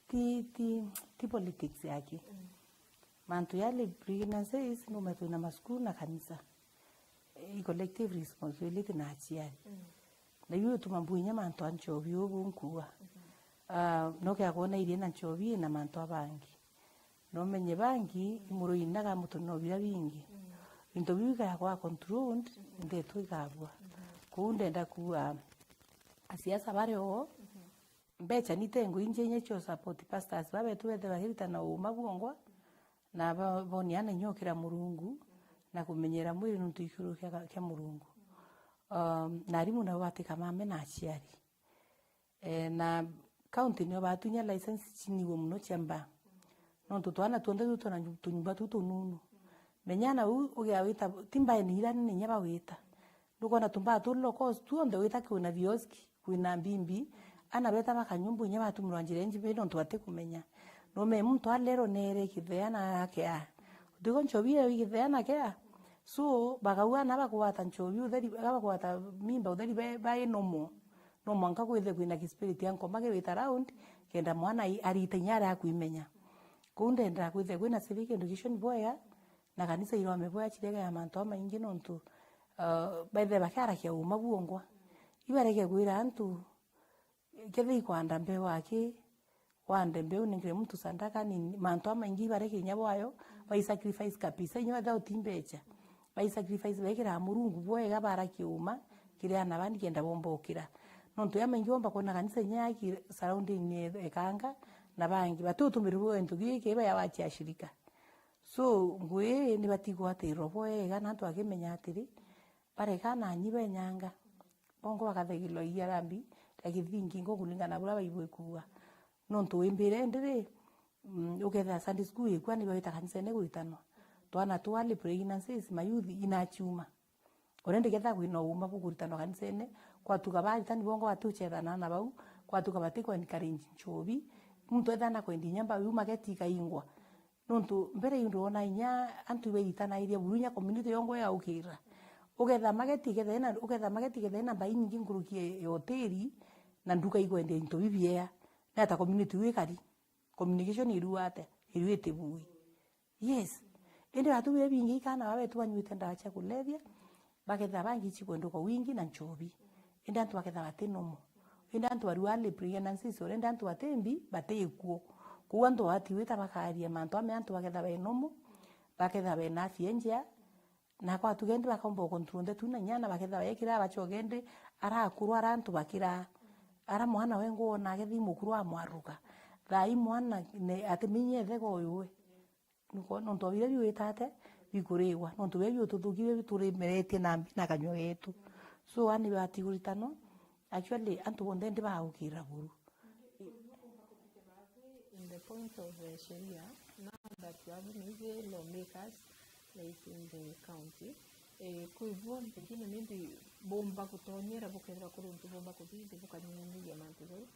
ti, ti, ti politics yaki. Mhm. Mantu ya early pregnancies, nume twina masukuru na kanisa. I collective responsibility na aciari. Mhm. Na biu utuma mbuga inya mantu a nchobi uu buu nkuuga. Mhm. Ah, no kea kwona irie na nchobi na mantu a bangi. No menye bangi, imurui inaga mutu no bira bingi. Into biu ikaya kwa controlled, ndeto igabua. Kuu ndenda kuuga, asiasa bari oo, mbecha ni tengo inje inya cio support pastors babetu bethe bakiritana uuma bwongwa, na ba-, bonia na inya ukira Murungu, na kumenyera mwiri nuntu ikuru kia, kia Murungu. Um, na arimu nabo batika mame na aciari. Eh, na county nio batunya license ciniwe muno cia mbaa. Nontu twana tuonthe tu twina nyu-, tunyumba tu tununu. Menya na u ugia wita, ti mbaeni ira nene inya bagwita. Nukona tumbaa tu locals tuonthe wita kwina vioski, kwina mbimbi, ana beta bakanyumba inya batumirwa njira inji bi nontu batikumenya. Nume muntu alero nere kithea na akea. Utigo nchobi iyo igithea na kea. So, bakaua na bakugwata nchobi utheri, bakugwata mimba utheri be, bai nomo. No mwanka kwithirwe kwina ki spirit ya nkoma kiwita around, kenda mwana ai-, arita inya aria akwimenya. Kuu ndenda kwithirwa kwina civic education bwega, na kanisa irome bwega cirega ya mantu jamaingi nontu, uh, baithirwe bakiarakia uuma bwongwa. Ibareke kwira antu, kethira ikwanda mbeu aki, wande mbeu, nengere muntu sandaka nini, mantu jamaingi ibareke inya bwayo, bai sacrifice kabisa, inya wethira uti mbecha. Bai sacrifice, bekiraa Murungu bwega, barakia uuma kiri aana baa nikenda bomba ukira. Nontu jamaingi bomba kwona kanisa inya yaki surrounding ni ekanga, na bangi, bati utumirwe bwa into giki, iba ya wachi ashirika. So, ngui ii nibati kugwatirwa bwega, na antu bakimenya atiri, bareka na anyi benyanga. Bongo bakathagirwa iria rambi ria kithingi ngo kulingana na buria Bible ikuuga. Nontu wimbire ndiri, mm, ukethira Sunday school ikua, ni bawita kanisene kuritanwa. Twana twa early pregnancies, mayouth, inachiuma. Already kethira kwina uuma bukuritanwa kanisene, kwatuka baritani bongo bati uchethana na bau, kwatuka bati ku encourage nchobi. Muntu ethira na kwendia inya mbau, iu mageti ikaingwa. Nontu mbere iu ndwona inya antu ibairitanagiria buru inya community yongo igaukira. Uketha mageti iketha ina, uketha mageti iketha ina mbai nyingi nkuruki ya, ya hoteli, na nduka ikwendia into bibiea. Neta community iu ikari? Communication irua atia? Irua itibui. Yes. Indi batu biria bingi ikana babetu banyuite ndawa cia kulevya, baketha bangi ichikwendwa kwa wingi na nchobi. Indi antu baketha bati nomo. Indi antu barua early pregnancies, indi antu bati mbi, bati ikuo. Kou antu batiwita bakaria mantu ame antu baketha be nomo, baketha bena afya njea, na kwatuga indi bakomba ukontrol ndetu na inyana baketha baekira bachoge indi ara akuru ara antu bakira. Ara mwana we ngwona agethi mukuru amwaruka. Thaa ii mwana ne, atimenye ethega uyu we. Nuko-, nontu biria biwita ate, bikurigwa. Nontu biria biututhuki biria biturimeretie na mbi na kanyua getu. So, ani bati kuritanwa, actually, antu bonthe ndi baukira buru. In the point of, eh, sheria, now that you have maybe lawmakers, like, in the county, eh, kwi bo pengine maybe bomba gutonyera, bukethira kuri untu bomba kuthithia, bukanyinyanyiria mantu jau.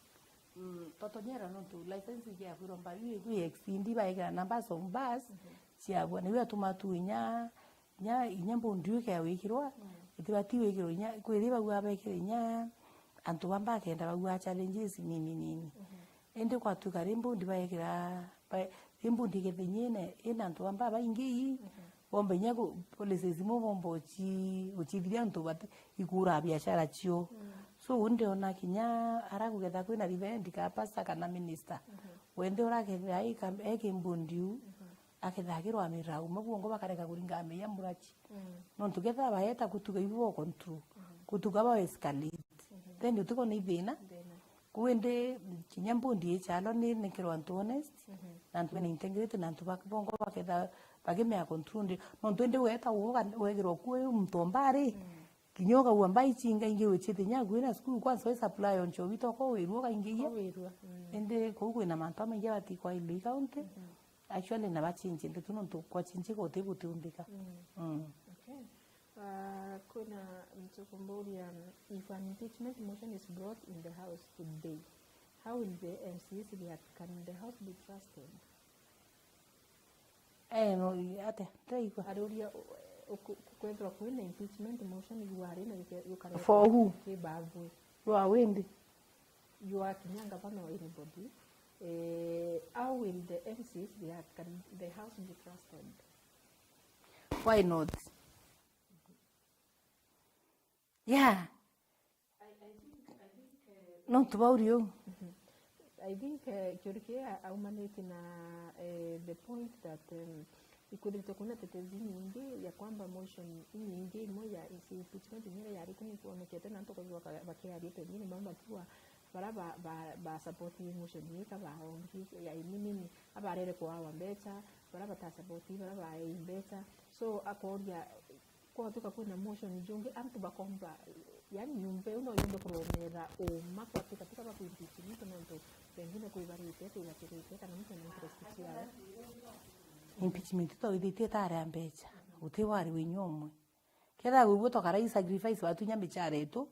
Mm, twatonyera nontu license igiakwirwa mbaru iku exceed, baekira numbers of bus ciabua, niu yatuma tu inya, inya, inya mbundi iu ikea wikirwa, itibati wikirwa inya, kwiri bau abekire inya antu ba mbakenda bau a challenges nini nini. Indi kwatuika ri mbundi baekira, ba-, ri mbundi ikethinyine ina antu ba mba baingi ii, bomba inya ku-, policies imwe bomba uchi-, uchithiria antu bati-, ikura biashara cio. So, u ndiona kinya ara kugetha kwina revenge ka pastor kana minister. Wende urakethira eka-, eki mbundi u, akethira akirwa mirau, mabwongo bakareka kuringa meya murachi. Nontu ketha baeta kutuga ibu bo control, kutuga ba escalate. Then utikona ithina. Kuu indi, kinya mbundi ichalo ni, ni kirwa antu honest, na antu bena integrity, na antu bak-, bongo baketha bakimea control ndi. Nontu indi weta uga-, wegirwa kuu muntu ombari, kinya ukaua mbai chinga ingi wichite inya kwina school kwanza we supply oncho wito ko wirua kaingi iya. Ko wirua, mm. Indi kuu kwina mantu amaingi abati kwa Ilu county. Actually, na bachinji ndeto nontu kwa chinji goti gutiumbika. Mm. Okay. Ah, kwina mtu kumburia, if an impeachment motion is brought in the house today, how will the M C As react? Can the house be trusted? Eh, no, i-, ate, ndaigua. Aruria, u-, u-, ku-, kwethirwa kwina impeachment motion iwari na yuke-, yukareta. For who? Kibabwe. Rwa windi? You are Kinyanga Bano or anybody. Eh, how will the M C As react? Can the house be trusted? Why not? Yeah. Nontu bauri uu. I think, eh, kiuri kia aumanitie na, eh, the point that, um, ikwithiritwe kwina tetezi nyingi ya kwamba motion inyingi imwe ya impeachment iria yari ku nikwonekete na antu kwithirwa ka-, bakiaria pengine bamwe bakiuga bara ba, ba, ba support motion ii ka baongi ya iminini abarere kuawa mbecha, bara bata support bara baei mbecha. So akoria kwatuika kwina motion jungi antu bakomba, yani nyumba iu no yumbe kuromera uma kwatuika tika bakuimpeach muntu nontu pengine kwibarite kwibatirite kana muntu ena interest ciawe. Impeachment twithitie tari ya mbecha, guti wari winya umwe. Kethira gwigua twakara i sacrifice watunya michara yetu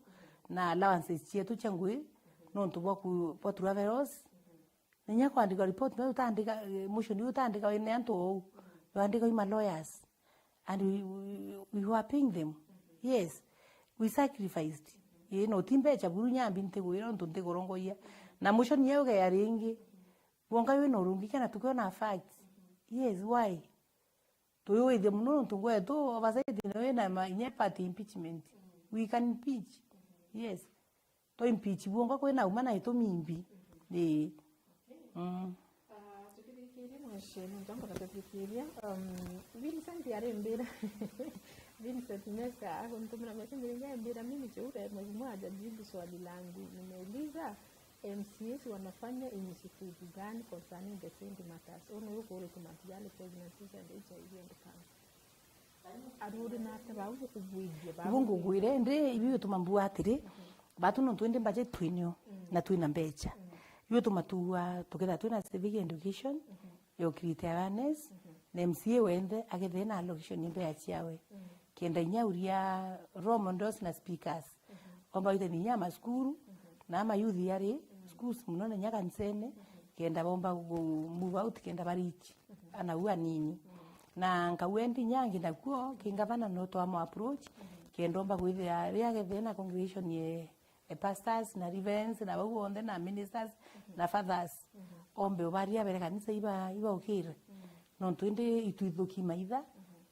na allowances cietu cia ngui nontu bwa ku-, bwa travelers. Na inya kwandika report, no utandika, eh, motion iu utandika wina antu ou. Yandika i ma lawyers. And we, we, we were paying them. Yes. We sacrificed. Ii, no ti mbecha buru nyambi ntigwira untu ntigurongoia. Na motion iu igeya ringi. Wonga wina urungi kana tukiona facts. Yes, why? Tuiwithie mono nontu gwetu oversight nayo ina ma-, inya part impeachment. We can impeach. Yes. To impeach bwonga kwina uma na itumi imbi. Ii. Mm. Ah, tukithikiria mweshi, nontu antu bakithikiria, um, Vincent arimbira. Vincent Mesa akuntumira message ringi, ambira, "Mimi Chaura, mheshimiwa hajajibu swali langu. Nimeuliza, M C As wanafanya initiative gani concerning the same matters?" Uyu niwe ukuritwe mantu jari pregnancies and H I V and cancer. Aruri nake bau bukugwithia, bau. Ibu ngugwire, indi ibi bituma mbua atiri, batu nontu indi budget twinio, na twina mbecha. Ibi bituma tuua, tukethira twina civic education, ya create awareness, na M C A wenthe akethire na allocation ya mbecha ciawe. Kenda inya uria role models na speakers. Omba wite ninya amasukuru, na amayouth yari, schools muno na inya kanisene, kenda bomba gu-, move out, kenda ba reach ana u anini. Na nkauga indi inya angi nakuo, ki ngavana no twamo approach, kenda omba kwithira ria gethire na congregation ye, e pastors, na reverends, na bau bonthe, na ministers, na fathers, ombe ubaria bere kanisa iba, ibaukire. Nontu indi itwithuki maitha,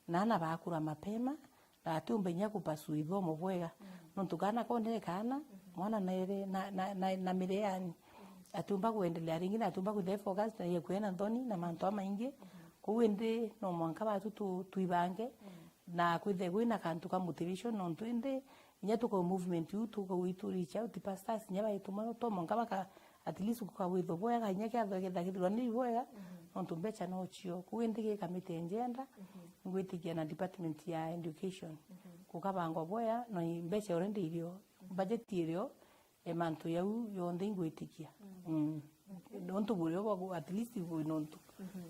na ana bakura mapema, na atiumba inya kupasua ithomo bwega. Nontu kaana konde kaana, mwana naere na, na, na, na mireani. Atiumba kuendelea ringi, na atiumba kwithira focus na yekuena nthoni na mantu amaingi. Kou indi no mwanka batu tu-, twibange, na kwithire kwina kantu ka motivation, nontu indi inya tuko movement iu tuko reach out pastors, inya baituma to mwanka baka at least gukawithwa bwega, inya kiatho gikethirwa ni bwega, nontu mbecha nocio. Kou indi gi kamiti njenda, ngwitikia na department ya education. Gukabangwa bwega, na mbecha already irio, budget irio, e mantu yau yonthe ingwitikia. Mm. Nontu burio bwa gu-, at least bwi nontu.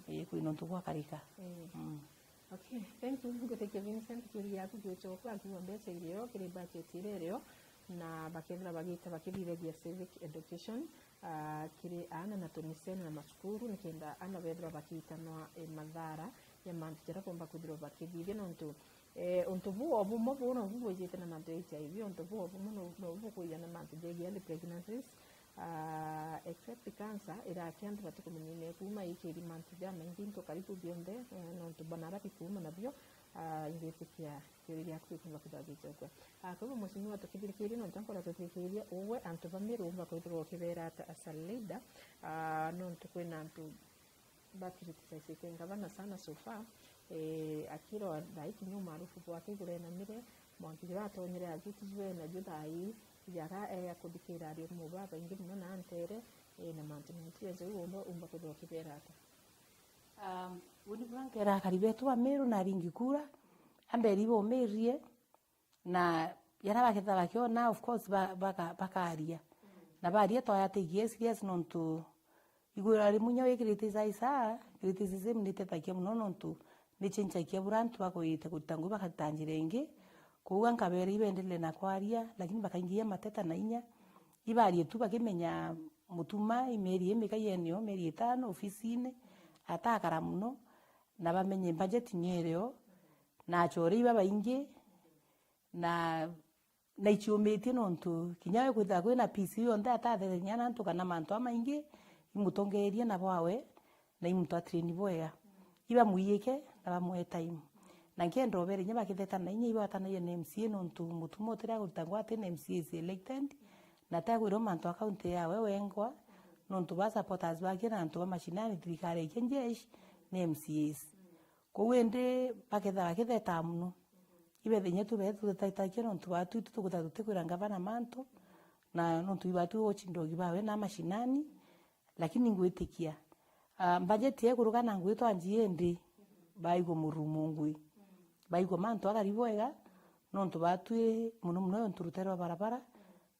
Eh, kwi nontu gwakarika. Mm. Okay, thank you. Ngwitikia Vincent, kiuria giaku giucoka, akiuga mbecha irio kiri budget iria irio, na bakethira bagita bakithithagia civic education, ah, kiri aana na tunisene na macukuru, nikenda aana bethirwa bakitanwa, eh, mathara ya mantu jaria bomba kwithirwa bakithithia, nontu, eh, untu buu o bumwe buu nobu bwijite na mantu ja H I V, untu buu o bumwe no-, nobu bukwija na mantu jegie early pregnancies, ah, except cancer, irakia antu batikumenyene kuuma ikiri mantu jamaingi into karibu bionthe, eh, nontu bana ara bikuuma nabio, ah, ingwitikia kiuria giaku gikumba kwithirwa gicokua. Ah, kwa hivyo, mheshimiwa, tukithirikiria, nontu ankora tuthikiria, uwe antu ba Meru umba kwithirwa ukibera ata as a leader, ah, nontu kwina antu ba criticize ngavana sana so far, eh, akirwa thaa ii kinya umaarufu bwake iburenamire, mwanki juria atonyere ajutijwe najo thaa ii, jaria ea kuthikira ari umwe bwa babaingi mono na antere, eh, na mantu mentu ja jau umba, umba kwithirwa ukibera ata? Um, uni bwa nkera akari betu ba Meru na aringi kura, amberi baumirie, na jaria bakethira bakiona, of course, ba-, baka-, bakaria. Na baria twayatigie serious nontu igwira rimwe inya wikirite isaisa, criticism nitetagia mono nontu nichenjagia buria antu bakwite kuruta ngugi bakaruta njira ingi. Kwoguo nkabera ibendelee na kwaria, lakini bakaingia mateta na inya. Ibarie tu bakimenya mutuma, imeri imikai eneo, meri itano ofisine, atakara mono, na bamenye budget ni erio, na achore ibabaingi, na, na ichiumitie nontu kinya we kwithira kwina P C yonthe atatherania na antu kana mantu amaingi, imutongeerie na bwawe, na imuntu atrain bwega. Ibamwiyike na bamwe time. Na nkenda ubere inya bakitheta na inya ibatanagia na M C A nontu mutuma utiria guruta ngwate na M C A is elected, na atakwirwo mantu a county yawe wengwa, nontu ba supporters bake na antu ba mashinani, thirikari ikia njeshi, ni M C As. Kwou indi baketha-, bakethetaa mono. Ibethe inya tu bethe tutetakia nontu batu itu tukutha tutikwira ngavana mantu, na nontu ibatu ucindwa ugi bawe na mashinani, lakini ngwitikia, ah, budget ya ikuruga na ngwitwa nji indi baigua murumo ngui. Baigua mantu akari bwega, nontu batwi mono mono nontu rutere rwa barabara,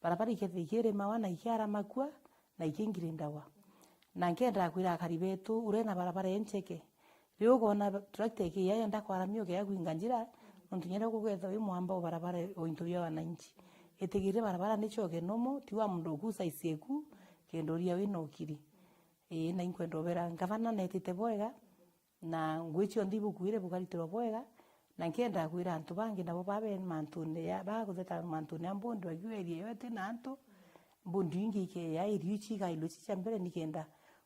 barabara ikethikirimawa na ikiaramakua, na ikingirindagwa. Na nkendaa kwira akari betu, uria na barabara encheke, riu ukona tractor ikiya yenda kwaramia ukeya kwinga njira, nontu nyere ukugethwa wi mwamba o barabara o into bia wananchi. Itigirire barabara nichoke nomo, ti wa mundu ukusa isieku, kenda uria wina ukiri. Ii, na inkwenda ubera ngavana netite bwega, na ngui cionthe ibukuire bukaritirwa bwega, na nkienda kwira antu bangi nabo babe mantune ya, bagutheta mantune ya mbondi, bakiuga area iyo itina antu, mbondi ingi ikeya, irio ici igailwe ici cia mbere, nikenda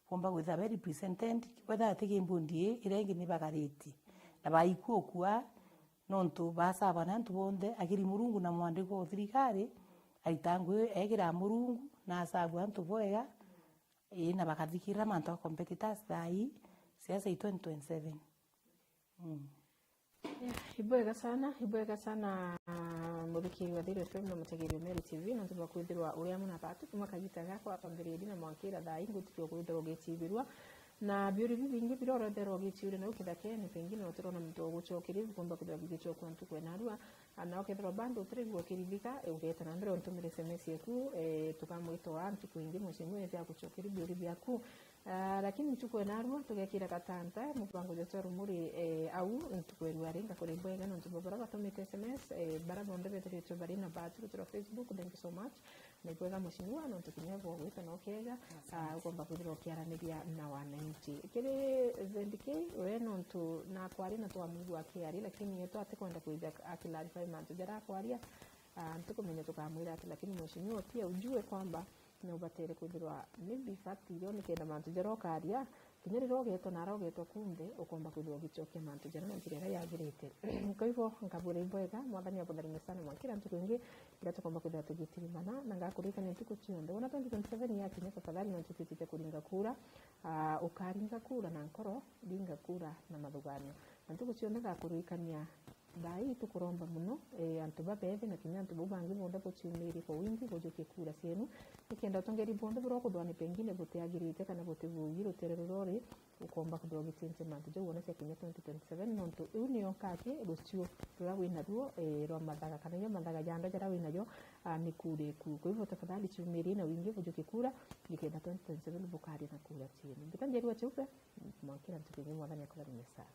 bomba kwithira be represented, kwethira ati ki mbondi ii, iria ingi ni bagariti, na baikua ukua, nontu basabwa ni antu bonthe, akiri Murungu na mwandiko o thirikari, aita ngui egira Murungu, na asabua antu bwega, ii, na bakathikirira mantu a competitors thaa ii, siasa i twenty twenty-seven. Mm. Yeah, ibwega sana, ibwega sana, muthikiri wa Thiri F M na mutegeri wa Meru T V, nontu bwa kwithirwa uri amwe na batu kuma kagita gakwa twambiririe na mwankira thaa ii ngutikio kwithirwa ugicibirua, na biuri bibingi biria urethirwa ugiciuria nau kithakene, pengine utirona muntu wa gucokeria, bikomba kwithirwa bigichokua ntuku ya narua, na ukethirwa bado utirigua ukirithika, ugeta na mbere untumire S M S yaku, eh, tukamwita wa ntuku ingi, mheshimiwa, ethia agucokeria biuri biaku. Ah, lakini ntuku ya narua tugekira gatanta, mubango jwetu wa Rumuri, eh, au ntuku ya rua ringa kuri bwega nontu bwa bara batumite S M S, eh, bara bonthe bethiritwe bari na batu rutere rwa Facebook, thank you so much. Na ibwega mheshimiwa, nontu kinya bwa gwita na ukeja, ah, ukomba kwithirwa ukiaraniria na wananchi. Kiri Z K, we nontu na kwaria na twamwigua akiaria, lakini yetu atikwenda kwija a clarify mantu jaria akwaria, ah, ntikumenya tukamwira ati, lakini mheshimiwa pia ujue kwamba ni ubatere kwithirwa maybe fact irio nikenda mantu jaria ukaria, kinya riria ugetwa na aria ugetwa kunthe, ukomba kwithirwa ugicokia mantu jaria na njira iria yagirite. Kwa hivyo, nkabwira ibwega, Mwathani abutharime sana mwankira ntuku ingi iria tukomba kwithirwa tugitirimana, na ngakuririkania ntuku cionthe. Wona twenty twenty-seven yakinya, tafadhali nontu twitite kuringa kura, ah, ukaringa kura na nkoro, ringa kura na mathuganio. Na ntuku cionthe ngakuririkania thaa ii tukuromba mono, eh, antu babethe na kinya antu bau bangi bonthe buciumirie kwa wingi bujukie kura cienu, nikenda utongeri bonthe buria ukuthwa ni pengine butiagirite kana butibugi rutere ruria uri, ukomba kwithirwa ugichenche mantu jau wona ciakinya twenty twenty-seven, nontu iu niyo kaki rucio ruria winaruo, eh, rwa mathaga, kana iyo mathaga janda jaria winajo, ah, ni kura iku. Kwa hivyo, tafadhali ciumirie na wingi bujukie kura, nikenda twenty twenty-seven bukaria na kura cienu. Mbita njerua cheupe, mwankira ntuku ingi, Mwathani akutharime sana.